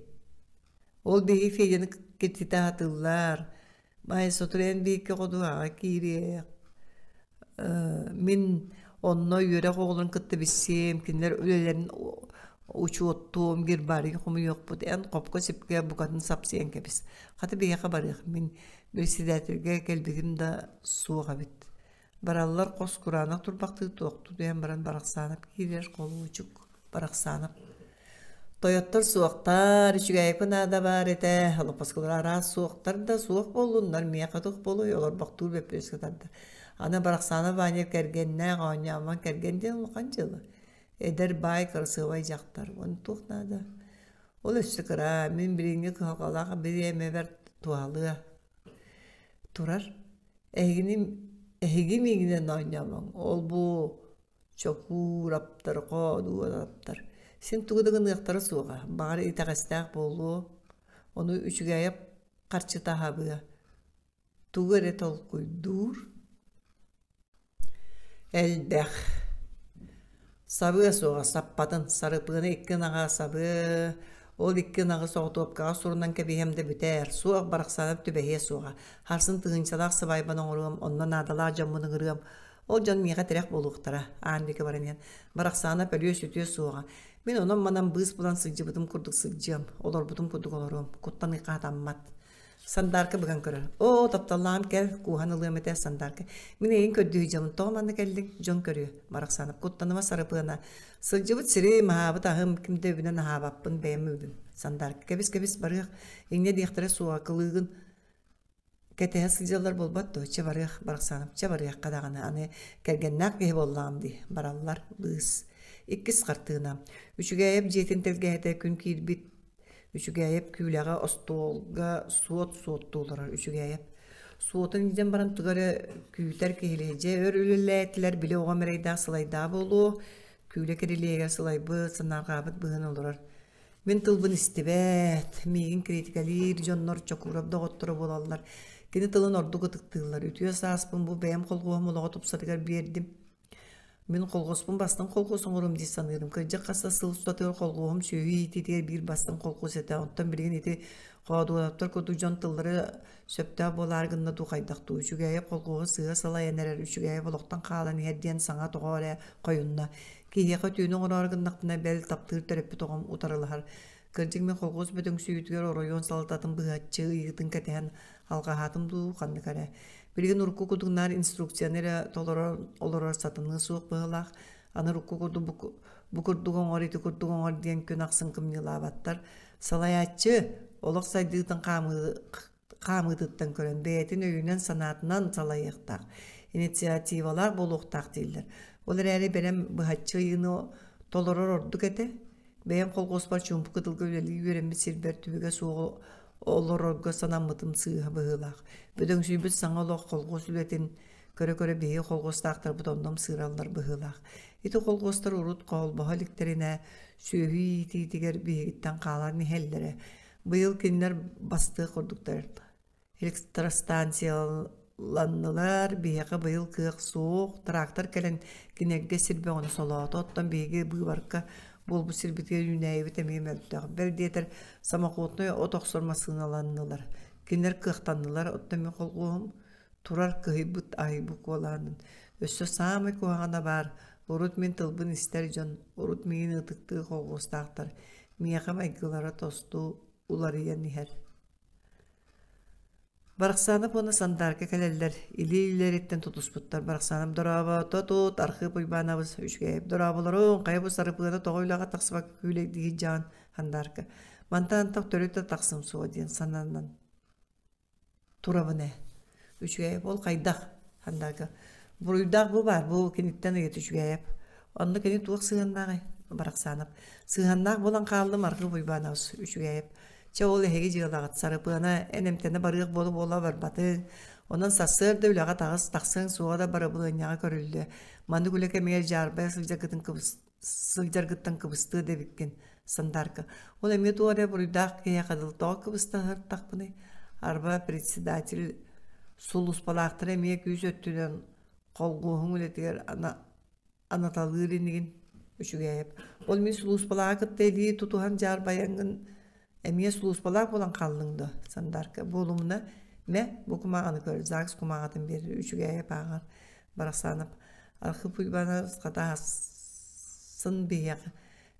Ол биһиги Федяны киртитэ сатыыллар. Маайа сотору эн биһикки ходуһаҕа киириэх. Мин онно үөрэх оҕолорун кытта билсиэм, кинилэр үлэлэрин учуоттуом, гербарий хомуйуохпут. Эн хопко-сипкэ букатын сапсыйан кэбис. Хата биһиэхэ барыах. Мин председательгэ кэлбитим да суох эбит. Бараллар хос кураанах турбахтыы туохтуу түһэн баран Барахсаанап киирэр холуочук Барахсаанап Тойоттор суохтар, үчүгэйэкпин наада баар этэ, олоппосколор араас суохтар да суох буоллуннар, миэхэ туох буолуой, олорбохтуур бөппүөскэ тарда. Аны Барахсаанап Ваня кэргэннээх, оонньоомон кэргэн диэн улахан дьыала. Эдэр баай кырасыабай дьахтар, уонна туох наада? Ол өссө кыра, мин билиҥҥи кыһалҕалаах бириэмэбэр туһалыа турар. Эһигини эһиги миигинэн оонньоомоҥ, ол бу Чокуураптар, Хоодуораптар син тугу да гыныахтара суоҕа, баҕар итэҕэстээх буолуо, ону үчүгэйэп харчыта аһабыа, тугу эрэ толкуйдуур элбэх. Сабыа суоҕа саппатын, сарыпыаны икки ынаҕа сабыа, ол икки ынаҕы соҕотуопкаҕа сурунан кэбиһиэм да бүтээр, суох барахсанап түбэһиэ суоҕа. Харсын тыһыынчалаах сыбаайбаны оҥоруом, онно наадалаах дьоммун ыҥырыам, Ол дьон миэхэ тирэх буолуохтара, аан диэки баран иһэн, Барахсаанап өлүө-сүтүө суоҕа. Мин онон-манан быыс булан сылдьыбытым курдук сылдьыам, олорбутум курдук олоруом, куттан хатаммат. Сандаарка быган көрөр. Оо, тапталлаам кэл, кууһан ылыам этэ Сандаарка. Мин эйигин көрдүү дьомун тоҕо манна кэллиҥ? Дьон көрүө. Барахсаанап куттаныма сарыпыана. Сылдьыбыт сирим, аһаабыт аһым, ким да үбүнэн аһаабаппын, бэйэм үбүм. Сандаарка кэбис-кэбис барыах, инньэ диэхтэрэ суоҕа, кылыыгын Кэтэһэ сылдьаллар буолбат дуо, чэ барыах, Барахсаанап, чэ барыахха даҕаны, аны кэргэннээх киһи буоллаҕым дии, бараллар, быыс. Иккис хартыына. Үчүгээйэп дьиэтин тэлгэһэтэ күн киирбит. Үчүгээйэп күүлэҕэ остуолга суот суоттуу олорор Үчүгээйэп. Суотун илдьэн баран тугу эрэ күүтэр киһилии, дьэ өр үлэлээтилэр, били оҕом эрэйдээх сылайдаах буолуо, күүлэ кирилиэһигэр сылайбыт, санаарҕаабыт быһыын олорор. Мин тылбын истибэт, миигин критикэлиир дьоннор Чокуурап доҕотторо буолаллар. Кини тылын ордук ытыктыыллар. Үтүө сааспын бу бэйэм холхуоһум олоҕо тупсарыгар биэрдим. Мин колхуоспун бастыҥ колхуос оҥоруом дии саныырым. Кырдьык хас да сыл устатыгар колхуоһум сүөһү иитиитигэр биир бастыҥ колхуос этэ. Оттон билигин ити Хоодуодаптар курдук дьон тыллара сөптөөх буолаары гынна дуу хайдах дуу. Үчүгэйэп колхуоһу сыыһа салайан эрэр, Үчүгэйэп олохтон хаалан иһэр диэн саҥа тоҕо эрэ хойунна. Киһиэхэ үтүөнү оҥороору гыннахпына, бэл, таптыыр төрөппүт оҕом утарылаһар. Кырдьык мин колхуос бөдөҥсүйүүтүгэр оройуон салалтатын быһаччы ыйыытын кэтэһэн алҕаһаатым дуу, ханнык эрэ. Билигин урукку курдук наар инструкцияны эрэ толорор олорор сатаныа суох быһыылаах. Аны урукку курдук бу, бу курдук оҥор, ити курдук оҥор диэн күн ахсын кымньыылаабаттар. Салайааччы олох сайдыытын хаамыы хаамыытыттан көрөн бэйэтин өйүнэн-санаатынан салайыахтаах, инициативалаах буолуохтаах дииллэр. Ол эрээри бэлэм быһаччы ыйыыны толорор ордук этэ. Бэйэм колхуоспар чуумпу кытылга үлэлии үөрэммит сирбэр түбүгэ суоҕу олорорго санаммытым сыыһа быһыылаах. Бөдөҥсүйбүт саҥа олох колхуос үлэтин көрө-көрө биһиги колхуостаахтарбыт онно ымсыыраллар быһыылаах. Ити колхуостар урут холбоһо иликтэринэ сүөһү иитиитигэр биһигиттэн хаалан иһэллэрэ. Быйыл кинилэр бастыах курдуктар. Электростанцияланнылар, биһиэхэ быйыл кыах суох, трактор кэлэн кинилэргэ сир бөҕөнү солоото, оттон биһиги быыбарка буолбут сирбитигэр үүнээйибит эмиэ мөлтөх. Бэл диэтэр, самоходнай от охсор массыыналаннылар. Кинилэр кыахтаннылар, оттон мин холхуоһум турар кыһыйбыт аһыйбыт куолаанын. Өссө саамай куһаҕана баар, урут мин тылбын истэр дьон, урут миигин ытыктыы холхуостаахтар, миэхэ майгылара тосту уларыйан иһэр. Барахсанов уонна Сандаарка кэлэллэр, илии-илиилэриттэн тутуспуттар. Барахсанов дорообото тут, Архыып Уйбаанабыс үчүгэйэп дорооболоруҥ, хайа бу сарыпыана тоҕо үлэҕэ тахсыбакка күүлэйдиир дьаан Сандаарка. Мантан антах төрүт да тахсым суо диэн сананан турабын ээ. Үчүгэйэп ол хайдах? Сандаарка. Буруйдаах бу баар, бу киниттэн ыйыт Үчүгэйэп. Онно кини туох сыһыаннааҕый? Барахсанов. Сыһыаннаах буолан хааллым Архыып Уйбаанабыс Үчүгэйэп. Чэ ол эһиги дьыалаҕыт Сарыпыана эн эмтэнэ барыах буола-буола барбатыҥ. Онон сарсыарда үлэҕэ таҕыс, тахсыаҥ суоҕа да барабылыанньаҕа көрүллүө. Маннык үлэ кэмигэр дьаарбайа сылдьаргытын кыбыс сылдьаргыттан кыбыстыа да эбиккин, Сандаарка. Ол эмиэ туох эрэ буруйдаах киһиэхэ дылы тоҕо кыбыста сырыттахпыный? Арба председатель сулууспалаахтара эмиэ күүс өттүнэн холгуоһуҥ үлэтигэр ана анаталыыр инигин үчүгэйэп. Ол мин сулууспалааҕы кытта илии тутуһан дьаарбайаҥҥын эмиэ сулууспалаах буолан хааллыҥ дуо, Сандаарка? Буолумуна, мэ, бу кумааҕыны көр, ЗАГС кумааҕытын биэрэр Үчүгэйэп ааҕар. Барахсанов Архип Уйбаанабыс хатаасын биһиэхэ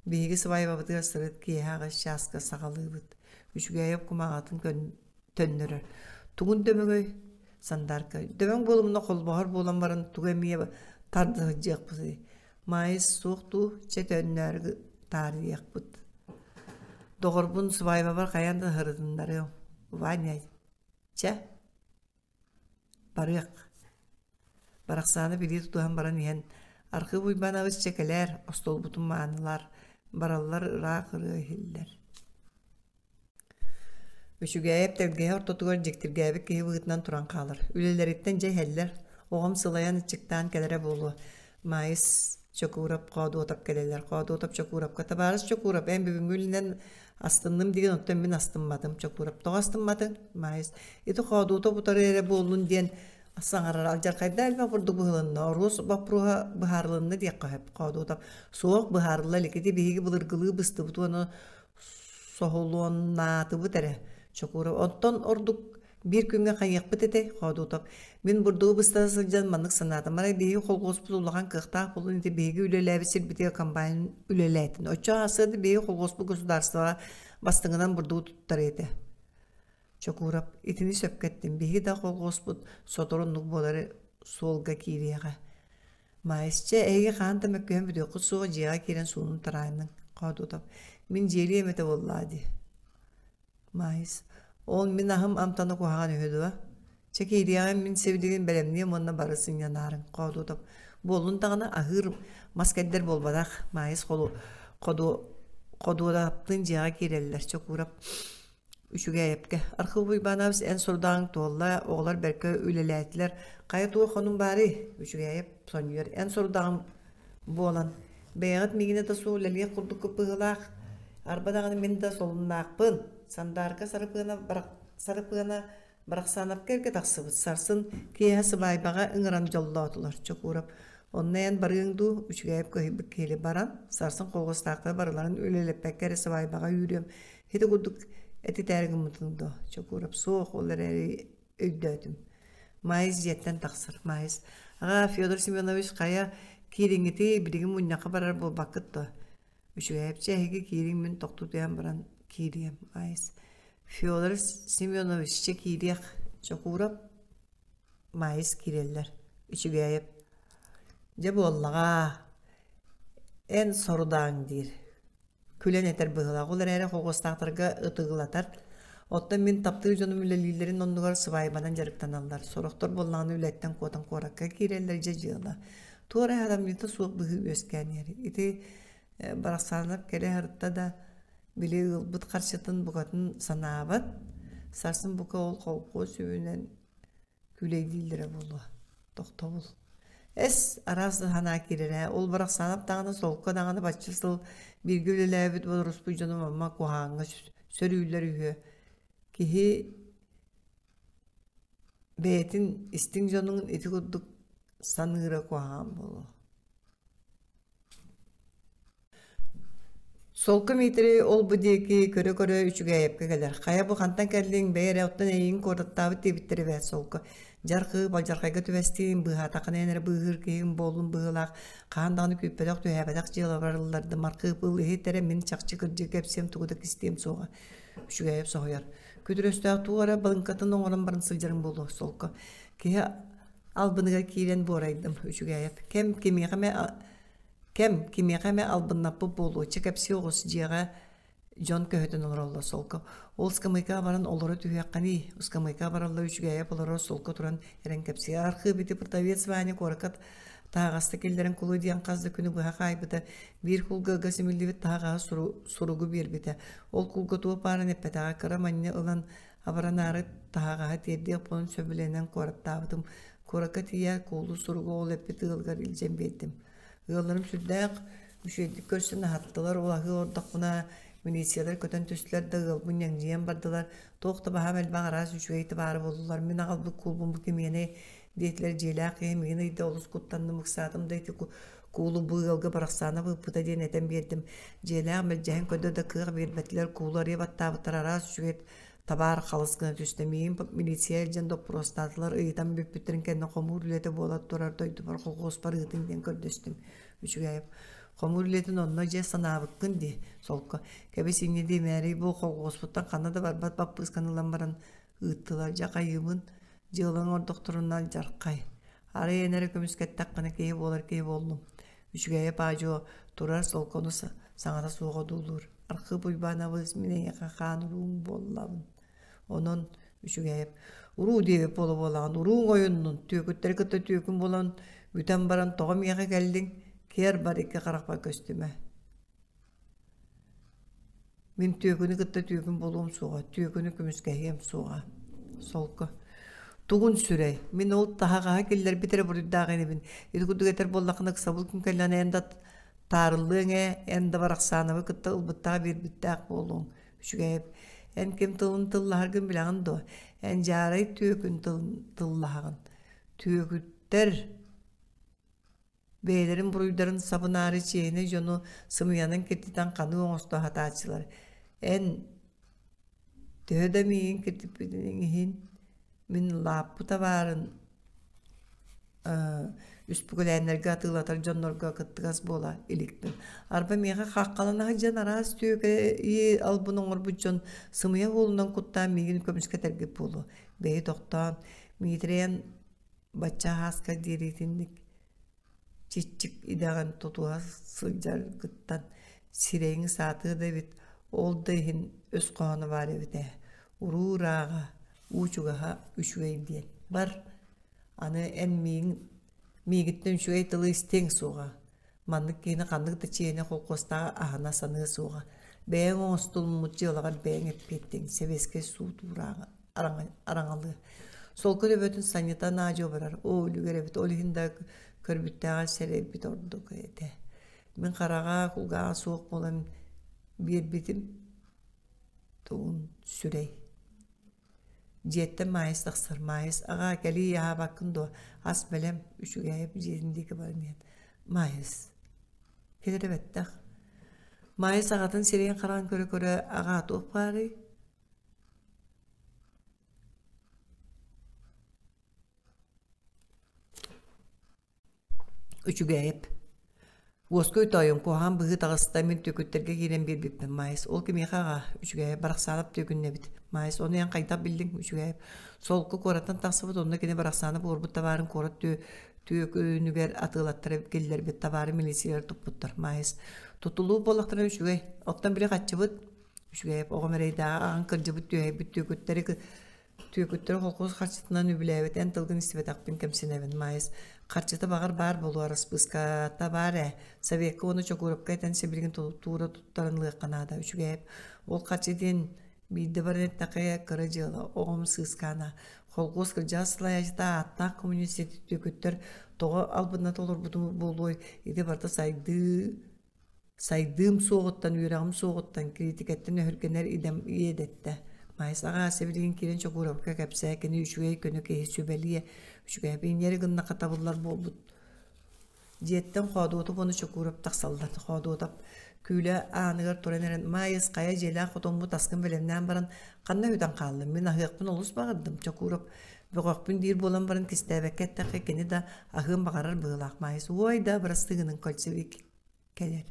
биһиги сыбаайбабытыгар сырыт киэһэ аҕыс чааска саҕалыыбыт. Үчүгэйэп кумааҕытын төннөрөр. Тугун дөмөгөй? Сандаарка. Дөбөҥ буолумуна холбоһор буолан баран тугу эмиэ тарда сылдьыахпытый? Маайыс суох дуу, чэ төннөөрү таарыйыахпыт. Доҕорбун сыбаайбабар хайаан да сырытыннарыам. Ваня, чэ, барыах. Барахсааны билии тутуһан баран иһэн, Архыып Уйбаанабыс чэ кэлээр, остуолбутун маанылаар, бараллар ыраах ырыа иһиллэр. Үчүгээйэп тэлгэһэ ортотугар дьиктиргээбит киһи быһыытынан туран хаалар. Үлэлэриттэн дьэ иһэллэр, оҕом сылайан ыччыктаан кэлэрэ буолуо. Маайыс Чокуурап Хоодуотап кэлэллэр. Хоодуотап Чокуурапка «Табаарыс Чокуурап, эн бүгүҥҥү үлэнэн астынным» диэн оттон мин астымматым. Чокуурап «Тоҕо астымматыҥ?» Маайыс «Ити Хоодуотап утары эрэ буоллун» диэн саҥарар. Алдьархайдаах элбэх бурдук быһылынна, оруос боппуруоһа быһаарылынна диэххэ сөп. Хоодуотап «Суох, быһаарылла илик. Ити биһиги былыргылыы быстыбыт уонна соһулуоннаатыбыт эрэ Чокуурап онтон ордук биир күҥҥэ хайыахпыт этэй Хоодуутап мин бурдугу быстата сылдьан маннык санаатым арай биһиги холхуоспут улахан кыахтаах буолун ити биһиги үлэлээбит сирбитигэр комбайн үлэлээтин оччо аасыа да биһиги холхуоспут государствоҕа бастыҥынан бурдугу туттар этэ Чокуурап итини сөпкө эттим биһиги да холхуоспут сотору оннук буолары суолга киириэҕэ Маайыс, чэ, эһиги хаһан да мөккүһэн бүтүөххүт суоҕа, дьиэҕэ киирэн суунун тараайныҥ, Хоотуутап. Мин дьиэлиэм этэ буоллаа дии. Маайыс, ол мин аһым амтана куһаҕан үһү дуо? Чэ, киириэҕим, мин сибилигин бэлэмниэм уонна бары сынньанаарыҥ, Хоотуутап. Буоллун даҕаны аһыыр мас кэрдэр буолбатах, Маайыс холу ходу Ходуораптыын дьиэҕэ киирэллэр, Чокуурап Үчүгээйэпкэ Архыып Уйбаанабыс эн сорудаҕыҥ туолла, оҕолор бэркэ үлэлээтилэр, хайа туох хонум баарый? Үчүгээйэп сонньуйар эн сорудаҕыҥ буолан, бэйэҕит миигинэ да суох үлэлиэх курдуккут быһыылаах, арба даҕаны мин да солуннаахпын, Сандаарка Сарыпыана Сарыпыана Барахсаанапка эргэ тахсыбыт, сарсын киэһэ сыбаайбаҕа ыҥыран дьоллоотулар Чокуурап. Онно эн барыаҥ дуу, үчүгэйэп кыһыйбыт киһили баран, сарсын холхуостаахтар барыларын үлэлэппэккэ эрэ сыбаайбаҕа үүрүөм. Ити курдук этитээри гыммытыҥ дуо? Чокуурап суох, ол эрээри өйдөөтүм. Маайыс дьиэттэн тахсар. Маайыс, аҕаа, Федор Семенович хайа киириҥҥитий, билигин мунньахха барар буолбаккыт дуо? Үчүгэйэпчэ эһиги киириҥ мин тохтуу түһэн баран киириэм. Маайыс, Федор Семенович чэ киириэх. Чокуурап, Маайыс киирэллэр. Үчүгээйэп, дьэ буоллаҕаа, эн сорудааҥ диир. Күлэн этэр быһыылаах, ол эрээри холкуостаахтарга ытыгылатар. Оттон мин таптыыр дьонум үлэлииллэрин оннугар сыбаайбанан дьарыктаналлар. Сорохтор буоллаҕына үлэттэн куотан куоракка киирэллэр дьэ дьыала. Туора харамньыта суох быһыы үөскээн иһэр. Ити Барахсаанап кэлэ сырытта да, били ыалбыт харчытын букатын санаабат. Сарсын бука ол холкуос үбүнэн күүлэйдииллэрэ буолуо. Тохтобул. Эс, араас да санаа киирэр ээ. Ол Барахсаанап даҕаны, солко даҕаны бачча сыл бииргэ үлэлээбит бодоруспут дьонум ама куһаҕаҥҥа сөрүүллэр үһүө. Киһи бэйэтин истиҥ дьонун ити курдук саныыра куһаҕан буолуо. Солко Миитэрэй ол-бу диэки көрө-көрө Үчүгээйэпкэ кэлэр: «Хайа бу хантан кэллиҥ, бэйэ эрэ оттон эйигин куораттаабыт диэбиттэр эбээт Солко. Дьархыы балдьархайга түбэстиим, быыһаатаххына эн эрэ быыһыыр киһиҥ буоллум быһыылаах, хаһан даҕаны күүппэтэх түһээбэтэх дьыалабар ыллардым, архыып ыл иһит эрэ мин чахчы кырдьыгы кэпсиэм тугу да кистиэм суоҕа». Үчүгээйэп соһуйар: «Күтүр өстөөх туох эрэ балыҥкатын оҥорон баран сылдьарыҥ буолуо, Солко. Киһи албыныгар киирэн буорайдым, Үчүгээйэп. Кэм кимиэхэ эмэ Кэм, кимиэхэ эмэ албыннаппыт буолуо, чэ кэпсии оҕус, дьиэҕэ дьон көһүтэн олороллор солко. Ол ыскамыайкаҕа баран олоро түһүөххэний, ыскамыайкаҕа бараллар үчүгэйэп олорор солко туран эрэн кэпсиир. Архыып ити продавец Ваня куоракка таһаҕаста киллэрэн кулу диэн хас да күнү быһа хаайбыта. Биир кулга ыга симиллибит таһаҕаһы суругу биэрбитэ. Ол кулга туох баарын эппэтэҕэ, кыра манньа ылан абаранаары таһаҕаһы тиэрдиэх буолан сөбүлэнэн куораттаабытым. Куоракка тиийээт куулу суругу ол эппит ыалыгар илдьэн биэрдим. Ыалларым сүрдээх үчүгэйдик көрсөн аһаттылар, ол аһыы олордохпуна милициялар көтөн түстүлэр да ыалбын ньэҥдьийэн бардылар. Туох да баһаам элбэх араас үчүгэй табаары буллулар. Мин аҕалбыт куулбун бу кимиэнэй диэтилэр дьиэлээх киһи миигин ыйда олус куттанным, ыксаатым да ити куулу бу ыалга Барахсаанап ыыппыта диэн этэн биэрдим. Дьиэлээх мэлдьэһэн көрдө да кыах биэрбэтилэр, куулу арыйа баттаабыттар араас үчүгэй табаар халыс гына түстэ. Миигин милиция илдьэн доппуруостаатылар, ыйытан бүппүттэрин кэннэ хомуур үлэтэ буола турар дойдубар колхуоспар ыытыҥ диэн көрдөстүм. Үчүгэйэп. Хомуур үлэтин онно дьэ санаабыккын дии, солко. Кэбис инньэ диэмээри бу колхуоспуттан ханна да барбат баппыысканы ылан баран ыыттылар. Дьэ хайыыбын, дьыалаҥ ордохторуна алдьархай. Арай эн эрэ көмүскэттэххинэ киһи буолар киһи буоллум. Үчүгэйэп аа-дьуо турар солкону саҥата суох одуулуур. Архыып Уйбаанабыс мин эйиэхэ хаан урууҥ буоллабын. Онон үчүгэйэп уруу диэбит буола-буолаҕын урууҥ ойуннун, түөкүттэри кытта түөкүн буолан бүтэн баран тоҕо миэхэ кэллиҥ, киэр бар икки харахпар көстүмэ. Мин түөкүнү кытта түөкүн буолуом суоҕа, түөкүнү көмүскэһиэм суоҕа. Солко. Тугун сүрэй, мин ол таһаҕаһы киллэрбит эрэ буруйдаах инибин. Ити курдук этэр буоллаххына ыксабыл күн кэллэҕинэ эн да таарыллыаҥ ээ, эн да Барахсаанабы кытта ылбыттаах биэрбиттээх буолуоҥ. Үчүгэйэп, эн ким тылын тыллаһаргын билэҕин дуо? Эн дьаарай түөкүн тылын тыллаһаҕын. Түөкүттэр бэйэлэрин буруйдарын сабынаары чиэһинэй дьону сымыйанан киртитэн ханыы оҥосто сатааччылар. Эн төһө да миигин киртиппитиҥ иһин, мин лааппы табаарын үспүкүлээннэргэ атыылатар дьоннорго кыттыгас буола иликпин. Арба миэхэ хаххалана сылдьан араас түөкэйи албын оҥорбут дьон сымыйа уолунан куттаан миигин көмүскэтэргит буолуо. Бэйи тохтоон, Миитирэйэн бачча аһааска диэри итинник чиччик идэҕин тутуһа сылдьаргыттан сирэйиҥ саатыа да эбит, ол да иһин өс хоһооно баар эбит ээ. Уруу ырааҕа, уу чугаһа үчүгэй диэн. Бар, аны эн миигин миигиттэн үчүгэй тылы истиэҥ суоҕа. Маннык киһини ханнык да чиэһинэ холкуостааҕы аһына саныа суоҕа. Бэйэҥ оҥостулммут дьыалаҕар бэйэҥ эппиэттиҥ, сэбиэскэй суут уурааҕа араҥалыы. Солко төбөтүн санньытан аа-дьуо барар. Оо, үлүгэр эбит, ол иһин да көрбүттээҕэр сэрэйбит ордук этэ. Мин хараҕа, кулгааҕа суох буолан биэрбитим тугун сүрэй. Дьиэттэн Маайыс тахсар. Маайыс, аҕаа, кэлиий аһаабаккын дуо? Ас бэлэм, үчүгэйэп дьиэтин диэки баран иһэн. Маайыс, кэлэрэ бэттэх. Маайыс аҕатын сирэйин хараҕын көрө-көрө, аҕаа туох баарый? Үчүгэйэп Уоскуй тоойум, куһаҕан быһыы таҕыста, мин түөкүттэргэ киирэн биэрбиппин, Маайыс. Ол кимиэхэ аҕаа? Үчүгэйэп Барахсаанап түөкүннэбит. Маайыс, ону эн хайдах биллиҥ? Үчүгэйэп Солко куораттан тахсыбыт, онно кини Барахсаанап уорбут табаарын куорат түөкүнүгэр атыылаттара киллэрбит табаары милициялар туппуттар. Маайыс, тутулуу буоллахтарына үчүгэй. Оттон били хаччыбыт? Үчүгэйэп оҕом эрэйдээҕи аҕаҥ кырдьыбыт түөһэйбит түөкүттэри Түөкүттэр холкуос харчытынан үбүлээбит эн тылгын истибэтэхпин кэмсинэбин, Маайыс. Харчыта баҕар баар буолуо, араспыыската баар ээ. Советка уонна Чокуурапка этэн сибилигин туура туттаран ылыахха наада. Үчүгэйэп. Ол харчы диэн биирдэ баран эттэххэ кыра дьыала, оҕом сыыскаана. Холкуос кырдьаҕас салайааччыта ааттаах коммунист түөкүттэр тоҕо албынната олорбутум буолуой, ити барыта сайдыы Сайдыым суоҕуттан, үөрэҕим суоҕуттан, кириитикэттэн өһүргэнэр идэм иэдэттэ. Маайыс аҕаа сибилигин киирэн Чокууровка кэпсээ, кини үчүгэй көнө киһи сүбэлиэ, үчүгэй инньэри гыннахха табыллар буолбут. Дьиэттэн Хоодуотап уонна Чокуурап тахсаллар. Хоодуотап күүлэ ааныгар туран эрэн, «Маайыс, хайа дьиэлээх хотоммут аскын бэлэмнээн баран, ханна сүтэн хааллым? Мин аһыахпын олус баҕардым». Чокуурап бөҕөхпүн диир буолан баран кистээбэккэ эттэххэ, кини да аһыан баҕарар быһыылаах. Маайыс, «Уой да, бырастыы гыныҥ, кольцевик кэлэр.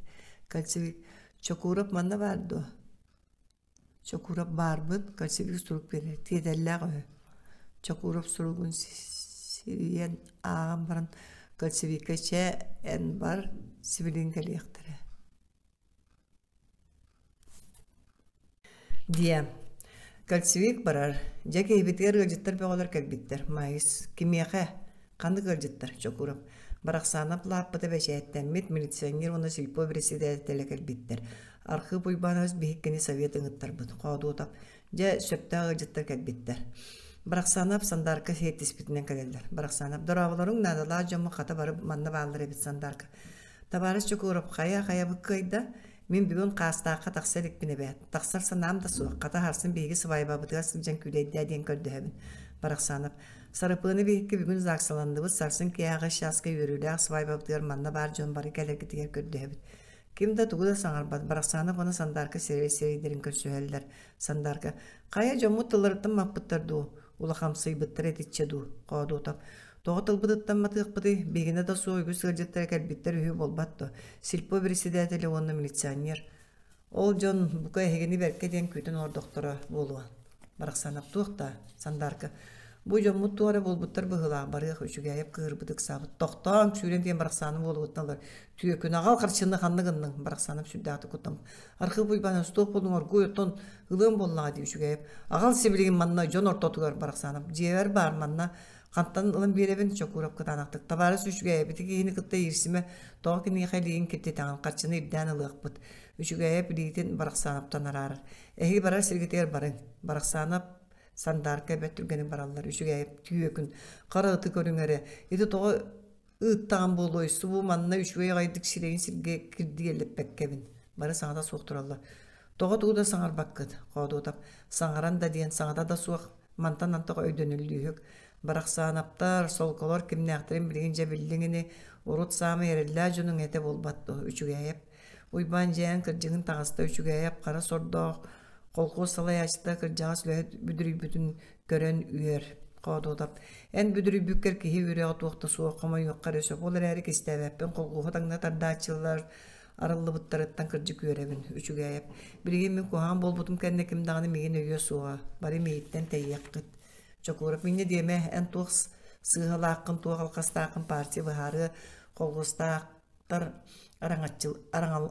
Кольцевик Чокуурап манна баар дуо? Чокуурап баарбын, кольцевик сурук биэрэр, тиэтэллээх үһү. Чокуурап суругун сирийэн ааҕан баран кольцевикка чэ, эн бар, сибилигин кэлиэхтэрэ Диэ. Кольцевик барар. Дьэ киһибитигэр ыалдьыттар бөҕөлөр кэлбиттэр. Маайыс. Кимиэхэ? Ханнык ыалдьыттар? Чокуров. Барахсаанап лааппыта бэчээттэммит, милиционер уонна сельпо председателэ кэлбиттэр. Архыып Уйбаанабыс биһиккини совет ыҥыттарбыт. Хоодуотап. Дьэ, сөптөөх ыалдьыттар кэлбиттэр. Барахсаанап Сандаарка сиэттиспитинэн кэлэллэр. Барахсаанап, дорооболоруҥ наадалаах дьоммут хата бары манна бааллар эбит Сандаарка. Табаарыс Чокуров, хайа хайабыт кыайда? Мин бүгүн Хаастаахха тахса иликпин эбээт. Тахсар санаам да суох. Хата сарсын биһиги сыбаайбабытыгар сылдьан күүлэйдээ диэн көрдөһөбүн. Барахсанов. Сарыпыаны биһикки бүгүн ЗАГСаланныбыт. Сарсын киэһэ чааска үөрүүлээх сыбаайбабытыгар манна баар дьон бары кэлэргитигэр көрдөһөбүт. Ким да тугу да саҥарбат. Барахсанов уонна Сандаарка сирэй сирэйдэрин көрсүһэллэр. Сандаарка. Хайа дьоммут тылларыттан маппыттар дуу? Улахамсыйбыттар этиччэ дуу? Хоодуотап. Тоҕо тылбытыттан матыахпытый, биһигинэ да суох үгүс ыалдьыттара кэлбиттэр үһү буолбат дуо? Сельпо председателэ уонна милиционер. Ол дьон бука эһигини бэркэ диэн күүтэн олордохторо буолуо. Барахсанап туох да, Сандаарка. Бу дьоммут туох эрэ буолбуттар быһыылаах, барыах үчүгэйэп кыыһырбыт ыксаабыт. Тохтооҥ, сүүрэн диэн Барахсааны буолугуттан ылар. Түөкүн аҕал харчыны ханна гынныҥ? Барахсанап сүрдээхтик куттаммыт. Архыып Уйбаан туох буоллуҥ оргууй оттон ылыам буоллаҕа дии үчүгэйэп. Аҕал сибилигин манна дьон ортотугар Барахсанап. Дьиэбэр баар манна Хантан ылан биэрэбин Чокуурап кытаанахтык. Табаарыс үчүгэйэбити киһини кытта иирсимэ, тоҕо киниэхэ илиигин киртитэҕин, харчыны ирдээн ылыахпыт. Үчүгэйэп илиитин Барахсаанаптан араарар. Эһиги барар сиргитигэр барыҥ. Барахсаанап Сандаарка бэрт түргэнник бараллар. Үчүгэйэп түөкүн, хара ыты көрүҥ эрэ. Ити тоҕо ыыттаҕым буолуой, субу манна үчүгэй аҕайдык сирэйин сиргэ кирдигэлэппэккэбин. Бары саҥата суох тураллар. Тоҕо тугу да саҥарбаккыт, Хоодуотап. Саҥаран да диэн саҥата да суох Мантан антах өйдөнүллүүһүк. Барахсаанаптар, солколор кимнээхтэрин билигин дьэ биллиҥ ини, урут саамай эрэллээх дьонуҥ этэ буолбат дуо, Үчүгээйэп. Уйбаан дьиээн кырдьыгын таҕыста Үчүгээйэп хара сордоох колхуос салайааччыта кырдьаҕас үлэһит бүдүрүйбүтүн көрөн үөр. Хоодуотап, эн бүдүрүйбүккэр киһи үөрэҕэ туох да суох, хомойуохха эрэ сөп, ол эрээри кистээбэппин, колхуоһу таҥна тардааччылар арыллыбыттарыттан кырдьык үөрэбин, Үчүгээйэп. Билигин мин куһаҕан буолбутум кэннэ ким даҕаны миигин өйүө суоҕа, бары миигиттэн тэйиэххит. Чокуурап, инньэ диэмэ, эн туох сыыһалааххын, туох алҕастааххын партия быһаарыа, холхуостаахтар араҥаччыл, араҥал,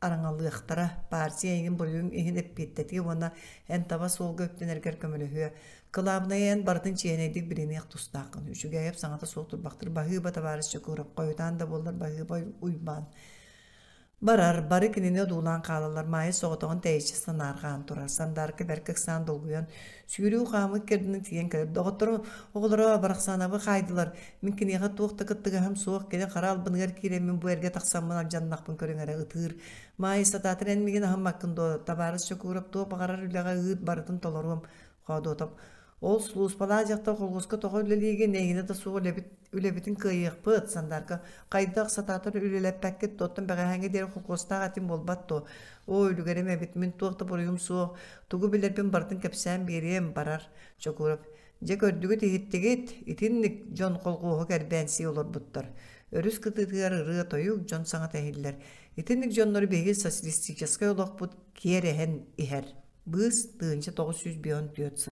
араҥалыахтара, партия эйигин буруйуҥ иһин эппиэттэтиэ уонна эн таба суолга үктэнэргэр көмөлөһүө. Кылаабынайа эн барытын чиэһинэйдик билиниэх тустааххын. Үчүгээйэп саҥата суох турбахтыр. Баһыыба табаарыс Чокуурап, хойутаан да буоллар баһыыба Уйбаан. Барар, бары кинини одуулаан хаалаллар. Маайа соҕотоҕун тэйиччи санаарҕаан турар. Сандаарка бэркэ ыксаан долгуйан, сүүрүү хаамыт кэрдинэ тиийэн кэлэр. Доҕотторум, оҕолоро Барахсаанабы хаайдылар. Мин киниэхэ туох да кыттыгаһым суох. Кини хара албыныгар киирэммин бу эргэ тахсаммын алдьаннахпын көрүҥ эрэ ытыыр. Маайа сатаатар эн миигин аһыммаккын дуо? Табаарыс Чокуурап туох баҕарар үлэҕэ ыыт барытын толоруом. Хоодуотап. Ол сулууспалаах дьахтар холкуоска тоҕо үлэлиигин, эйигинэ да суох үлэбит, үлэбитин кыайыахпыт, Сандаарка. Хайдах сатаатар үлэлэппэккит, оттон бэҕэһээҥҥи диэри холкуостаах этим буолбат дуо? Оо, үлүгэрим эбит, мин туох да буруйум суох, тугу билэрбин барытын кэпсээн биэриэм, барар. Чокуурап, дьэ көрдүгүт-иһиттигит, итинник дьон колхуоһу кэрбээн сии олорбуттар. Өрүс кытыытыгар ырыа-тойук, дьон саҥата иһиллэр. Итинник дьоннору биһиги социалистическай олохпут киэр эһэн иһэр. Быыс 1954 сыл.